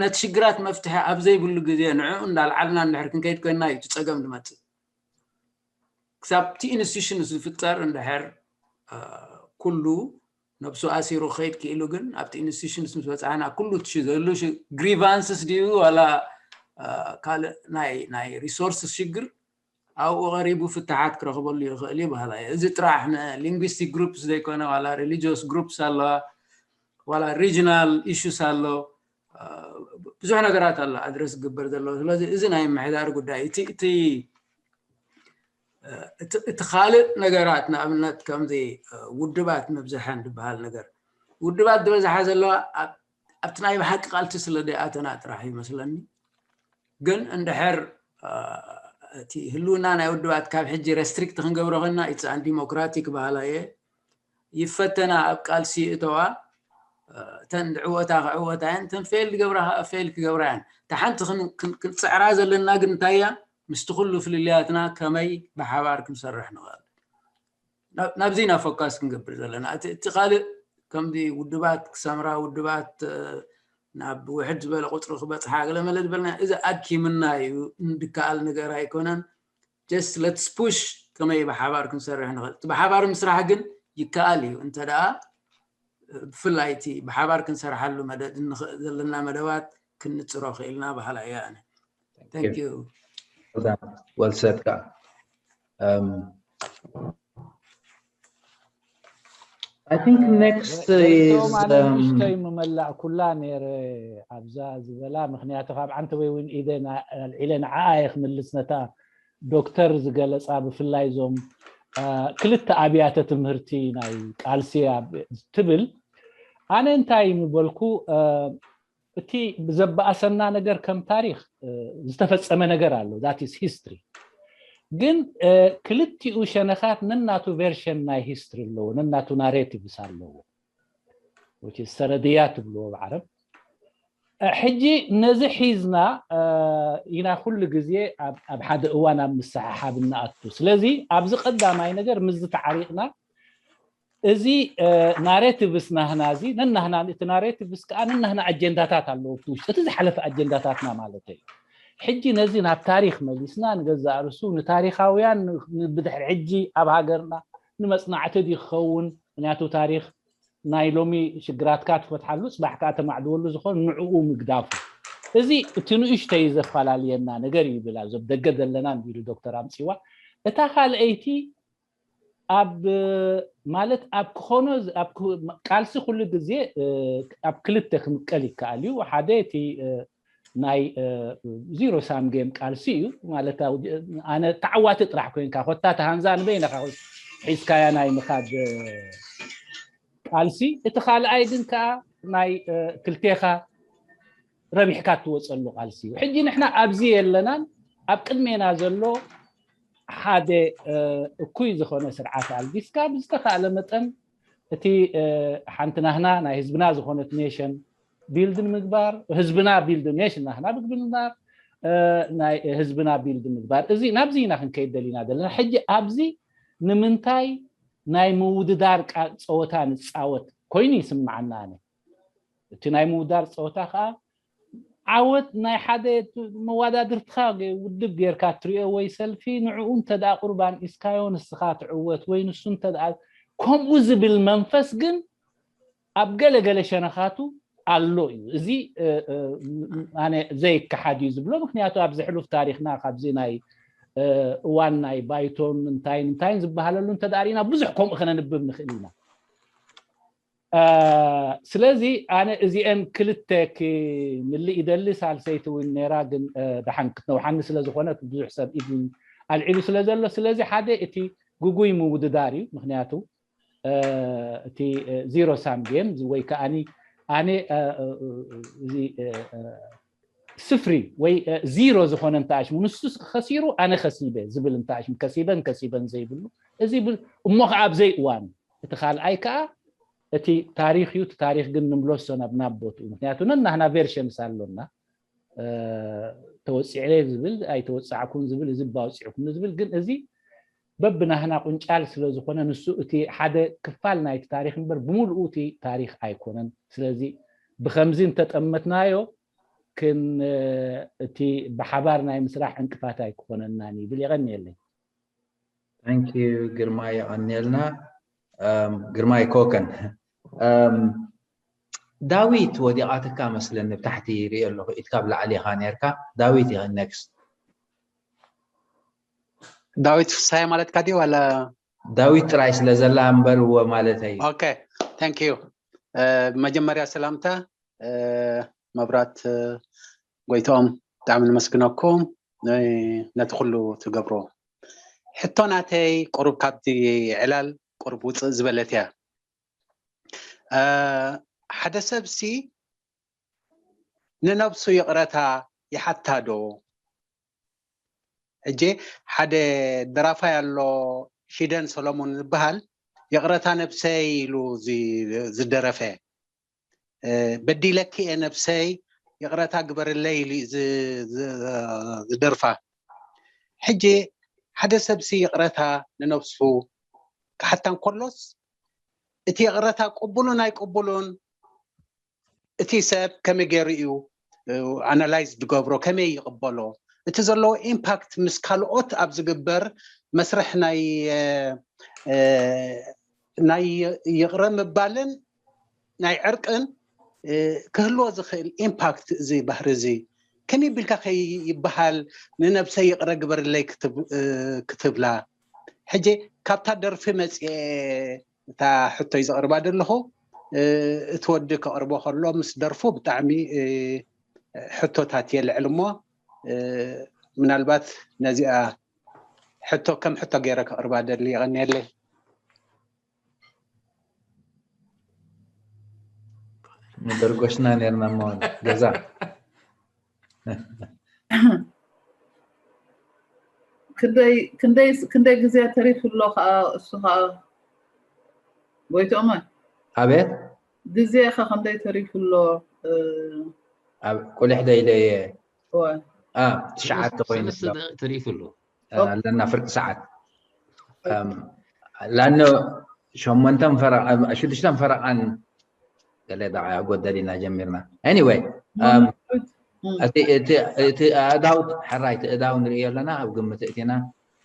ነቲ ሽግራት መፍትሒ ኣብ ዘይብሉ ግዜ ንዕኡ እንዳልዓልና እንድሕር ክንከይድ ኮይንና እዩ እቲ ፀገም ዝመፅእ። ክሳብ እቲ institutions ዝፍጠር እንድሕር ኩሉ ነብሱ ኣሲሩ ክኸይድ ክኢሉ ግን ኣብቲ institutions ምስ በፃሕና ኩሉ እቲ ዘሎ grievances ድዩ ዋላ ካልእ ናይ resources ሽግር ኣብኡ ቀሪቡ ፍትሓት ክረኽበሉ ይኽእል እዩ በሃላይ እየ። እዚ ጥራሕ ን linguistic groups ዘይኮነ ዋላ religious groups ኣለዋ ዋላ regional issues ኣሎ ብዙሕ ነገራት ኣሎ ኣድረስ ክግበር ዘለዎ። ስለዚ እዚ ናይ ምሕዳር ጉዳይ እቲ እቲ ካልእ ነገራት ንኣብነት ከምዚ ውድባት ምብዝሐን ዝበሃል ነገር ውድባት ዝበዝሓ ዘለዋ ኣብቲ ናይ ብሓቂ ቃልሲ ስለ ደይኣተና ጥራሕ ይመስለኒ። ግን እንድሕር እቲ ህልውና ናይ ውድባት ካብ ሕጂ restrict ክንገብሮ ኮይና it's undemocratic በሃላይ እየ። ይፈተና ኣብ ቃልሲ ይእተዋ እተን ዝዕወታ ክዕወታ እየን እተን fail ዝገብራ ከዓ fail ክገብራ እየን። እታ ሓንቲ ክንፅዕራ ዘለና ግን እንታይ እያ? ምስቲ ኩሉ ፍልልያትና ከመይ ብሓባር ክንሰርሕ ንኽእል ናብዚ ኢና focus ክንገብር ዘለና። እቲ ካልእ ከምዚ ውድባት ክሰምራ ውድባት ናብ ውሕድ ዝበለ ቁፅሪ ክበፅሓ ገለመለ ዝበልና እዚ ኣድኪምና እዩ። እንድከኣል ነገር ኣይኮነን። Just let's push ከመይ ብሓባር ክንሰርሕ ንኽእል። እቲ ብሓባር ምስራሕ ግን ይከኣል እዩ እንተ ደኣ ብፍላይ እቲ ብሓባር ክንሰርሓሉ ዘለና መደባት ክንፅሮ ክኢልና በሃላ እያ ኣነ። Thank you። Well said ከዓ I think next is ንእሽተይ ምመላእ ኩላ ነይረ ኣብዛ ዝበላ ምክንያቱ ካብ ዓንተበይ እውን ኢደ ኣልዒለ ንዓኣ እየ ክምልስ ነታ ዶክተር ዝገለፃ ብፍላይ እዞም ክልተ ኣብያተ ትምህርቲ ናይ ቃልሲ ትብል ኣነ እንታይ ምበልኩ እቲ ዘባእሰና ነገር ከም ታሪክ ዝተፈፀመ ነገር ኣሎ that is history ግን ክልቲኡ ሸነኻት ነናቱ version ናይ history ኣለዎ ነናቱ narratives ኣለዎ ሰረድያ ትብልዎ ብዓረብ ሕጂ ነዚ ሒዝና ኢና ኩሉ ግዜ ኣብ ሓደ እዋን ኣብ ምስሓሓብ እንኣቱ ስለዚ ኣብዚ ቀዳማይ ነገር ምስዚ ተዓሪቕና እዚ narratives ናህና እዚ ነናህና እቲ narratives ከዓ ነናህና ኣጀንዳታት ኣለዎ እቲ ውሽጢ እቲ ዝሓለፈ ኣጀንዳታትና ማለት እዩ ሕጂ ነዚ ናብ ታሪክ መሊስና ንገዛእ ርሱ ንታሪካውያን ብድሕሪ ሕጂ ኣብ ሃገርና ንመፅናዕቲ ድዩ ክኸውን ምክንያቱ ታሪክ ናይ ሎሚ ሽግራትካ ትፈትሓሉ ፅባሕ ከዓ ተማዕድወሉ ዝኮን ንዕኡ ምግዳፉ እዚ እቲ ንእሽተይ ዘፈላለየና ነገር እዩ ይብል ኣብዞም ደገ ዘለና እንዲሉ ዶክተር ኣምፅዋ እታ ካልአይቲ ኣብ ማለት ኣብ ክኾኖ ቃልሲ ኩሉ ግዜ ኣብ ክልተ ክምቀል ይከኣል እዩ ሓደ እቲ ናይ zero sum game ቃልሲ እዩ ማለት ኣነ ተዓዋቲ ጥራሕ ኮይንካ ኮታ ተሃንዛ ንበይነካ ሒዝካያ ናይ ምካድ ቃልሲ እቲ ካልኣይ ግን ከዓ ናይ ክልቴካ ረቢሕካ እትወፀሉ ቃልሲ እዩ ሕጂ ንሕና ኣብዚ የለናን ኣብ ቅድሜና ዘሎ ሓደ እኩይ ዝኾነ ስርዓት ኣልጊስካ ብዝተካእለ መጠን እቲ ሓንቲ ናህና ናይ ህዝብና ዝኾነት nation build ንምግባር ህዝብና build nation ናህና ምግቢ ምግባር ናይ ህዝብና build ምግባር እዚ ናብዚ ኢና ክንከይድ ደሊና ዘለና ሕጂ ኣብዚ ንምንታይ ናይ ምውድዳር ጸወታ ንጻወት ኮይኑ ይስምዓና ኣነ እቲ ናይ ምውዳር ጸወታ ከዓ ዓወት ናይ ሓደ መዋዳድርትኻ ውድብ ጌርካ ትሪኦ ወይ ሰልፊ ንዕኡ እንተ ደኣ ቁርባን ኢስካዮ ንስኻ ትዕወት ወይ ንሱ እንተ ደኣ ከምኡ ዝብል መንፈስ ግን ኣብ ገለ ገለ ሸነኻቱ ኣሎ እዩ እዚ ኣነ ዘይከሓድ እዩ ዝብሎ ምክንያቱ ኣብዚ ሕሉፍ ታሪክና ካብዚ ናይ እዋን ናይ ባይቶን እንታይን እንታይን ዝበሃለሉ እንተ ደኣ ርኢና ብዙሕ ከምኡ ከነንብብ ንኽእል ኢና ስለዚ ኣነ እዚአን ክልተ ክምልእ ይደሊ ሳልሰይቲ እውን ነራ ግን ደሓን ክትነውሓኒ ስለ ዝኾነት ብዙሕ ሰብ ኢድ ኣልዒሉ ስለ ዘሎ ስለዚ ሓደ እቲ ግጉይ ምውድዳር እዩ ምክንያቱ እቲ zero sum game ወይ ከዓኒ ኣነ እዚ ስፍሪ ወይ ዚሮ ዝኾነ እንተኣሽሙ ንሱ ከሲሩ ኣነ ከሲበ ዝብል እንተኣሽሙ ከሲበን ከሲበን ዘይብሉ እዚ እሞ ከዓ ኣብዘይ እዋን እቲ ካልኣይ ከዓ እቲ ታሪክ እዩ። እቲ ታሪክ ግን ንምለሶ ናብ ናብ ቦትኡ ምክንያቱ ነናህና ቨርሽንስ ኣሎና። ተወፂዐ ዝብል ኣይተወፃዕኩን ዝብል እዚ ባውፂዕኩም ዝብል ግን እዚ በብናህና ቁንጫል ስለ ዝኾነ ንሱ እቲ ሓደ ክፋል ናይቲ ታሪክ እምበር ብምሉኡ እቲ ታሪክ ኣይኮነን። ስለዚ ብከምዚ እንተጠመትናዮ ክን እቲ ብሓባር ናይ ምስራሕ ዕንቅፋት ኣይክኾነናን ይብል። የቐንየለይ። Thank you ግርማይ፣ የቐንየልና። ግርማይ ኮከን ዳዊት ወዲቓትካ መስለኒ፣ ብታሕቲ ይሪኦ ኣለኹ፣ ኢድካ ብላዕሊ ኢኻ ነርካ። ዳዊት ኢኻ ኔክስት። ዳዊት ፍሳየ ማለትካ ድዩ ዋላ? ዳዊት ጥራይ ስለ ዘላ እምበር እወ ማለተይ። ኦኬ፣ thank you። ብመጀመርያ ሰላምታ መብራት ጎይትኦም ብጣዕሚ ነመስግነኩም ነቲ ኩሉ ትገብሮ። ሕቶ ናተይ ቁሩብ ካብቲ ዕላል ቁሩብ ውፅእ ዝበለት እያ። ሓደ ሰብሲ ንነብሱ ይቕረታ ይሓታ ዶ? ሕጂ ሓደ ደራፋይ ኣሎ ሽደን ሰሎሞን ዝበሃል ይቕረታ ነብሰይ ኢሉ ዝደረፈ በዲለኪ እየ ነብሰይ ይቕረታ ግበርለይ ኢሉ ዝደርፋ። ሕጂ ሓደ ሰብሲ ይቕረታ ንነብሱ ክሓታ እንከሎስ እቲ ይቕረታ ቅቡሉን ኣይቅቡሉን እቲ ሰብ ከመይ ገይሩ እዩ ኣናላይዝ ዝገብሮ፣ ከመይ ይቕበሎ፣ እቲ ዘለዎ ኢምፓክት ምስ ካልኦት ኣብ ዝግበር መስርሕ ናይ ናይ ይቕረ ምባልን ናይ ዕርቅን ክህልዎ ዝኽእል ኢምፓክት እዚ ባህሪ እዚ ከመይ ቢልካ ከይበሃል ንነብሰይ ይቕረ ግበርለይ ክትብላ። ሕጂ ካብታ ደርፊ መፅኤ እታ ሕቶይ ዘቕርባ ዘለኹ እቲ ወዲ ከቕርቦ ከሎ ምስ ደርፉ ብጣዕሚ ሕቶታት የልዕል እሞ ምናልባት ነዚኣ ሕቶ ከም ሕቶ ገይረ ከቕርባ ደሊ። የቐንየለይ። ንደርጎሽና ነርና እሞ ገዛ ክንደይ ክንደይ ክንደይ ግዜ ተሪፉ ኣሎ ከዓ እሱ ከዓ ጎይትኦም ኣቤት ግዜ ከ ክንደይ ተሪፉ ኣሎ ኣብ ቁሊሕ ደ ኢለ እየ እወ አ ትሽዓተ ኮይኑ ሰለስተ ደቂቕ ተሪፉ ኣሎ ኣለና ፍርቂ ሰዓት ላኖ ሸሞንተን ፈረቃ ሽዱሽተን ፈረቃን ገለ ደዓ ጎደል ኢና ጀሚርና anyway እቲ ኣእዳው ሕራይ እቲ እዳው ንርእዮ ኣለና ኣብ ግምት እቲና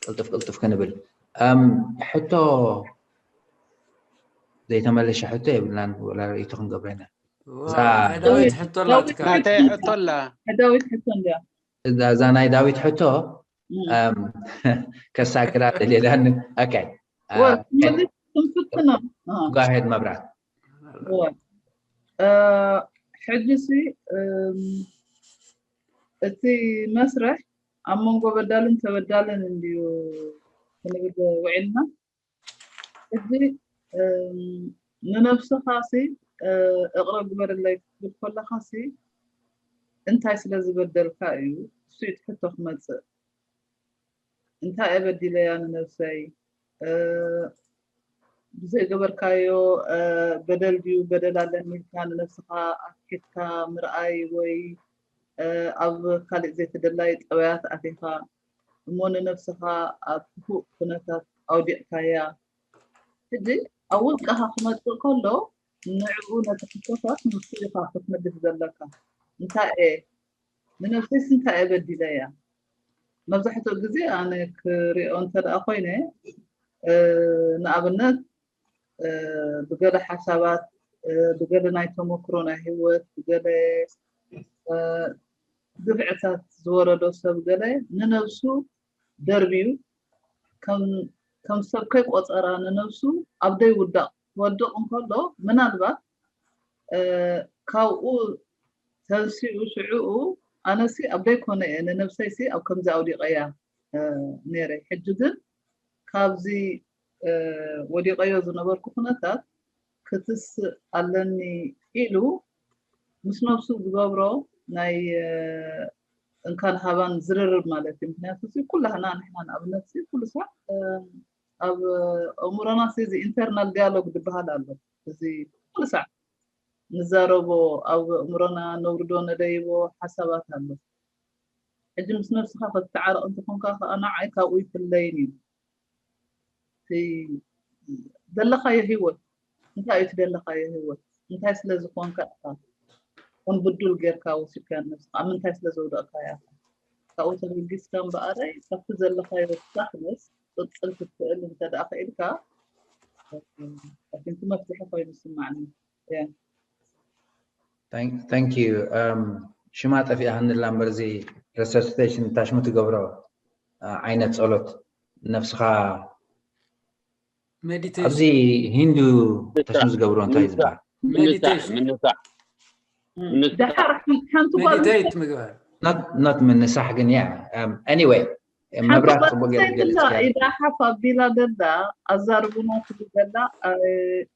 ቅልጥፍ ቅልጥፍ ክንብል ሕቶ ዘይተመለሸ ሕቶ የብልናን ወላ ርእይቶ ክንገብረና ዳዊት ሕቶ ኣላትካ ናተይ ሕቶ ኣላ ዳዊት ሕቶ እንዲያ እዛ ናይ ዳዊት ሕቶ ከሳግራ ደልየላኒ okay ክንፍትና go ahead መብራት ሕጂ ሲ እቲ መስርሕ ኣብ መንጎ በዳልን ተበዳልን እንድዩ ክንብል ውዒልና ሕጂ ንነብስኻ ሲ እቕረ ግበርለይ ክትብል ከለኻ ሲ እንታይ ስለ ዝበደልካ እዩ እሱ እዩ ትሕቶ ክመፅእ እንታይ እየ በዲለያ ንነብሰይ ብዘይገበርካዮ በደል ድዩ በደል ኣለኒ ኢልካ ንነብስኻ ኣትሒትካ ምርኣይ ወይ ኣብ ካሊእ ዘይተደላይ ጠባያት ኣቲኻ እሞ ንነብስኻ ኣብ ክፉእ ኩነታት ኣውዲቕካያ ሕጂ ኣብ ውልቅኻ ክመፅእ ከሎ ንዕኡ ነቲ ሕቶታት ንሱ ኢኻ ክትምልስ ዘለካ እንታይ እየ ንነብሰይስ እንታይ እየ በዲለያ መብዛሕትኡ ግዜ ኣነ ክሪኦ እንተ ደኣ ኮይነ ንኣብነት ብገለ ሓሳባት ብገለ ናይ ተመክሮ ናይ ህይወት ብገለ ግፍዕታት ዝወረዶ ሰብ ገለ ንነብሱ ደርብዩ ከም ሰብ ከይቆፀራ ንነብሱ ኣብ ደይውዳቕ ክወድቕ እንከሎ ምናልባት ካብኡ ተንሲኡ ሽዕኡ ኣነሲ ኣብ ደይኮነ እየ ንነብሰይሲ ኣብ ከምዚ ኣውዲቐያ ነይረ ሕጂ ግን ካብዚ ወዲቐዮ ዝነበርኩ ኩነታት ክትስእ ኣለኒ ኢሉ ምስ ነብሱ ዝገብሮ ናይ እንካን ሃባን ዝርርብ ማለት እዩ። ምክንያቱ ኩላህና ንሕና ንኣብነት ኩሉ ሳዕ ኣብ ኣእምሮና እዚ ኢንተርናል ዲያሎግ ዝበሃል ኣሎ። እዚ ኩሉ ሳዕ ንዛረቦ፣ ኣብ ኣእምሮና ነውርዶ ነደይቦ ሓሳባት ኣሎ። ሕጂ ምስ ነብስኻ ክትተዓረቕ እንተኾንካ ከዓ ንዓይ ካብኡ ይፍለይን እዩ። ዘለኻዮ ህይወት እንታይ እዩ? እቲ ዘለኻዮ ህይወት እንታይ ስለ ዝኾንካ ኢኻ ከም ብዱል ጌርካ ወሲድካ ነብስኻ ኣብ ምንታይ ስለ ዘውደቕካያ ኢኻ? ካብኡ ተበጊስካ እምበኣረይ ካብቲ ዘለኻዮ ክሳኽነስ ቅፅል ክትክእል እንተ ደኣ ክኢልካ እቲ መፍትሒ ኮይኑ ይስማዕኒ። Thank you. ሽማ ጠፊኣትኒ ኣላ እምበር እዚ resuscitation ታሽሙ ትገብሮ ዓይነት ፀሎት ነብስኻ meditation ኣብዚ ሂንዱ ታሽሙ ዝገብሮ እንታይ ዝበሃል? meditation ምንሳሕ ምንሳሕ ደሓር ሓንቲ ጓል meditate ምግባር not ምንሳሕ ግን ያ anyway መብራት ፅቡቅ ገይሩ ክገልፅ ይችላል። ኢዳ ሓፍ ኣቢላ ደላ ኣዛርቡና ትብል ደላ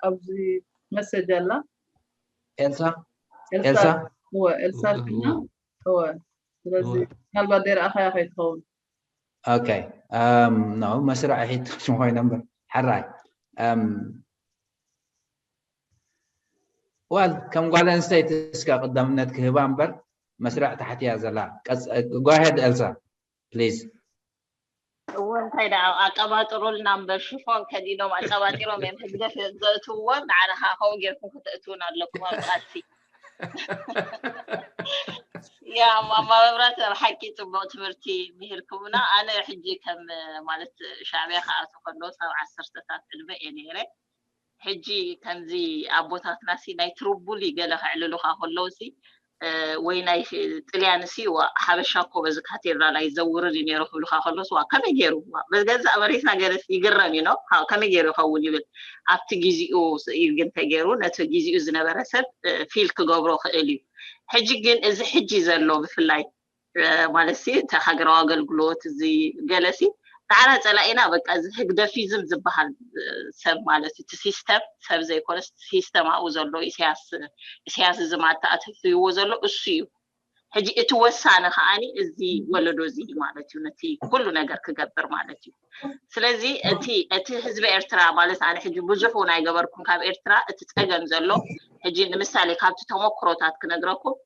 ኣብዚ መሰጅ ኣላ ኤልሳ ኤልሳ እወ ኤልሳ ሽና እወ ስለዚ ምናልባት ደይረኣኻያ ከይትኸውን ኦኬ no መስርዕ ሒት ሽም ኮይነ እምበር ሓራይ ዋል ከም ጓል ኣንስተይቲ እስከ ቀዳምነት ክህባ እምበር መስርዕ ታሕቲ እያ ዘላ go ahead ኤልሳ please እወ እንታይ ደኣ ኣቀባጥሩልና እምበር ሽፎን ከዲኖም ኣቀባጢሮም እዮም ህግደፍ ዘእትውዎም ንዓና ከዓ ከምኡ ጌርኩም ከተእትውን ኣለኩም ኣብ ቃልሲ ያ ማማ መብራት ኣብ ሓቂ ፅቡቅ ትምህርቲ ምሂርኩምና ኣነ ሕጂ ከም ማለት ሻዕብያ ክኣቱ ከለዎ ካብ ዓሰርተታት ዕድመ እየ ነይረ ሕጂ ከምዚ ኣቦታትና ሲ ናይ ትርቡሊ ገለ ከዕልሉካ ከለዉ ሲ ወይ ናይ ጥልያን ሲ ሓበሻ እኮ በዚ ካቴድራል ኣይዘውርን እዩ ነይሩ ክብሉካ ከለስ ዋ ከመይ ገይሩ በገዛእ መሬትና ገለ ይግረም እዩ ነው ከመይ ገይሩ ይኸውን ይብል ኣብቲ ግዜኡ እዩ ግን ተገይሩ ነቲ ግዜኡ ዝነበረ ሰብ ፊል ክገብሮ ክእል እዩ ሕጂ ግን እዚ ሕጂ ዘሎ ብፍላይ ማለት ሲ እቲ ሃገራዊ ኣገልግሎት እዚ ገለ ሲ ንዓና ፀላኢና በቃ እዚ ህግደፊዝም ዝበሃል ሰብ ማለት እቲ ሲስተም ሰብ ዘይኮነስ ሲስተም ኣብኡ ዘሎ ኢሳያስ ኢሳያስ እዚ ማታ ኣትሕዝዎ ዘሎ እሱ እዩ ሕጂ እቲ ወሳኒ ከዓኒ እዚ ወለዶ እዚ ማለት እዩ ነቲ ኩሉ ነገር ክገብር ማለት እዩ ስለዚ እቲ እቲ ህዝቢ ኤርትራ ማለት ኣነ ሕጂ ብዙሕ እውን ኣይገበርኩም ካብ ኤርትራ እቲ ፀገም ዘሎ ሕጂ ንምሳሌ ካብቲ ተመክሮታት ክነግረኩም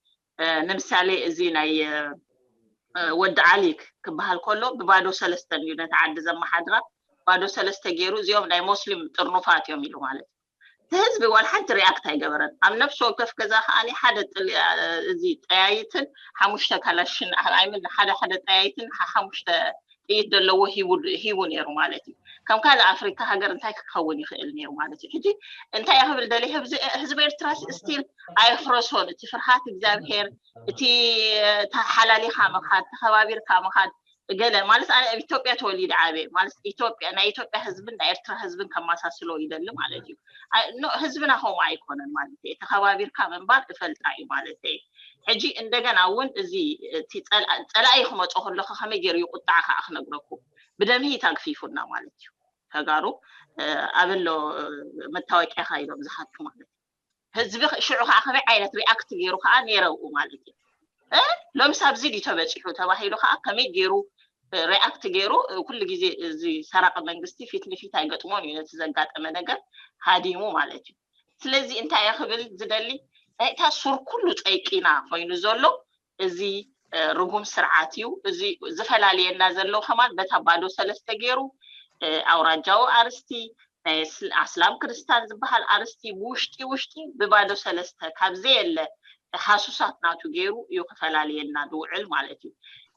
ንምሳሌ እዚ ናይ ወዲ ዓሊ ክበሃል ከሎ ብባዶ ሰለስተ እዩ ነቲ ዓዲ ዘመሓድራ ባዶ ሰለስተ ገይሩ እዚኦም ናይ ሞስሊም ጥርኑፋት እዮም ኢሉ ማለት እዩ እቲ ህዝቢ ዋላ ሓንቲ ሪኣክት ኣይገበረን ኣብ ነፍሲ ወከፍ ገዛ ከዓ ሓደ እዚ ጠያይትን ሓሙሽተ ካላሽን ኣይምን ሓደ ሓደ ጠያይትን ሓሙሽተ ጥይት ዘለዎ ሂቡ ነይሩ ማለት እዩ ከም ካልእ ኣፍሪካ ሃገር እንታይ ክኸውን ይኽእል ነይሩ ማለት እዩ ሕጂ እንታይ ክብል ደሊ ህዝቢ ኤርትራ ስቲል ኣየፍረሶን እቲ ፍርሃት እግዚኣብሄር እቲ ሓላሊኻ ምኻድ ተኸባቢርካ ምኻድ ገለ ማለት ኣነ ኣብ ኢትዮጵያ ተወሊደ ዓብየ ማለት ኢትዮጵያ ናይ ኢትዮጵያ ህዝብን ናይ ኤርትራ ህዝብን ከመሳስሎ ይደሊ ማለት እዩ ህዝብና ከምኡ ኣይኮነን ማለት እዩ ተኸባቢርካ ምንባር እፈልጣ እዩ ማለት እዩ ሕጂ እንደገና እውን እዚ ጸላኢ ክመፆ ከለካ ከመይ ገይሩ ይቁጣዕ ከዓ ክነግረኩም ብደምሂት ኣግፊፉና ማለት እዩ ተጋሩ ኣበሎ መታወቂያካ ኢሎም ዝሓቱ ማለት እዩ ህዝቢ ሽዑ ከዓ ከመይ ዓይነት ሪኣክት ገይሩ ከዓ ነይረ ኣብኡ ማለት እዩ ሎምስ ኣብዚ ድዩ ተበፂሑ ተባሂሉ ከዓ ከመይ ገይሩ ሪኣክት ገይሩ ኩሉ ግዜ እዚ ሰራቂ መንግስቲ ፊት ንፊት ኣይገጥሞን እዩ ነቲ ዘጋጠመ ነገር ሃዲሙ ማለት እዩ ስለዚ እንታይ እየ ክብል ዝደሊ ናይታ ሱር ኩሉ ፀይቂና ኮይኑ ዘሎ እዚ ርጉም ስርዓት እዩ እዚ ዝፈላልየና ዘሎ ከማን በታ ባዶ ሰለስተ ገይሩ ኣውራጃዊ ኣርስቲ ናይ ኣስላም ክርስታን ዝበሃል ኣርስቲ ብውሽጢ ውሽጢ ብባዶ ሰለስተ ካብ ዘየለ ሃሱሳት ናቱ ገይሩ እዩ ክፈላልየና ዝውዕል ማለት እዩ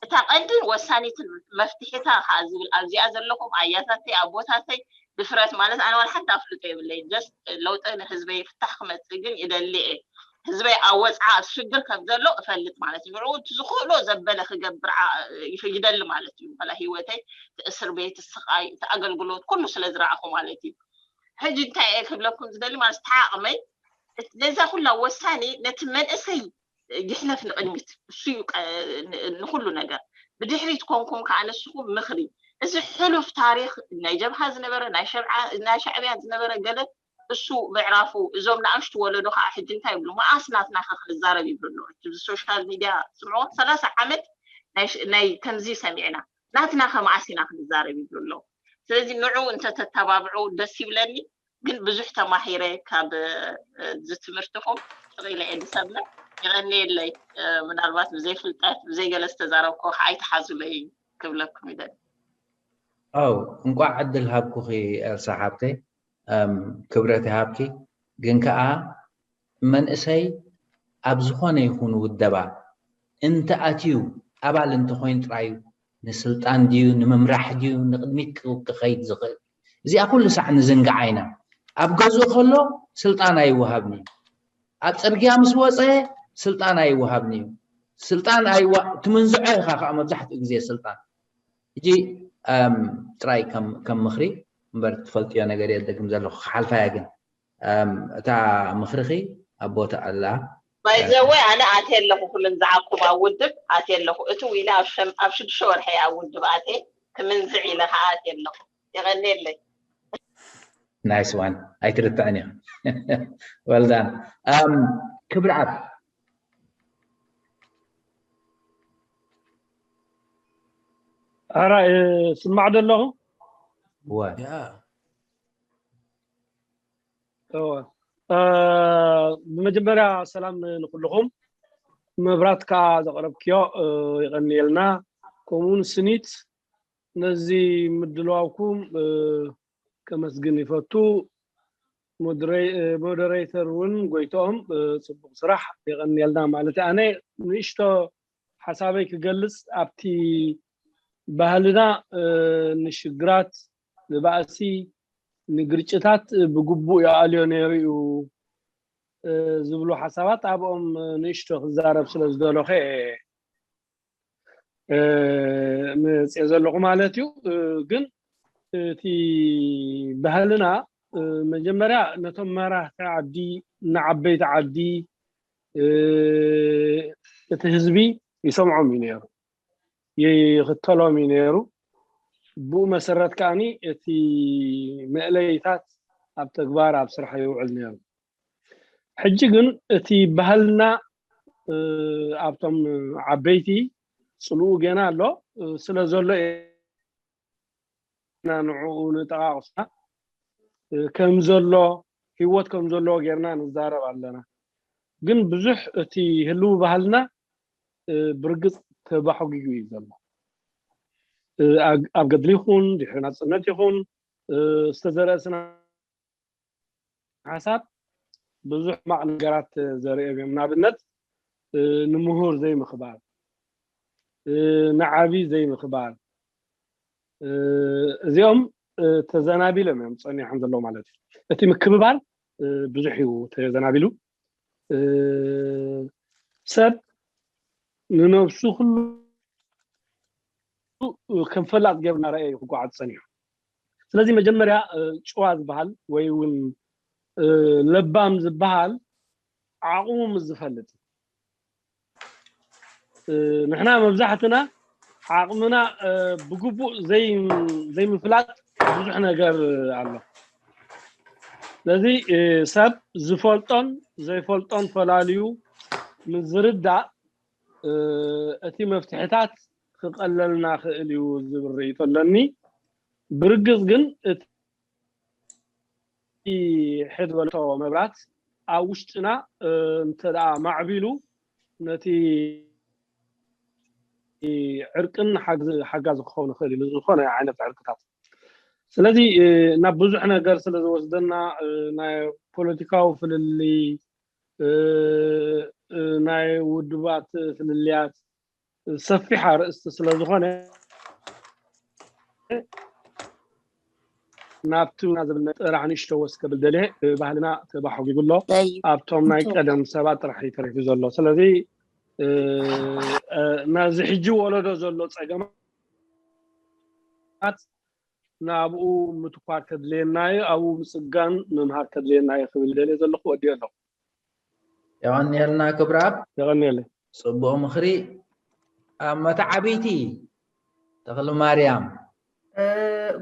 እታ ቀንድን ወሳኒትን መፍትሒታ ከዓ ዝብል ኣብዚኣ ዘለኹም ኣያታተይ ኣቦታተይ ድፍረት ማለት ኣነ ዋላ ሓንቲ ኣፍልጦ የብለይ ጀስት ለውጢ ንህዝበይ ፍታሕ ክመፅእ ግን ይደሊ እየ ህዝበይ ኣብ ወፅዓ ኣብ ሽግር ከም ዘሎ እፈልጥ ማለት እዩ ንዕኡ እቲ ዝኽእሎ ዘበለ ክገብር ይደሊ ማለት እዩ ዋላ ህይወተይ እቲ እስር ቤት ስቃይ እቲ ኣገልግሎት ኩሉ ስለ ዝረኣኹ ማለት እዩ ሕጂ እንታይ እየ ክብለኩም ዝደሊ ማለት ተዓቕመይ ነዛ ኩላ ወሳኒ ነቲ መንእሰይ ይሕለፍ ንቅድሚት እሱ እዩ ንኩሉ ነገር ብድሕሪት ኮንኩም ከዓ ንስኹም ምኽሪ እዚ ሕሉፍ ታሪክ ናይ ጀብሃ ዝነበረ ናይ ሻዕብያ ዝነበረ ገለ እሱ ምዕራፉ፣ እዞም ንኣሽቱ ወለዶ ከዓ ሕጂ እንታይ ይብሉ? መኣስ ናትና ከ ክንዛረብ ይብሉ ኣለዉ። ሕጂ ብሶሻል ሚድያ ስምዕዎ፣ ሰላሳ ዓመት ናይ ሽ-፣ ናይ ከምዚ ሰሚዕና፣ ናትና ከ መኣስ ኢና ክንዛረብ ይብሉ ኣለዉ። ስለዚ ንዑ እንተተተባብዑ ደስ ይብለኒ። ግን ብዙሕ ተማሂረ ካብ፣ እ፣ እዚ ትምህርትኹም። ስቕ ኢለ እየ ዝሰምዕ። የቐንየለይ። እ፣ ምናልባት ብዘይ ፍልጠት፣ ብዘይ ገለ ዝተዛረብኩ ከዓ ኣይትሓዙለይ ክብለኩም ይደሊ። ኣው፣ እንቋዕ ዕድል ሃብኩኺ ኤልሳ ሓብተይ። እም፣ ክብረት ይሃብኪ። ግን ከኣ መንእሰይ ኣብ ዝኾነ ይኹን ውደባ እንተ ኣትዩ፣ ኣባል እንተኾይኑ ጥራይ እዩ ንስልጣን ድዩ፣ ንምምራሕ ድዩ፣ ንቕድሚት ክኸይድ ዝኽእል። እዚኣ ኩሉ ሳዕ ንዝንግዓ ኢና። ኣብ ገዝኡ ከሎ ስልጣን ኣይወሃብን እዩ። ኣብ ጽርግያ ምስ ወጸ ስልጣን ኣይወሃብን እዩ። ስልጣን ኣይዋ-፣ ትምንዝዖ ኢኻ ከዓ መብዛሕትኡ ግዜ ስልጣን። ሕጂ፣ እም፣ ጥራይ ከም፣ ከም ምኽሪ እምበር ትፈልጥዮ ነገር እየ ዝደግም ዘለኹ፣ ክሓልፋ እያ ግን። እም፣ እታ ምኽርኺ ኣብ ቦታ ኣላ። ባይዘወይ ኣነ ኣትየ ኣለኹ፣ ኩለን ዝዓኩም ኣብ ውድብ ኣትየ ኣለኹ። እትው ኢለ ኣብ ሸም-፣ ኣብ ሽዱሽተ ወርሒ ኣብ ውድብ ኣትየ ክምንዝዕ ኢለ ከዓ ኣትየ ኣለኹ። የቐንየለይ። ናይስ ዋን። ኣይትርትዕን እያ። ወልዳን። እም፣ ክብርኣብ። ኣራ፣ እ፣ ስማዕ ዶ ኣለኹ? ወ- ያ እወ። እ፣ ብመጀመርያ ሰላም ንኩልኹም። መብራት ከዓ ዘቕረብክዮ፣ እ፣ ይቐንየልና። ከምኡውን ስኒት ነዚ ምድልዋውኩም፣ እ፣ ከመስግን ይፈቱ። ሞደሬ-፣ እ፣ ሞደሬተር እውን ጎይትኦም፣ እ፣ ጽቡቕ ስራሕ የቐንየልና ማለት እዩ። ኣነ ንእሽቶ ሓሳበይ ክገልጽ ኣብቲ ባህልና፣ እ፣ ንሽግራት፣ ንባእሲ፣ ንግርጭታት ብግቡእ ይኣልዮ ነይሩ እዩ፣ እ፣ ዝብሉ ሓሳባት ኣብኦም ንእሽቶ ክዛረብ ስለ ዝደለኹ እየ፣ እ፣ መፅየ ዘለኹ ማለት እዩ። እ፣ ግን እቲ ባህልና፣ እ፣ መጀመርያ ነቶም መራሕቲ ዓዲ፣ ንዓበይቲ ዓዲ፣ እ፣ እቲ ህዝቢ ይሰምዖም እዩ ነይሩ፣ ይኽተሎም እዩ ነይሩ። ብኡ መሰረት ከዓኒ እቲ መእለይታት ኣብ ተግባር ኣብ ስራሕ ይውዕል ነይሩ። ሕጂ ግን እቲ ባህልና፣ እ፣ ኣብቶም ዓበይቲ ጽልኡ ገና ኣሎ፣ እ፣ ስለ ዘሎ ኢና ንዕኡ ንጠቓቕሶ። እ፣ ከም ዘሎ፣ ህይወት ከም ዘለዎ ጌርና ንዛረብ ኣለና። ግን ብዙሕ እቲ ህልው ባህልና፣ እ፣ ብርግጽ ተባሕጒጉ እዩ ዘሎ። እ፣ ኣብ፣ ኣብ ገድሊ ይኹን ድሕሪ ናጽነት ይኹን፣ እ፣ ዝተዘርአ ስነ ሓሳብ ብዙሕ ሕማቕ ነገራት ዘርእዮም እዮም። ንኣብነት፣ እ፣ ንምሁር ዘይምኽባር፣ እ፣ ንዓቢ ዘይምኽባር፣ እ፣ እዚኦም፣ እ፣ ተዘናቢሎም እዮም ጸኒሖም ዘለዉ ማለት እዩ። እቲ ምክብባር፣ እ፣ ብዙሕ እዩ ተዘናቢሉ። እ፣ ሰብ ንነብሱ ኩሉ ከም ፈላጥ ጌሩ እናረኣየ እዩ ክጓዓዝ ጸኒሑ። ስለዚ መጀመርያ፣ እ፣ ጭዋ ዝበሃል ወይ እውን፣ እ፣ ለባም ዝበሃል ዓቕሙ ምስ ዝፈልጥ፣ እ፣ ንሕና መብዛሕትና ዓቕምና፣ እ፣ ብግቡእ ዘይ-፣ ዘይምፍላጥ ብዙሕ ነገር ኣሎ። ስለዚ፣ እ፣ ሰብ ዝፈልጦን ዘይፈልጦን ፈላልዩ ምስ ዝርዳእ፣ እ፣ እቲ መፍትሕታት ክቐለልና ክእል እዩ ዝብል ርእይቶ ኣለኒ። ብርግጽ ግን እቲ ሕድ በልቶ መብራት ኣብ ውሽጥና፣ እ፣ እንተ ደኣ ማዕቢሉ ነቲ ዕርቅን ሓግዝ-፣ ሓጋዚ ክኸውን ይኽእል እዩ፣ ንዝኾነ ዓይነት ዕርቅታት። ስለዚ፣ እ፣ ናብ ብዙሕ ነገር ስለ ዝወስደና፣ እ፣ ናይ ፖለቲካዊ ፍልልይ፣ እ፣ እ፣ ናይ ውድባት ፍልልያት ሰፊሕ ኣርእስቲ ስለ ዝኾነ፣ ናብቲ ና ዝብል ጥራሕ ንእሽቶ ወስ ከብል ደልየ። እ፣ ባህልና ተባሕጒጉ ኣሎ። ጠይብ፣ ኣብቶም ናይ እንተ- ቀደም ሰባት ጥራሕ እዩ ተሪፉ ዘሎ። ስለዚ፣ እ፣ እ፣ ናዚ ሕጂ ወለዶ ዘሎ ጸገማት ናብኡ ምትኳር ከድልየና እዩ፣ ኣብኡ ምጽጋን ምምሃር ከድልየና እዩ ክብል ደልየ ዘለኹ። ወዲኦ ኣለኹ። የቐንየልና ክብርኣብ። የቐንየለይ። ጽቡቕ ምኽሪ። ኣብ መተዓብይቲ ተኽለ ማርያም። እ፣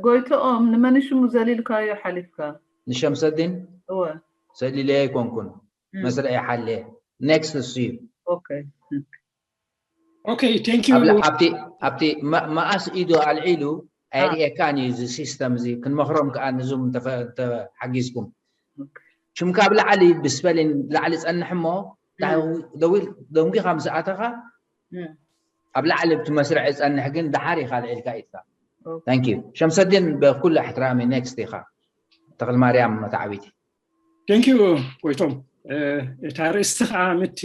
ጎይትኦም፣ ንመን ሽሙ ዘሊልካዮ ሓሊፍካ? ንሸምሰዲን። እወ ሰሊለ ኣይኮንኩን እም፣ መስርዕ ይሓለ next እሱ እዩ okay okay thank you ኣብቲ ኣብቲ መ- መኣስ ኢዱ ኣልዒሉ ኣይርእየካን እዩ እዚ system እዚ ክንመኽሮም ከዓ ንዙም ተፈ- ተሓጊዝኩም okay ሽምካ ኣብ ላዕሊ ብስፐሊን ላዕሊ ፀንሕ እሞ እም፣ ደዊል ደንጊኻ ምስ ኣተኻ እም፣ ኣብ ላዕሊ ብቲ መስርዕ ፀንሕ ግን ደሓር ኢኻ ኣልዒልካ ኢድካ okay thank you ሸምሰዲን ብኩሉ ኣሕትራሚ next ኢኻ ተኽልማርያም መተዓቢቲ thank you ጎይቶም እታ ርእስቲ ከዓ ምቲ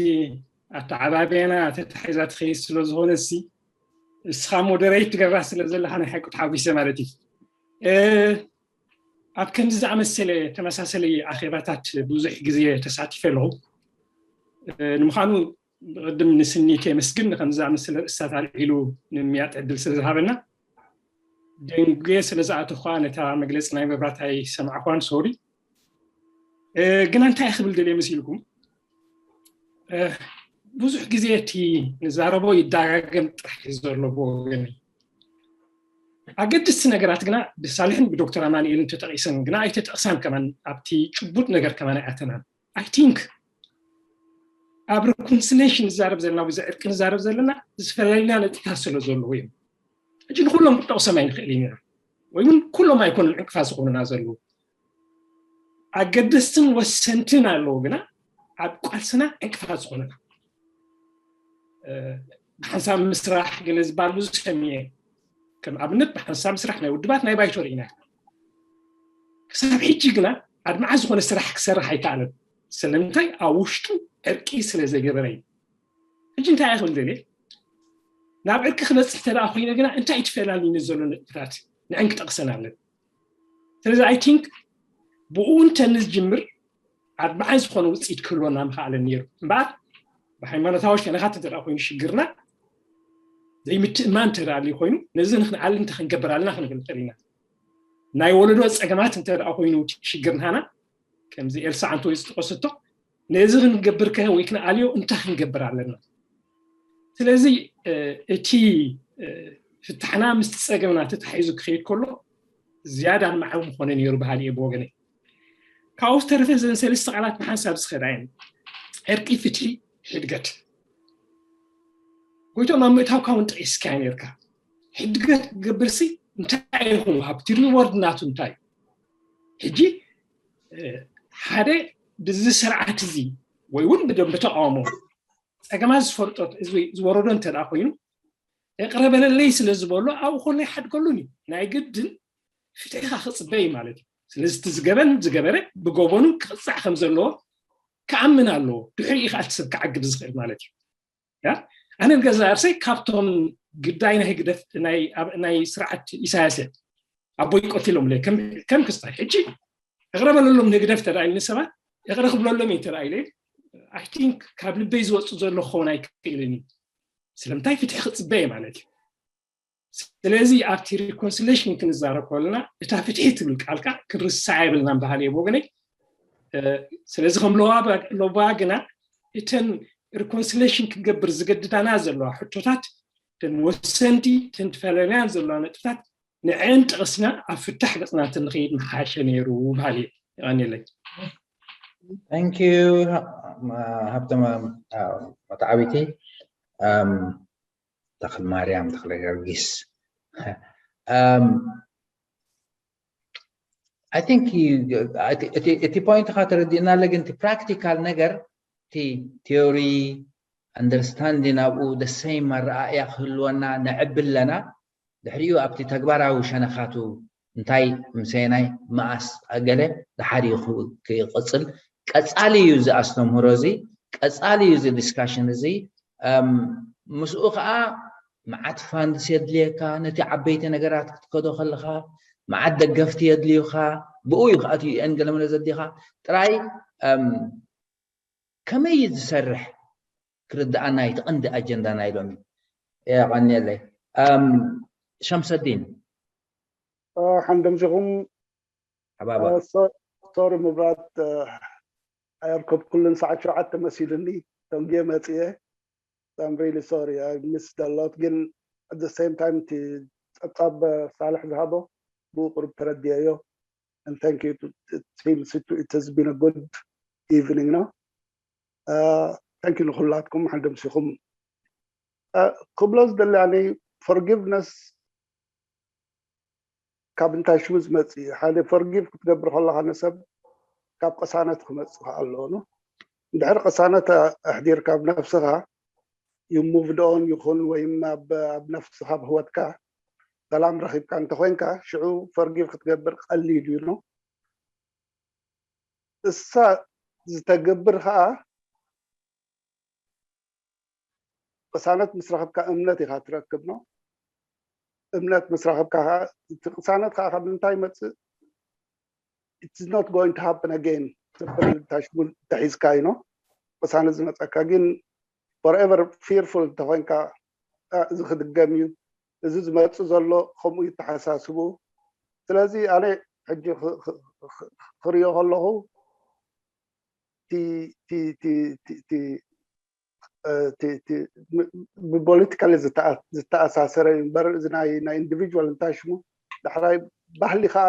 ኣተዓባብያና ተታሒዛ ትኸይድ ስለ ዝኾነ ሲ እስኻ moderate ትገብራ ስለ ዘለኻ ናይ ሓቂ ተሓጒሰ ማለት እዩ ኣብ ከምዚ ዝኣመሰለ ተመሳሰሊ ኣኼባታት ብዙሕ ግዜ ተሳቲፈ ኣለኹ ንምዃኑ ብቅድም ንስኒት የመስግን ንከምዚ ዝኣመሰለ ርእስታት ኣልዒሉ ንምያጥ ዕድል ስለ ዝሃበና ደንጉየ ስለ ዝኣተኳ ነታ መግለፂ ናይ መብራት ኣይሰማዕኳን sorry ግና እንታይ ክብል ደልየ መሲልኩም ብዙሕ ግዜ እቲ ንዛረቦ ይዳጋገም ጥራሕ እዩ ዘሎ ብወገነይ ኣገድስቲ ነገራት ግና ብሳልሕን ብዶክተር ኣማንኤልን ተጠቂሰን ግና ኣይተጠቅሳን ከማን ኣብቲ ጭቡጥ ነገር ከማን ኣይኣተናን I think ኣብ reconciliation ንዛረብ ዘለና ወይ ዕርቂ ንዛረብ ዘለና ዝተፈላለዩና ነጥብታት ስለ ዘለዉ እዮም ሕጂ ንኩሎም ክጠቅሶም ኣይንክእል ኢና ወይ እውን ኩሎም ኣይኮኑን ዕንቅፋት ዝኾኑና ዘለዉ ኣገደስትን ወሰንትን ኣለዉ ግና ኣብ ቃልስና ዕንቅፋት ዝኾኑና ብሓንሳብ ምስራሕ ገለ ዝበሃል ብዙሕ ሰሚዐ ከም ኣብነት ብሓንሳብ ምስራሕ ናይ ውድባት ናይ ባይቶ ርኢና ክሳብ ሕጂ ግና ኣድማዓ ዝኾነ ስራሕ ክሰርሕ ኣይከኣለን ስለምንታይ ኣብ ውሽጡ ዕርቂ ስለ ዘይገበረ እዩ ሕጂ እንታይ ክብል ደልየ ናብ ዕርቂ ክበፅሕ ተደኣ ኮይነ ግና እንታይ እዩ ተፈላልዩኒ ዘሎ ነጥብታት ንዕን ክጠቕሰን ኣለን ስለዚ I think ብኡ እንተ ንዝጅምር ኣድማዓይ ዝኾነ ውፅኢት ክህልወና ምኽኣለ ነይሩ እምበኣር ብሃይማኖታዊ ሸነኻት እንተ ኮይኑ ሽግርና ዘይምትእማን እንተ ኣልዩ ኮይኑ ነዚ ንክንኣልን እንተ ክንገብር ኣለና ክንብል ጠሊና ናይ ወለዶ ፀገማት እንተ ኮይኑ ሽግርናና ከምዚ ኤልሳ ዓንቶ ዝጠቀሰቶ ነዚ ክንገብር ከ ወይ ክንኣልዮ እንታይ ክንገብር ኣለና ስለዚ እቲ ፍታሕና ምስቲ ፀገምና ተታሒዙ ክኸይድ ከሎ ዝያዳ ንመዓው ምኾነ ነይሩ በሃሊ እየ ብወገነይ ካብኡ ዝተረፈ ዘን ሰለስተ ቃላት ብሓንሳብ ዝኸዳ እየን ዕርቂ ፍትሒ ሕድገት ጎይቶም ኣብ ምእታውካ እውን ጠቂስካ ነርካ ሕድገት ክገብርሲ እንታይ ይኹም ሃብቲ ሪወርድ ናቱ እንታይ ሕጂ ሓደ ብዚ ስርዓት እዚ ወይ እውን ብደንብ ተቃውሞ ፀገማት ዝፈርጦት ዝወረዶ እንተ ኮይኑ እቕረ በለለይ ስለ ዝበሎ ኣብኡ ከሎ ይሓድገሉን እዩ ናይ ግድን ፍትሒኻ ክፅበይ ማለት እዩ ስለዚ እቲ ዝገበን ዝገበረ ብጎበኑ ክቕፃዕ ከም ዘለዎ ክኣምን ኣለዎ ድሕሪኡ ከዓ እቲ ሰብ ክዓግድ ዝኽእል ማለት እዩ ኣነ ገዛ እርሰይ ካብቶም ግዳይ ናይ ህግደፍ ናይ ስርዓት ኢሳያስ እየ ኣቦይ ቆቲሎም ከም ክስታይ ሕጂ እቕረ በለሎም ንህግደፍ ተዳ ኢልኒ ሰባት እቕረ ክብለሎም እዩ ተዳ ኢለ I think ካብ ልበይ ዝወፁ ዘሎ ክኸውን ኣይክእልን እዩ ስለምንታይ ፍትሒ ክፅበየ ማለት እዩ ስለዚ ኣብቲ reconciliation ክንዛረብ ከለና እታ ፍትሒ ትብል ቃል ከዓ ክንርስዓ የብልናን በሃሊ እየ ብወገነይ ስለዚ ከም ለባ ግና እተን reconciliation ክንገብር ዝገድዳና ዘለዋ ሕቶታት እተን ወሰንቲ እተን ተፈላለያን ዘለዋ ነጥብታት ንዐን ጠቕስና ኣብ ፍታሕ ገፅና እንተንኸይድ ምሓሸ ነይሩ በሃሊ እየ የቐንየለይ Thank you ሃብቶም መተዓቢቲ ተኽል ማርያም ተኽለ ጊዮርጊስ I think እቲ point ኻ ተረዲእና ኣሎ ግን እቲ practical ነገር እቲ theory understanding ኣብኡ the same ኣረኣእያ ክህልወና ንዕብ ኣለና ድሕሪኡ ኣብቲ ተግባራዊ ሸነኻቱ እንታይ ምሰየናይ መኣስ ኣገለ ድሓር እዩ ክቅፅል ቀፃሊ እዩ እዚ ኣስተምህሮ እዚ ቀፃሊ እዩ እዚ discussion እዚ ምስኡ ከዓ መዓት funds የድልየካ ነቲ ዓበይቲ ነገራት ክትከዶ ከለካ መዓት ደገፍቲ የድልዩካ ብኡ እዩ ከዓ እቲ UN ገለመለ ዘድልየካ ጥራይ ከመይ እዩ ዝሰርሕ ክርድኣና እዩ እቲ ቀንዲ ኣጀንዳና ኢሎም እዩ የቐንየለይ ሸምሰዲን ሓንደምዚኹም ሓባባ ሶሪ ምብራት ኣየርከብኩልን ሰዓት ሸውዓተ መሲልኒ ተንጌ መፅየ I'm really sorry I missed a lot ግን at the same time እቲ ፀብፃብ ሳልሕ ዝሃቦ ብኡ ቁሩብ ተረድየዮ and thank you to, it seems it, it has been a good evening ነው። Thank you ንኩላትኩም ሓንደምሲኹም። ክብሎ ዝደሊ ኣነ forgiveness ካብ እንታይ ሽሙ ዝመጽእ እዩ። ሓደ forgive ክትገብር ከለኻ ንሰብ ካብ ቅሳነት ክመጽእ ከኣ ኣለዎ ነው። እንድሕር ቅሳነት ኣሕዲርካ ኣብ ነፍስኻ you moved on ይኹን ወይም ኣብ ኣብ ነፍስኻ ኣብ ህይወትካ ሰላም ረኺብካ እንተኾይንካ ሽዑ forgive ክትገብር ቀሊል እዩ ነው። እሳ ዝተገብር ከዓ ቅሳነት ምስ ረኸብካ እምነት ኢኻ ትረክብ ነው። እምነት ምስ ረኸብካ ከዓ እቲ ቅሳነት ከዓ ካብ ምንታይ ይመፅእ? It's not going to happen again ትብል ታሽሙን ተሒዝካ እዩ ነው። ቅሳነት ዝመፀካ ግን forever fearful እንተኮይንካ እዚ ክድገም እዩ፣ እዚ ዝመፅእ ዘሎ ከምኡ ይተሓሳስቡ። ስለዚ ኣነ ሕጂ ክሪኦ ከለኹ ብፖለቲካሊ ዝተኣሳሰረ እዩ እምበር እዚ ናይ ኢንዲቪጁዋል እንታይ ሽሙ ዳሕራይ ባህሊ ከዓ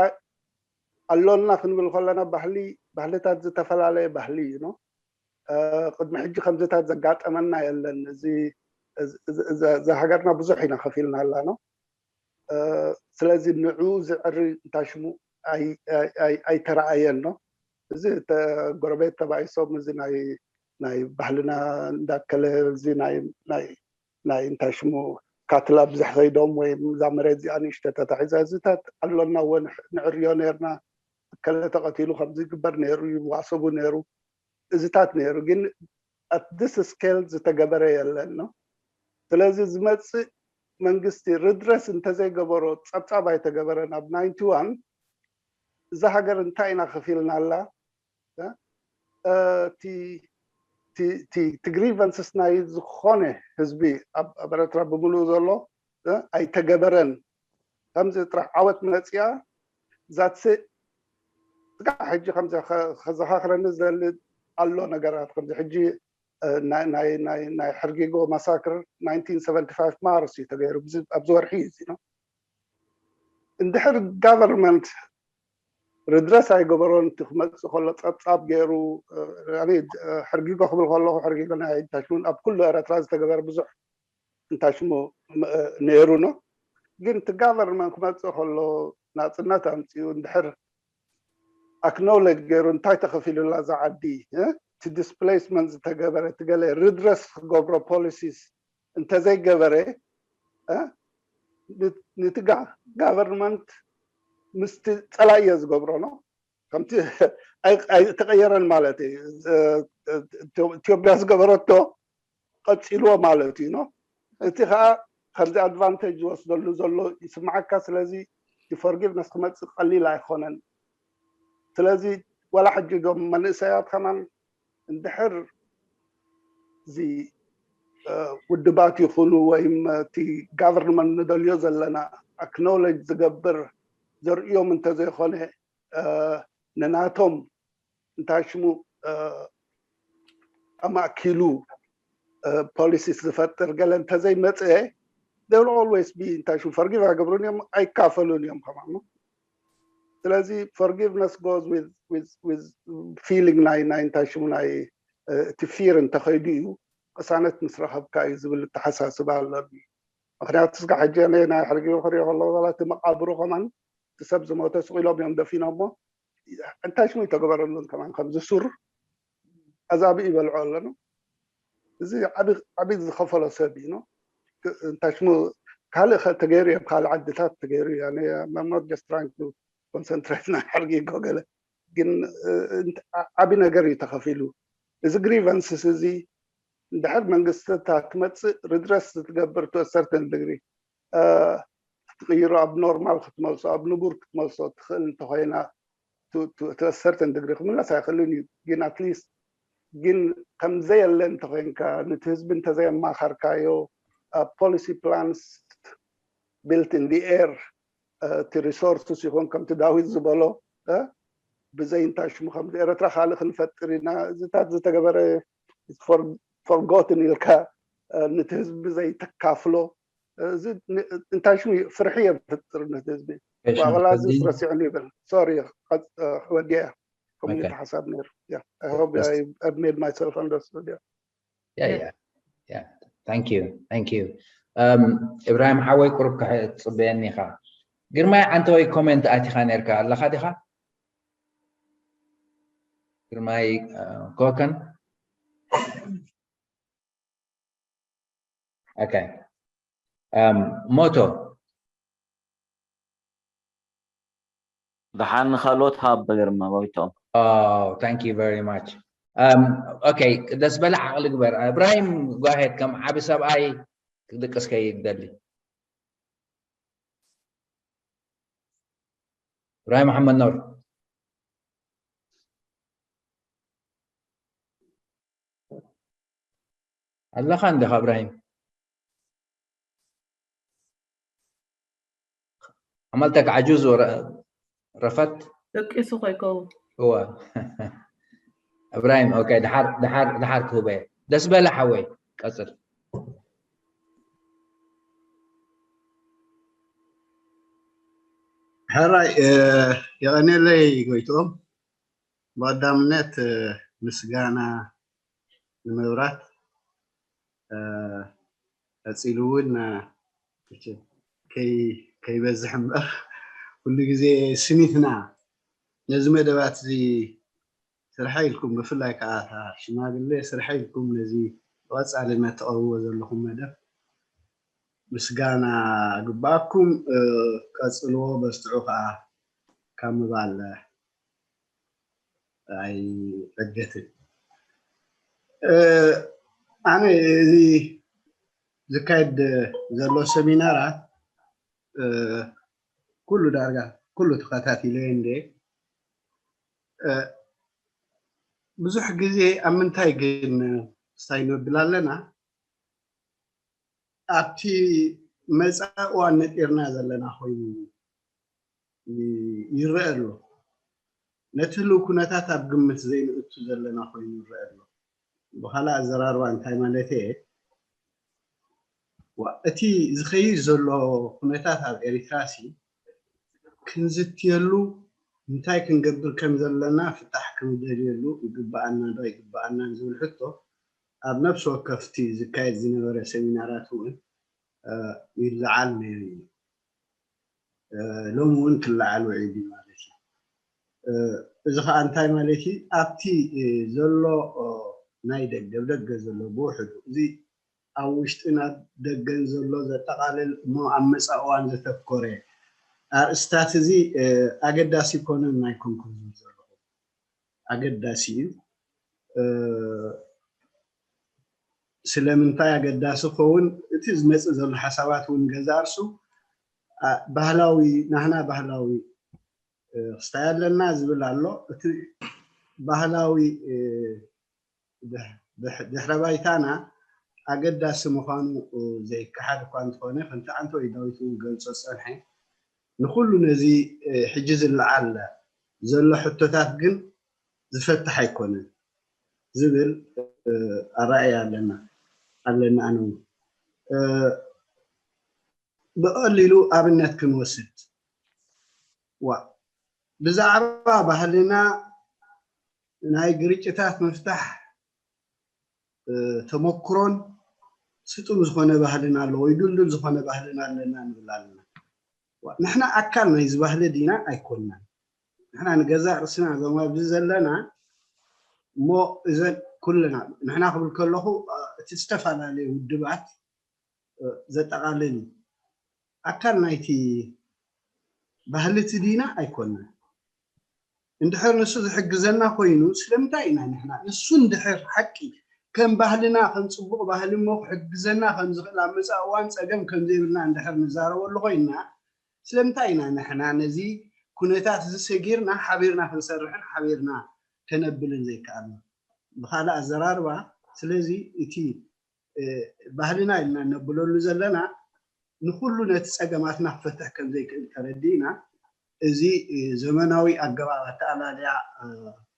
ኣሎና ክንብል ከለና ባህሊ ባህልታት ዝተፈላለየ ባህሊ እዩ ነው። ቅድሚ ሕጂ ከምዚታት ዘጋጠመና የለን። እዚ ሃገርና ብዙሕ ኢና ከፊልና ኣላ ነው። ስለዚ ንዑ ዝዕሪ እንታይ ሽሙ ኣይተረኣየን ነው። እዚ ጎረቤት ተባኢሶም እዚ ናይ ባህልና እንዳከለ እዚ ናይ እንታይ ሽሙ ካትላ ብዙሕ ከይዶም ወይ እዛ መሬት እዚኣ ንእሽተ ተታሒዛ እዚታት ኣሎና እወ ንዕርዮ ነርና። ከለ ተቐቲሉ ከምዚ ይግበር ነይሩ ይዋሰቡ ነይሩ እዚታት ነይሩ ግን at this scale ዝተገበረ የለን ነው። ስለዚ ዝመፅእ መንግስቲ ርድረስ እንተዘይገበሮ ፀብፃብ ኣይተገበረን ኣብ ናይንቲ ዋን እዛ ሃገር እንታይ ኢና ከፊልና ኣላ እቲ ግሪቨንስስ ናይ ዝኾነ ህዝቢ ኣብ ኤረትራ ብምሉኡ ዘሎ ኣይተገበረን። ከምዚ ጥራሕ ዓወት መፅያ ዛትስ ጥቃ ሕጂ ከምዚ ከዘኻኽረኒ ዝደሊ ኣሎ ነገራት ከምዚ ሕጂ ናይ ሕርጊጎ ማሳክር ናይንቲን ሰቨንቲ ፋይቭ ማርስ እዩ ተገይሩ ኣብዚ ወርሒ እዩ እዚ ነው። እንድሕር ጋቨርንመንት ርድረስ ኣይገበሮን እቲ ክመፅእ ከሎ ፀብፃብ ገይሩ ሕርጊጎ ክብል ከለኹ ሕርጊጎ ናይ ታሽሙን ኣብ ኩሉ ኤረትራ ዝተገበረ ብዙሕ እንታይ ሽሙ ነይሩ ነው። ግን እቲ ጋቨርንመንት ክመፅእ ከሎ ናፅነት ኣምፅኡ እንድሕር ኣክኖሌጅ ገይሩ እንታይ ተኸፊሉላ እዛ ዓዲ እቲ ዲስፕሌስመንት ዝተገበረ እቲ ገለ ሪድረስ ክገብሮ ፖሊሲስ እንተዘይገበረ ንቲ ጋቨርንመንት ምስቲ ፀላኢ እየ ዝገብሮ ነው። ከምቲ ኣይተቀየረን ማለት እዩ። ኢትዮጵያ ዝገበረቶ ቀፂልዎ ማለት እዩ ነው። እቲ ከዓ ከምዚ ኣድቫንቴጅ ዝወስደሉ ዘሎ ይስማዓካ። ስለዚ ፎርጊቭነስ ክመፅእ ቀሊል ኣይኮነን። ስለዚ ዋላ ሕጂ ዶም መንእሰያት ከማን እንድሕር እዚ ውድባት ይኹኑ ወይም እቲ ጋቨርንመንት ንደልዮ ዘለና ኣክኖሌጅ ዝገብር ዘርእዮም እንተዘይኮነ ንናቶም እንታይ ሽሙ ኣማእኪሉ ፖሊሲስ ዝፈጥር ገለ እንተዘይመፅአ ኦልዌይስ ቢ እንታይ ሽሙ ፈርጊቭ ኣይገብሩን እዮም ኣይካፈሉን እዮም ከማኑ። ስለዚ forgiveness goes with feeling ናይ ናይ እንታይ ሽሙ ናይ እቲ ፊር እንተኸይዱ እዩ ቅሳነት ምስ ረኸብካ እዩ ዝብል ኣተሓሳስባ ኣለኒ። ምክንያቱ ስጋ ሕጂ ናይ ሕርጊ ክሪኦ ከለዎ ዋላ እቲ መቃብሩ ከማን እቲ ሰብ ዝሞተ ስቕ ኢሎም እዮም ደፊኖሞ። እንታይ ሽሙ ይተገበረሉን ከማን ከምዚ ሱር ኣዛቢ ይበልዖ ኣለኑ። እዚ ዓቢ ዝኸፈሎ ሰብ እዩ ነው። እንታይ ሽሙ ካልእ ተገይሩ እዮም ካልእ ዓድታት ተገይሩ እዩ። I'm not just trying to concentrate ናይ ሕርጊ ጎገለ ግን ዓቢ ነገር እዩ ተኸፊሉ። እዚ ግሪቨንስስ እዚ እንድሕር መንግስትታት ትመፅእ ሪድረስ ዝትገብር to a certain degree ክትቅይሮ ኣብ ኖርማል ክትመልሶ ኣብ ንቡር ክትመልሶ ትኽእል እንተኮይና to a certain degree ክምለስ ኣይኽእልን እዩ። ግን at least ግን ከምዘየለ እንተኮይንካ ንቲ ህዝቢ እንተዘየማኸርካዮ ፖሊሲ ፕላንስ built in the air እቲ ሪሶርስስ ይኹን ከምቲ ዳዊት ዝበሎ ብዘይ እንታይ ሽሙ ከምዚ ኤረትራ ካልእ ክንፈጥር ኢና እዚታት ዝተገበረ forgotten ኢልካ ንቲ ህዝቢ ዘይተካፍሎ እዚ እንታይ ሽሙ ፍርሒ የፍጥር ነቲ ህዝቢ። ዋላ እዚ ረሲዑ ይብል። ሶሪ ወዲያ። ኮሚኒቲ ሓሳብ ነይሩ። Yeah, I hope I have made myself understood. Yeah. Yeah, yeah, yeah. Thank you, thank you. Um, ኢብራሂም ሓወይ ቁሩብ ክትጽበየኒ ኢኻ። ግርማይ ዓንተወይ ኮሜንት ኣቲኻ ነርካ ኣለኻ ዲኻ? ግርማይ ኮከን። Okay. Um, ሞቶ ደሓን ንኻልኦት ሃብ ግርማ ጎይትኦም። Oh, thank you very much. Um, okay, ደስ በለ ዓቕሊ ግበር። እብራሂም ጓሄድ ከም ዓቢ ሰብኣይ ክድቅስ ከይደሊ። እብራሂም መሓመድ ኖር ኣለኻ እንዲኻ እብራሂም? عملتك عجوز ورفدت. ደቂሱ ኮይከው هو ابراهيم. اوكي، دحر دحر دحر كوبي. دس بلا حوي قصر. ሕራይ የቐኔለይ ጎይትኦም። ብቐዳምነት ምስጋና ንምብራት ቀፂሉ እውን ከይበዝሕ እምበር ኩሉ ግዜ ስኒትና ነዚ መደባት እዚ ስርሐ ኢልኩም ብፍላይ ከዓ እታ ሽማግሌ ስርሐ ኢልኩም ነዚ ብቐፃልነት ተቕርብዎ ዘለኹም መደብ ምስጋና ግባኣኩም ቀፅልዎ በርትዑ ከዓ ካብ ምባል ኣይዕገትን። ኣነ እዚ ዝካየድ ዘሎ ሰሚናራት ኩሉ ዳርጋ ኩሉ ተኸታቲለዮ እንደ ብዙሕ ግዜ ኣብ ምንታይ ግን ስታይ ንብል ኣለና ኣብቲ መፃኢ እዋን ነጢርና ዘለና ኮይኑ ይረአ ኣሎ። ነቲ ህልው ኩነታት ኣብ ግምት ዘይንእቱ ዘለና ኮይኑ ይረአ ኣሎ። ብካልእ ኣዘራርባ እንታይ ማለት እየ? እቲ ዝኸይድ ዘሎ ኩነታት ኣብ ኤሪትራ ሲ ክንዝትየሉ እንታይ ክንገብር ከም ዘለና ፍታሕ ክንደልየሉ ይግበኣና ዶ ኣይግበኣናን ዝብል ሕቶ ኣብ ነፍሲ ወከፍቲ ዝካየድ ዝነበረ ሰሚናራት እውን ይለዓል ነይሩ እዩ። ሎሚ እውን ክለዓል ውዒሉ ማለት እዩ። እዚ ከዓ እንታይ ማለት እዩ? ኣብቲ ዘሎ ናይ ደገ ብደገ ዘሎ ብውሕዱ እዚ ኣብ ውሽጥን ኣብ ደገን ዘሎ ዘጠቓልል እሞ ኣብ መፃእ እዋን ዘተኮረ ኣርእስታት እዚ ኣገዳሲ ይኮነን ኣይኮንኩን ዝብል ዘለኹ ኣገዳሲ እዩ። ስለምንታይ ኣገዳሲ ክኸውን እቲ ዝመፅእ ዘሎ ሓሳባት እውን ገዛ እርሱ ባህላዊ ናህና ባህላዊ ክስታይ ኣለና ዝብል ኣሎ። እቲ ባህላዊ ድሕረ ባይታና ኣገዳሲ ምዃኑ ዘይከሓድ እኳ እንተኾነ ከምቲ ዓንተወይ ዳዊት እውን ገልጾ ዝጸንሐ ንኹሉ ነዚ ሕጂ ዝለዓል ዘሎ ሕቶታት ግን ዝፈትሕ ኣይኮነን ዝብል ኣረኣእያ ኣለና ኣለና ኣነ እውን ብቐሊሉ ኣብነት ክንወስድ ዋ ብዛዕባ ባህልና ናይ ግርጭታት ምፍታሕ ተመክሮን ስጡም ዝኾነ ባህልን ኣሎ ወይ ድልዱል ዝኾነ ባህልን ኣለና ንብል ኣለና። ንሕና ኣካል ናይዚ ባህሊ ዲና ኣይኮንናን። ንሕና ንገዛእ ርእስና እዞም ኣብዚ ዘለና እሞ እዘን ኩልና ንሕና ክብል ከለኹ እቲ ዝተፈላለየ ውድባት ዘጠቓልል እዩ። ኣካል ናይቲ ባህሊ እቲ ዲና ኣይኮንናን። እንድሕር ንሱ ዝሕግዘና ኮይኑ ስለምንታይ ኢና ንሕና ንሱ እንድሕር ሓቂ ከም ባህልና ከም ፅቡቕ ባህሊ እሞ ክሕግዘና ከም ዝኽእል ኣብ መፃእ እዋን ፀገም ከም ዘይብልና እንድሕር ንዛረበሉ ኮይንና ስለምንታይ ኢና ንሕና ነዚ ኩነታት እዚ ሰጊርና ሓቢርና ክንሰርሕን ሓቢርና ከነብልን ዘይከኣልና? ብኻልእ ኣዘራርባ ስለዚ እቲ ባህልና ኢልና እነብለሉ ዘለና ንኩሉ ነቲ ፀገማትና ክፈትሕ ከም ዘይክእል ተረዲእና እዚ ዘመናዊ ኣገባብ ኣተኣላልያ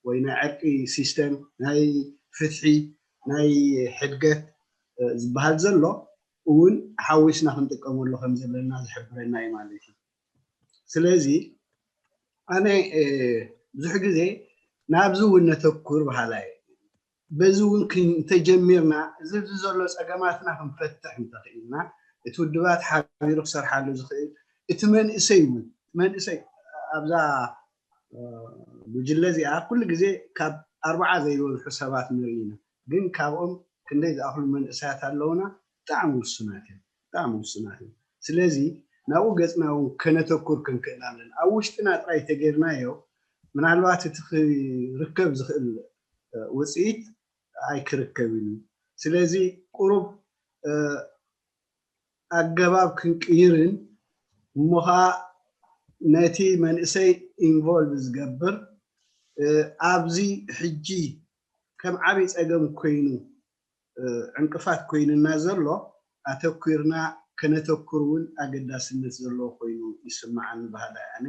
ወይ ናይ ዕርቂ ሲስተም ናይ ፍትሒ ናይ ሕድገት ዝበሃል ዘሎ እውን ሓዊስና ክንጥቀመሉ ከም ዘለና ዝሕብረና እዩ ማለት እዩ። ስለዚ ኣነ ብዙሕ ግዜ ናብዚ እውን ነተኩር በሃላይ። በዚ እውን እንተጀሚርና እዚ ዘሎ ፀገማትና ክንፈትሕ እንተኽኢልና፣ እቲ ውድባት ሓቢሩ ክሰርሓሉ ዝኽእል፣ እቲ መንእሰይ እውን መንእሰይ ኣብዛ ጉጅለ እዚኣ ኩሉ ግዜ ካብ ኣርባዓ ዘይበዝሑ ሰባት ንርኢ ኢና። ግን ካብኦም ክንደይ ዝኣኽሉ መንእሰያት ኣለውና? ብጣዕሚ ውሱናት እዮም። ብጣዕሚ ውሱናት እዮም። ስለዚ ናብኡ ገፅና እውን ከነተኩር ክንክእል ኣለና። ኣብ ውሽጥና ጥራይ ተገይርናዮ ምናልባት እቲ ክርከብ ዝኽእል ውፅኢት ኣይክርከብን እዩ። ስለዚ ቁሩብ ኣገባብ ክንቅይርን እሞ ኸዓ ነቲ መንእሰይ ኢንቮልቭ ዝገብር ኣብዚ ሕጂ ከም ዓብዪ ፀገም ኮይኑ ዕንቅፋት ኮይንና ዘሎ ኣተኩርና ከነተኩር እውን ኣገዳስነት ዘለዎ ኮይኑ ይስምዓኒ በሃላይ ኣነ።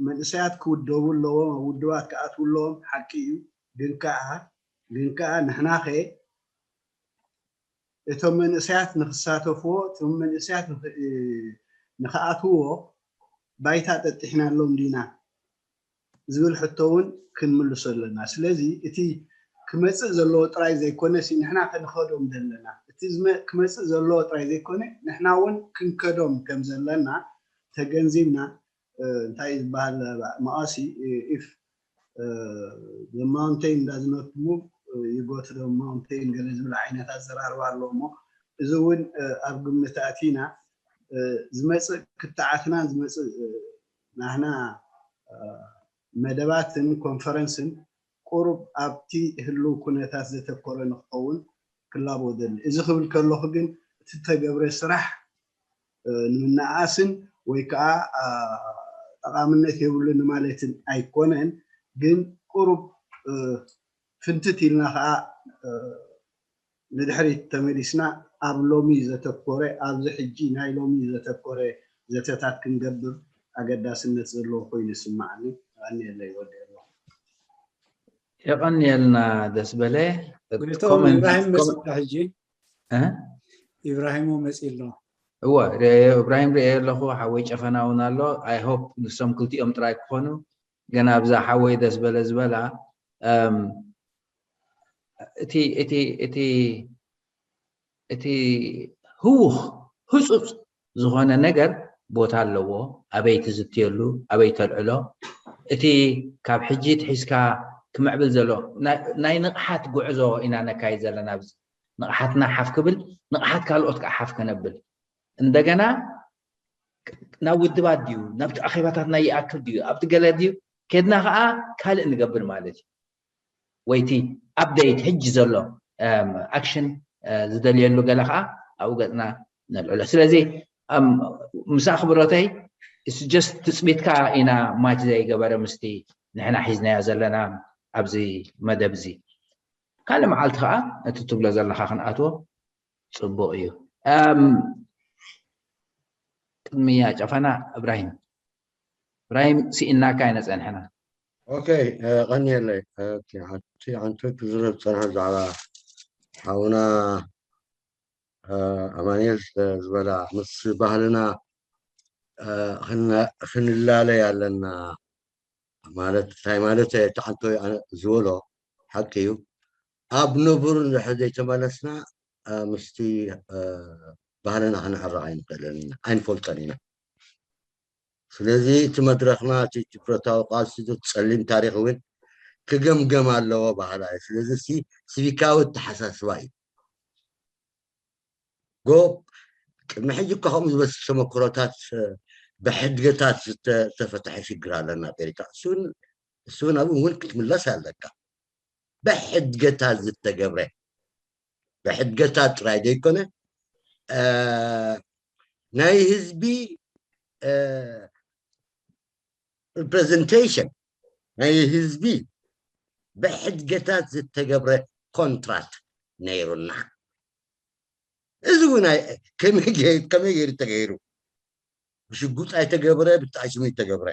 መንእሰያት ክውደቡ ኣለዎም፣ ኣብ ውድባት ክኣትዉ ኣለዎም፣ ሓቂ እዩ። ግን ከዓ ግን ከዓ ንሕናኸ እቶም መንእሰያት ንክሳተፍዎ እቶም መንእሰያት ንክኣትውዎ ባይታ ጠጢሕናሎም ዲና ዝብል ሕቶ እውን ክንምልሶ ኣለና። ስለዚ እቲ ክመፅእ ዘለዎ ጥራይ ዘይኮነ ንሕና ከንኸዶም ዘለና እቲ ክመፅእ ዘለዎ ጥራይ ዘይኮነ ንሕና እውን ክንከዶም ከም ዘለና ተገንዚብና እንታይ ዝበሃል መቐሲ if the mountain does not move you go to the mountain ገለ ዝብል ዓይነት ኣዘራርባ ኣለዎ እሞ እዚ እውን ኣብ ግምት ኣቲና ዝመፅእ ክትዓትና ዝመፅእ ናህና መደባትን ኮንፈረንስን ቁሩብ ኣብቲ ህልው ኩነታት ዘተኮረ ንክኸውን ክላቦ ደሊ። እዚ ክብል ከለኹ ግን እቲ ተገብረ ስራሕ ንምንኣስን ወይ ከዓ ጠቓምነት የብሉን ማለትን ኣይኮነን። ግን ቁሩብ ፍንትት ኢልና ከዓ ንድሕሪት ተመሊስና ኣብ ሎሚ ዘተኮረ ኣብዚ ሕጂ ናይ ሎሚ ዘተኮረ ዘተታት ክንገብር ኣገዳስነት ዘለዎ ኮይኑ ይስማዓኒ። ኣኒየለይ ወዲ ኣለኹ። የቐንየልና ደስ በለ። እቶም ኢብራሂም መፅና ሕጂ ኢብራሂም መፂ ኣሎ። እወ ኢብራሂም ርኤ ኣለኹ። ሓወይ ጨፈና እውን ኣሎ። I hope ንሶም ክልቲኦም ጥራይ ክኾኑ ገና ኣብዛ ሓወይ ደስ በለ ዝበላ እቲ እቲ እቲ እቲ ህውኽ ህፁፅ ዝኾነ ነገር ቦታ ኣለዎ። ኣበይ ትዝትየሉ፣ ኣበይ ተልዕሎ፣ እቲ ካብ ሕጂ ትሒዝካ ክምዕብል ዘሎ ናይ ንቕሓት ጉዕዞ ኢና ነካይድ ዘለና። ኣብዚ ንቕሓትና ሓፍ ክብል ንቕሓት ካልኦት ከዓ ሓፍ ከነብል እንደገና ናብ ውድባት ድዩ ናብቲ ኣኼባታትና ይኣክል ድዩ ኣብቲ ገለ ድዩ ከድና ከዓ ካልእ ንገብር ማለት እዩ። ወይቲ ኣፕደይት ሕጂ ዘሎ ኣክሽን ዝደልየሉ ገለ ከዓ ኣብኡ ገፅና ነልዕሎ። ስለዚ ምስ ኣኽብሮተይ ጀስት ትፅቢትካ ኢና ማች ዘይገበረ ምስቲ ንሕና ሒዝናዮ ዘለና ኣብዚ መደብ እዚ። ካልእ መዓልቲ ከዓ እቲ ትብሎ ዘለካ ክንኣትዎ ፅቡቅ እዩ። ቅድሚ ጨፈና እብራሂም እብራሂም ስኢናካ ኣይነፀንሐና። ኦኬ ቀኒየለይ። ሓንቲ ሓንቲ ክዝረብ ዝፀንሐ ብዛዕባ ሓውና ኣማኒኤል ዝበላ ምስ ባህልና ክንላለይ ኣለና ማለት እንታይ ማለት ተዓንቶ ዝበሎ ሓቂ እዩ። ኣብ ንቡር እንድሕር ዘይተመለስና ምስቲ ባህልና ክነዕርቕ ኣይንኽእልን ኢና ኣይንፈልጦን ኢና። ስለዚ እቲ መድረኽና እቲ ብረታዊ ቃልሲ እቲ ጸሊም ታሪኽ እውን ክግምገም ኣለዎ በሃላይ እየ። ስለዚ እቲ ሲቪካዊ ኣተሓሳስባ እዩ። ጎ ቅድሚ ሕጂ እኳ ከምኡ ዝበዝሕ ተመክሮታት ብሕድገታት ዝተፈትሐ ሽግር ኣለና ኣብ ኤሪትራ። እሱ እውን ኣብኡ እውን ክትምለስ ኣለካ። ብሕድገታት ዝተገብረ ብሕድገታት ጥራይ ዘይኮነ ናይ ህዝቢ ሪፕሬዘንቴሽን ናይ ህዝቢ ብሕድገታት ዝተገብረ ኮንትራት ነይሩና። እዚ እውን ከመይ ገይሩ ተገይሩ? ብሽጉጥ ኣይተገብረ፣ ብጣዕሽሙ ይተገብረ።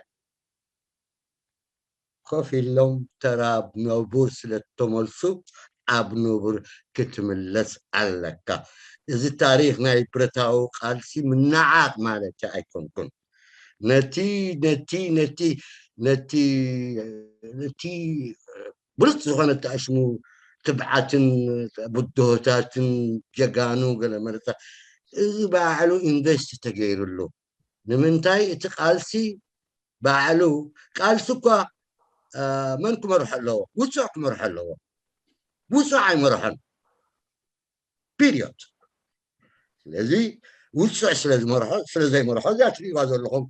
ኮፍ ኢሎም ተራ ኣብ ንቡር ስለ እተመልሱ ኣብ ንቡር ክትምለስ ኣለካ። እዚ ታሪኽ ናይ ብረታዊ ቃልሲ ምንዓቕ ማለት ኣይኮንኩን። ነቲ ነቲ ነቲ ነቲ ነቲ ብሉጽ ዝኾነ ተኣሽሙ ትብዓትን ብድሆታትን ጀጋኑ ገለ መለታ እዚ ባዕሉ ኢንቨስት ተገይሩሉ። ንምንታይ እቲ ቃልሲ ባዕሉ ቃልሲ እኳ መን ክመርሖ ኣለዎ? ውፁዕ ክመርሖ ኣለዎ። ውፁዕ ኣይመርሖን። ፒሪዮድ። ስለዚ ውፅዕ ስለዝመርሖ ስለዘይመርሖ እዚኣ ትሪእዋ ዘለኹም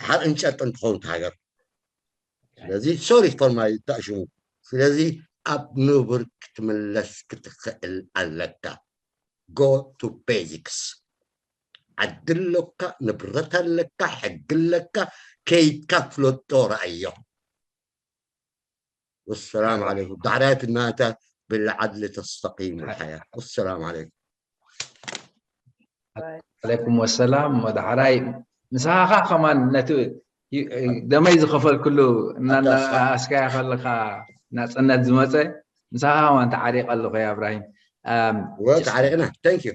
ሓቕን ጨርቅን ትኸውን ሃገር። ስለዚ ሶሪ ፎር ማይ ተእሽሙ። ስለዚ ኣብ ንቡር ክትምለስ ክትኽእል ኣለካ። ጎ ቱ ቤዚክስ። ዓዲ ኣለካ፣ ንብረት ኣለካ፣ ሕጊ ኣለካ፣ ከይድካ ፍለጦ ረኣዮ። ወሰላም ዓለይኩም። ዳሕራይ ትናታ ብልዓድሊ ተስተቂሙ ሓያ። ወሰላም ዓለይኩም። ዓለይኩም ወሰላም። ወዳሕራይ ምሳኻ ከማን ነቲ ደመይ ዝኸፈልኩሉ እናኣስካያ ከለካ ናፅነት ዝመፀ ምሳኻ ከማን ተዓሪቀ ኣለኹ። ያ እብራሂም ወ ተዓሪቅና። Thank you።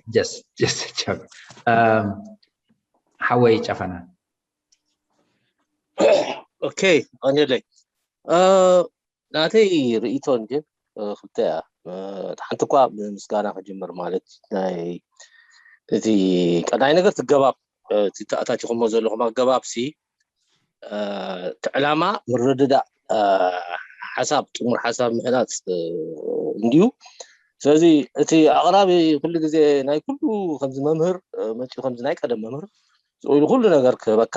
ሓወይ ጨፈና። ኦኬ፣ ቀኒለይ። ናተይ ርእይቶ እንጂ ክልተ እያ። ሓንቲ እኳ ብምስጋና ክጅምር ማለት ናይ እቲ ቀዳይ ነገር ትገባብ እቲ ተኣታቲኹሞ ዘለኹም ኣገባብ ሲ እቲ ዕላማ ምርድዳእ ሓሳብ ጥሙር ሓሳብ ምህናፅ እንድዩ። ስለዚ እቲ ኣቕራቢ ኩሉ ግዜ ናይ ኩሉ ከምዚ መምህር መፂኡ ከምዚ ናይ ቀደም መምህር ኢሉ ኩሉ ነገር ክህበካ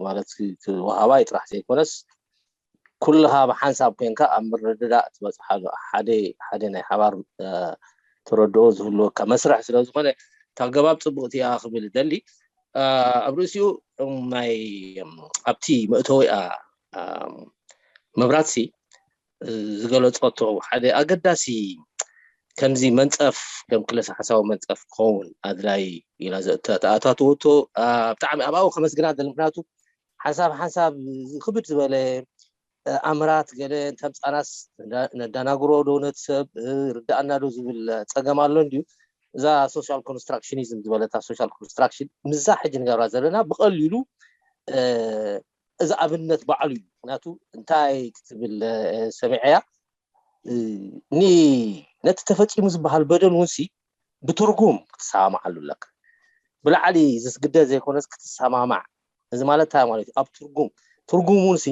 ማለት ክወሃባ ጥራሕ ዘይኮነስ ኩልኻ ብሓንሳብ ኮንካ ኣብ ምርድዳእ ትበፅሓሉ ሓደ ሓደ ናይ ሓባር ተረድኦ ዝህልወካ መስርሕ ስለ ዝኾነ እታ ኣገባብ ፅቡቕቲ እያ ክብል ደሊ ኣብ ርእሲኡ ናይ ኣብቲ መእተዊኣ መብራትሲ ዝገለፀቶ ሓደ ኣገዳሲ ከምዚ መንፀፍ ከም ክለሳ ሓሳዊ መንፀፍ ክኸውን ኣድላይ ኢላ ተኣታትወቶ ብጣዕሚ ኣብኡ ከመስግና ደሊ ምክንያቱ ሓንሳብ ሓንሳብ ክብድ ዝበለ ኣምራት ገለ እንተምፃናስ ነዳናግሮ ዶ ነቲ ሰብ ርዳእና ዶ ዝብል ፀገም ኣሎ እንድዩ እዛ social constructionism ዝበለታ social construction ምዛ ሕጂ ንገብራ ዘለና ብቐሊሉ እዚ ኣብነት ባዕሉ እዩ ምክንያቱ እንታይ ክትብል ሰሚዐያ ኒ ነቲ ተፈፂሙ ዝበሃል በደል እውን ሲ ብትርጉም ክትሰማማዓሉ ኣለካ ብላዕሊ ዝስግደ ዘይኮነስ ክትሰማማዕ እዚ ማለት እንታይ ማለት እዩ ኣብ ትርጉም ትርጉም እውን ሲ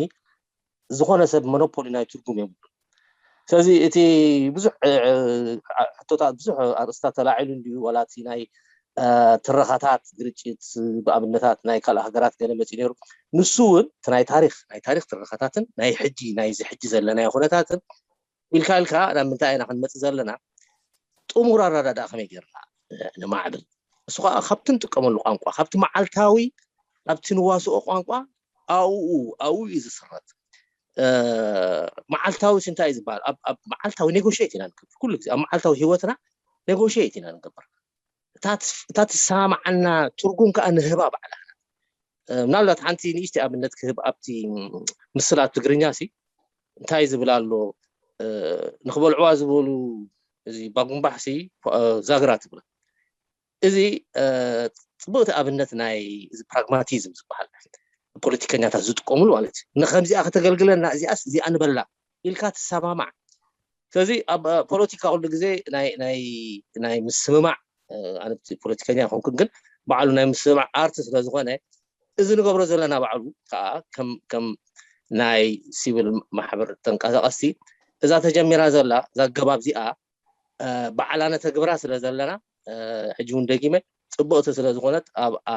ዝኾነ ሰብ መኖፖሊ ናይ ትርጉም የብሉ ስለዚ እቲ ብዙሕ ሕቶታት ብዙሕ ኣርእስታት ተላዒሉ እንድዩ ዋላ እቲ ናይ ትረኻታት ግርጭት ብኣብነታት ናይ ካልእ ሃገራት ገለ መፂኡ ነይሩ ንሱ እውን እቲ ናይ ታሪክ ናይ ታሪክ ትረኻታትን ናይ ሕጂ ናይዚ ሕጂ ዘለናዮ ኩነታትን ኢልካ ኢልካ ናብ ምንታይ ኢና ክንመፅእ ዘለና ጥሙር ኣረዳድኣ ከመይ ገይርና ንማዕብል እሱ ከዓ ካብቲ ንጥቀመሉ ቋንቋ ካብቲ መዓልታዊ ኣብቲ ንዋስኦ ቋንቋ ኣብኡ ኣብኡ እዩ ዝስረት መዓልታዊ እንታይ እዩ ዝበሃል ኣብ መዓልታዊ ኔጎሽት ኢና ንገብር ኩሉ ግዜ ኣብ መዓልታዊ ህይወትና ኔጎሽት ኢና ንገብር እታ ትሰማማዓና ትርጉም ከዓ ንህባ ባዕላ ምናልባት ሓንቲ ንእሽቲ ኣብነት ክህብ ኣብቲ ምስላ ትግርኛ ሲ እንታይ ዝብል ኣሎ ንክበልዕዋ ዝበሉ እዚ ባጉምባሕ ሲ ዛግራ ትብላ እዚ ፅቡቅቲ ኣብነት ናይ እዚ ፕራግማቲዝም ዝበሃል ፖለቲከኛታት ዝጥቀሙሉ ማለት እዩ ንከምዚኣ ከተገልግለና እዚኣስ እዚኣ ንበላ ኢልካ ትሰማማዕ ስለዚ ኣብ ፖለቲካ ኩሉ ግዜ ናይ ምስምማዕ ኣነ ፖለቲከኛ ይኮንኩን ግን ባዕሉ ናይ ምስምማዕ ኣርቲ ስለዝኮነ እዚ ንገብሮ ዘለና ባዕሉ ከዓ ከም ናይ ሲቪል ማሕበር ተንቀሳቀስቲ እዛ ተጀሚራ ዘላ እዛ ኣገባብ እዚኣ ባዕላ ነተግብራ ስለ ዘለና ሕጂ እውን ደጊመ ፅቡቅቲ ስለ ዝኾነት ኣብኣ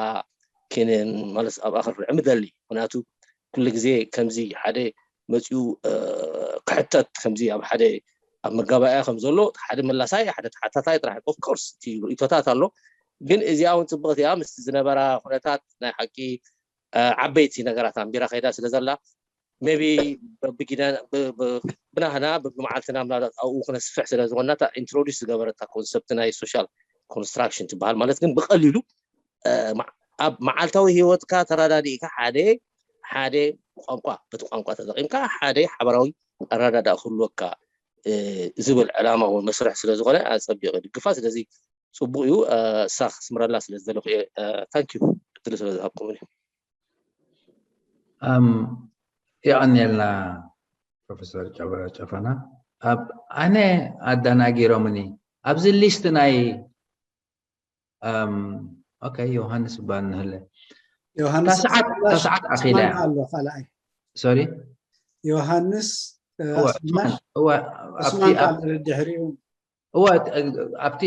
ክንመለስ ኣብኣ ክንርዕም ደሊ ምክንያቱ ኩሉ ግዜ ከምዚ ሓደ መፂኡ ክሕተት ከምዚ ኣብ ሓደ ኣብ መጋባእያ ከም ዘሎ ሓደ መላሳይ ሓደ ተሓታታይ ጥራሕ ኦፍኮርስ እቲ ርእቶታት ኣሎ ግን እዚኣ እውን ፅብቅቲ እያ ምስ ዝነበራ ኩነታት ናይ ሓቂ ዓበይቲ ነገራት ኣንቢራ ከይዳ ስለ ዘላ ቢ ብናህና ብመዓልትና ምናልባት ኣብኡ ክነስፍሕ ስለ ዝኾንና እታ ኢንትሮዲስ ዝገበረታ ኮንሰፕት ናይ ሶሻል ኮንስትራክሽን ትበሃል ማለት ግን ብቀሊሉ ኣብ መዓልታዊ ህይወትካ ተረዳዲእካ ሓደ ሓደ ቋንቋ በቲ ቋንቋ ተጠቂምካ ሓደ ሓበራዊ ኣረዳድኣ ክህልወካ ዝብል ዕላማ ወይ መስርሕ ስለ ዝኾነ ኣጸቢቐ ይድግፋ። ስለዚ ጽቡቕ እዩ። እሳ ክስምረላ ስለ ዝደለኹ እየ። ታንክ ዩ፣ ዕድል ስለ ዝሃብኩምኒ። የቐንየልና ፕሮፌሰር ጨፈና። ኣብ ኣነ ኣደናጊሮምኒ ኣብዚ ሊስት ናይ ኦኬ፣ ዮሃንስ እባ እንህለ ዮሃንስ ተስዓት ኣኺላ ኣሎ ካልኣይ ሶሪ ዮሃንስ እወ ዑስማን ካለ ድሕሪኡ እወ ኣብቲ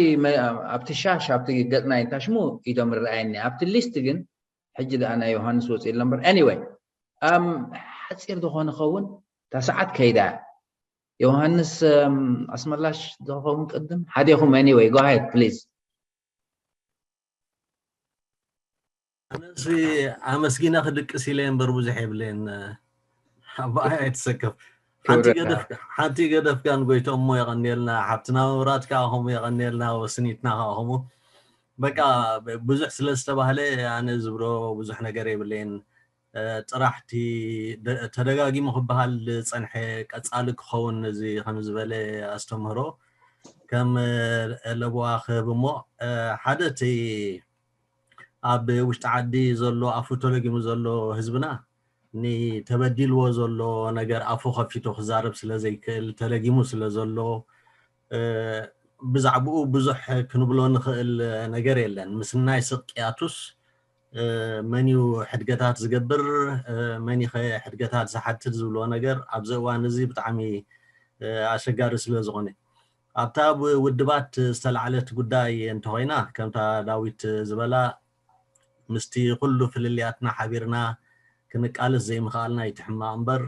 ኣብቲ ሻሽ ኣብቲ ገጽና ይንታሽሙ ኢዶም ረኣየኒ ኣብቲ ሊስት ግን ሕጂ ደኣ ናይ ዮሃንስ ወጽእ ነምበር anyway ሓፂር ዝኾነ ኸውን ተስዓት ከይዳ ዮሃንስ ኣስመላሽ ዝኸውን ቅድም ሓዴኹም anyway go ahead please ኣነሲ ኣመስጊነ ክድቅስ ኢለ እምበር ብዙሕ የብለየን። ኣባይ ኣይትሰከፍ። ሓንቲ ገደፍካ ሓንቲ ገደፍካን ጎይቶም እሞ የቐንየልና። ሓብትና መብራት ከዓ ከምኡ የቐንየልና። ወስኒትና ከዓ ከምኡ በቃ ብዙሕ ስለ ዝተባህለ ኣነ ዝብሎ ብዙሕ ነገር የብለየን። ጥራሕ እቲ ተደጋጊሙ ክበሃል ዝፀንሐ ቀፃሊ ክኸውን እዚ ከም ዝበለ ኣስተምህሮ ከም ለበዋ ክህብ እሞ ሓደ እቲ ኣብ ውሽጢ ዓዲ ዘሎ ኣፉ ተለጊሙ ዘሎ ህዝብና ንተበዲልዎ ዘሎ ነገር ኣፉ ከፊቱ ክዛረብ ስለ ዘይክእል ተለጊሙ ስለ ዘሎ ብዛዕባኡ ብዙሕ ክንብሎ ንኽእል ነገር የለን። ምስናይ ስቅያቱስ መን እዩ ሕድገታት ዝገብር፣ መን ይኸ ሕድገታት ዝሓትት ዝብሎ ነገር ኣብዚ እዋን እዚ ብጣዕሚ ኣሸጋሪ ስለ ዝኾነ ኣብታ ውድባት ዝተላዕለት ጉዳይ እንተኾይና ከምታ ዳዊት ዝበላ ምስቲ ኩሉ ፍልልያትና ሓቢርና ክንቃለስ ዘይምኽኣልና ይትሕማቕ እምበር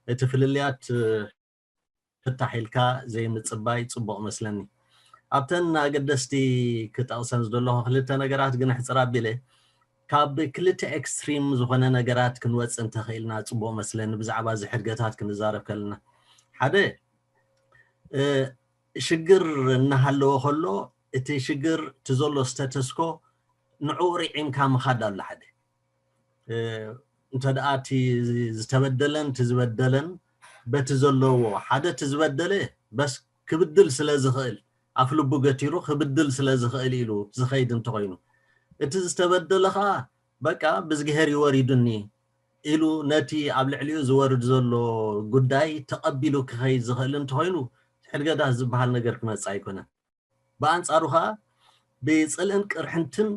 እቲ ፍልልያት ፍታሕ ኢልካ ዘይምፅባይ ፅቡቕ መስለኒ። ኣብተን ኣገደስቲ ክጠቕሰን ዝደለኹ ክልተ ነገራት ግን ሕፅር ኣቢለ ካብ ክልተ ኤክስትሪም ዝኾነ ነገራት ክንወፅእ እንተኽኢልና ፅቡቕ መስለኒ ብዛዕባ እዚ ሕድገታት ክንዛረብ ከለና ሓደ ሽግር እናሃለወ ከሎ እቲ ሽግር እቲ ዘሎ ስተተስኮ ንዕኡ ርዒምካ ምኻድ ኣሎ ሓደ እንተ ደኣ እቲ ዝተበደለን እቲ ዝበደለን በቲ ዘለዎ ሓደ እቲ ዝበደለ በስ ክብድል ስለ ዝኽእል ኣፍ ልቡ ገቲሩ ክብድል ስለ ዝኽእል ኢሉ ዝኸይድ እንተኾይኑ እቲ ዝተበደለ ከዓ በቃ ብዝግሄር ይወሪዱኒ ኢሉ ነቲ ኣብ ልዕሊኡ ዝወርድ ዘሎ ጉዳይ ተቐቢሉ ክኸይድ ዝኽእል እንተኾይኑ ሕድገታት ዝበሃል ነገር ክመፅእ ኣይኮነን። ብኣንፃሩ ከዓ ብፅልእን ቅርሕንትን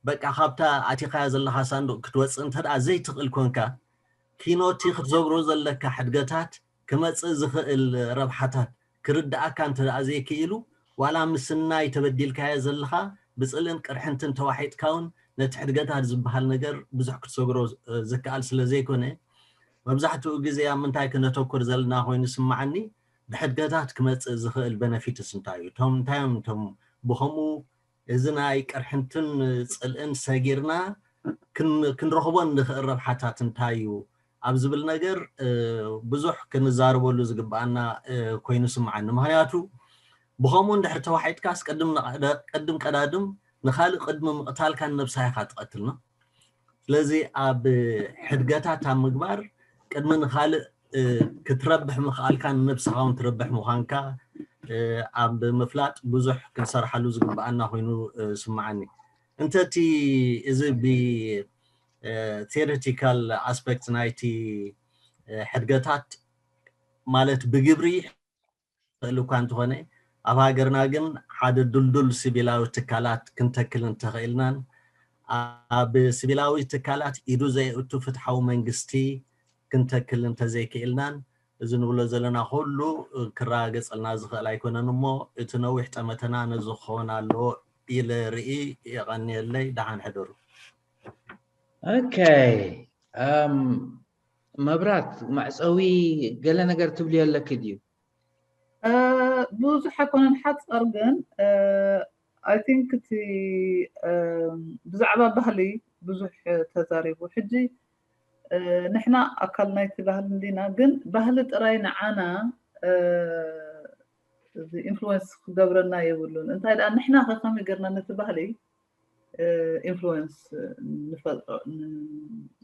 በቃ ካብታ ኣቲኻያ ዘለኻ ሳንዱቕ ክትወፅእ እንተ ደኣ ዘይትኽእል ኮንካ ኪኖቲ ክትዘግሮ ዘለካ ሕድገታት ክመፅእ ዝኽእል ረብሓታት ክርድኣካ እንተ ደኣ ዘይክኢሉ ዋላ ምስናይ ተበዲልካዮ ዘለኻ ብፅልእን ቅርሕንትን ተዋሒጥካ እውን ነቲ ሕድገታት ዝበሃል ነገር ብዙሕ ክትሰግሮ ዝከኣል ስለ ዘይኮነ መብዛሕትኡ ግዜ ኣብ ምንታይ ክነተኩር ዘለና ኮይኑ ስማዓኒ ብሕድገታት ክመፅእ ዝኽእል በነፊትስ እንታይ እዩ እቶም እንታይ እዮም እቶም ብኸምኡ እዚ ናይ ቅርሕንትን ፅልእን ሰጊርና ክንረኽቦ እንኽእል ረብሓታት እንታይ እዩ ኣብ ዝብል ነገር ብዙሕ ክንዛረበሉ ዝግባኣና ኮይኑ ስምዓኒ ምክንያቱ ብኸምኡ እንድሕር ተዋሒጥካስ ቅድም ቀዳድም ንካልእ ቅድሚ ምቕታልካ ንነብስኻ ኢኻ ትቐትል ነው ስለዚ ኣብ ሕድገታት ኣብ ምግባር ቅድሚ ንካልእ ክትረብሕ ምኽኣልካ ንነብስኻ እውን ትረብሕ ምዃንካ ኣብ ምፍላጥ ብዙሕ ክንሰርሓሉ ዝግብኣና ኮይኑ ስምዓኒ እንተ እቲ እዚ ብ theoretical aspect ናይቲ ሕድገታት ማለት ብግብሪ ይኽእል እኳ እንተኾነ ኣብ ሃገርና ግን ሓደ ድልዱል ሲቪላዊ ትካላት ክንተክል እንተኽእልናን ኣብ ሲቪላዊ ትካላት ኢዱ ዘየእቱ ፍትሓዊ መንግስቲ ክንተክል እንተዘይክእልናን እዚ ንብሎ ዘለና ኩሉ ክረጋገፀልና ዝኽእል ኣይኮነን እሞ እቲ ነዊሕ ጠመተና ነዚ ክኸውን ኣለዎ ኢለ ርኢ የቐንየለይ ደሓን ሕደሩ ኦኬ መብራት መዕፀዊ ገለ ነገር ትብልዮ ኣለኪ ድዩ ብዙሕ ኣይኮነን ሓፀር ግን I think እቲ ብዛዕባ ባህሊ ብዙሕ ተዛሪቡ ሕጂ ንሕና ኣካል ናይቲ ባህሊ እንዲና ግን ባህሊ ጥራይ ንዓና influence ክገብረና የብሉን እንታይ ደኣ ንሕና ከከመይ ገርና ነቲ ባህሊ influence ንፈጥሮ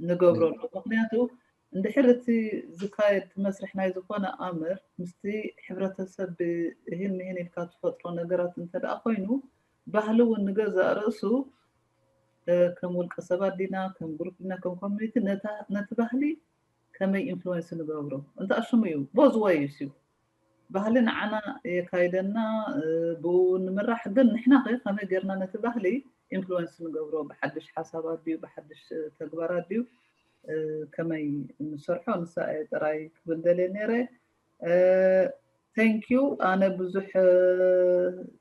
ንገብረሉ ምክንያቱ እንድሕር እቲ ዝካየድ እቲ መስርሕ ናይ ዝኾነ ኣምር ምስቲ ሕብረተሰብ ብእህን ምሂን ኢልካ ትፈጥሮ ነገራት እንተ ደኣ ኮይኑ፣ ባህሊ እውን ንገዛእ ርእሱ ከም ውልቀ ሰባት ዲና፣ ከም ግሩፕ ዲና፣ ከም ኮሚኒቲ ነቲ ባህሊ ከመይ ኢንፍሉወንስ ንገብሮ እንተ ሽሙ እዩ። ቦዝ ወይ እዩ። ባህሊ ንዓና የካይደና፣ ብኡ ንምራሕ። ግን ንሕና ከ ከመይ ጌርና ነቲ ባህሊ ኢንፍሉወንስ ንገብሮ? ብሓድሽ ሓሳባት ድዩ፣ ብሓድሽ ተግባራት ድዩ፣ ከመይ ንሰርሖ? ንሳ እየ ጥራይ ክብል ደልየ ነይረ። ተንኪዩ። ኣነ ብዙሕ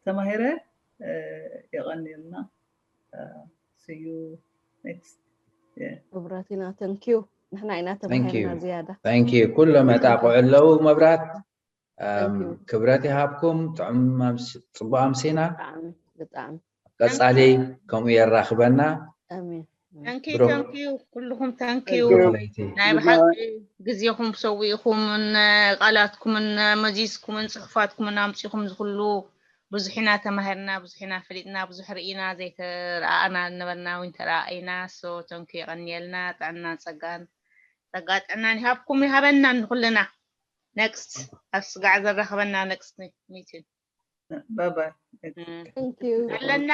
ተማሂረ። የቐንየልና። See you next. ክቡራቲና፣ ተንኪዩ። ንሕና ኢና ተማሂርና ዝያዳ። ኩሎም ኣጣቕዑ ኣለዉ። መብራት ክብረት ይሃብኩም። ጥዑም ጽቡቅ ኣምሲና። ብጣዕሚ ቀጻሊ ከምኡ የራኽበና። ኣሜን። ተንኪዩ። ኩልኹም ተንኪዩ። ናይ ብሓቂ ግዜኹም ሰዊእኹምን ቃላትኩምን መዚዝኩምን ጽሑፋትኩምን ኣምጺኹም ዝኹሉ ብዙሕ ኢና ተማሂርና፣ ብዙሕ ኢና ፈሊጥና፣ ብዙሕ ርኢና፣ ዘይተረኣኣና ዝነበርና እውን ተረኣኢና። So ተንኪዩ፣ የቐንየልና። ጥዕናን ጸጋን ጸጋ ጥዕናን ይሃብኩም ይሃበና ንኹልና። Next ኣብ ስጋዕ ዘራኽበና next meeting Bye bye. Thank you. ኣለና።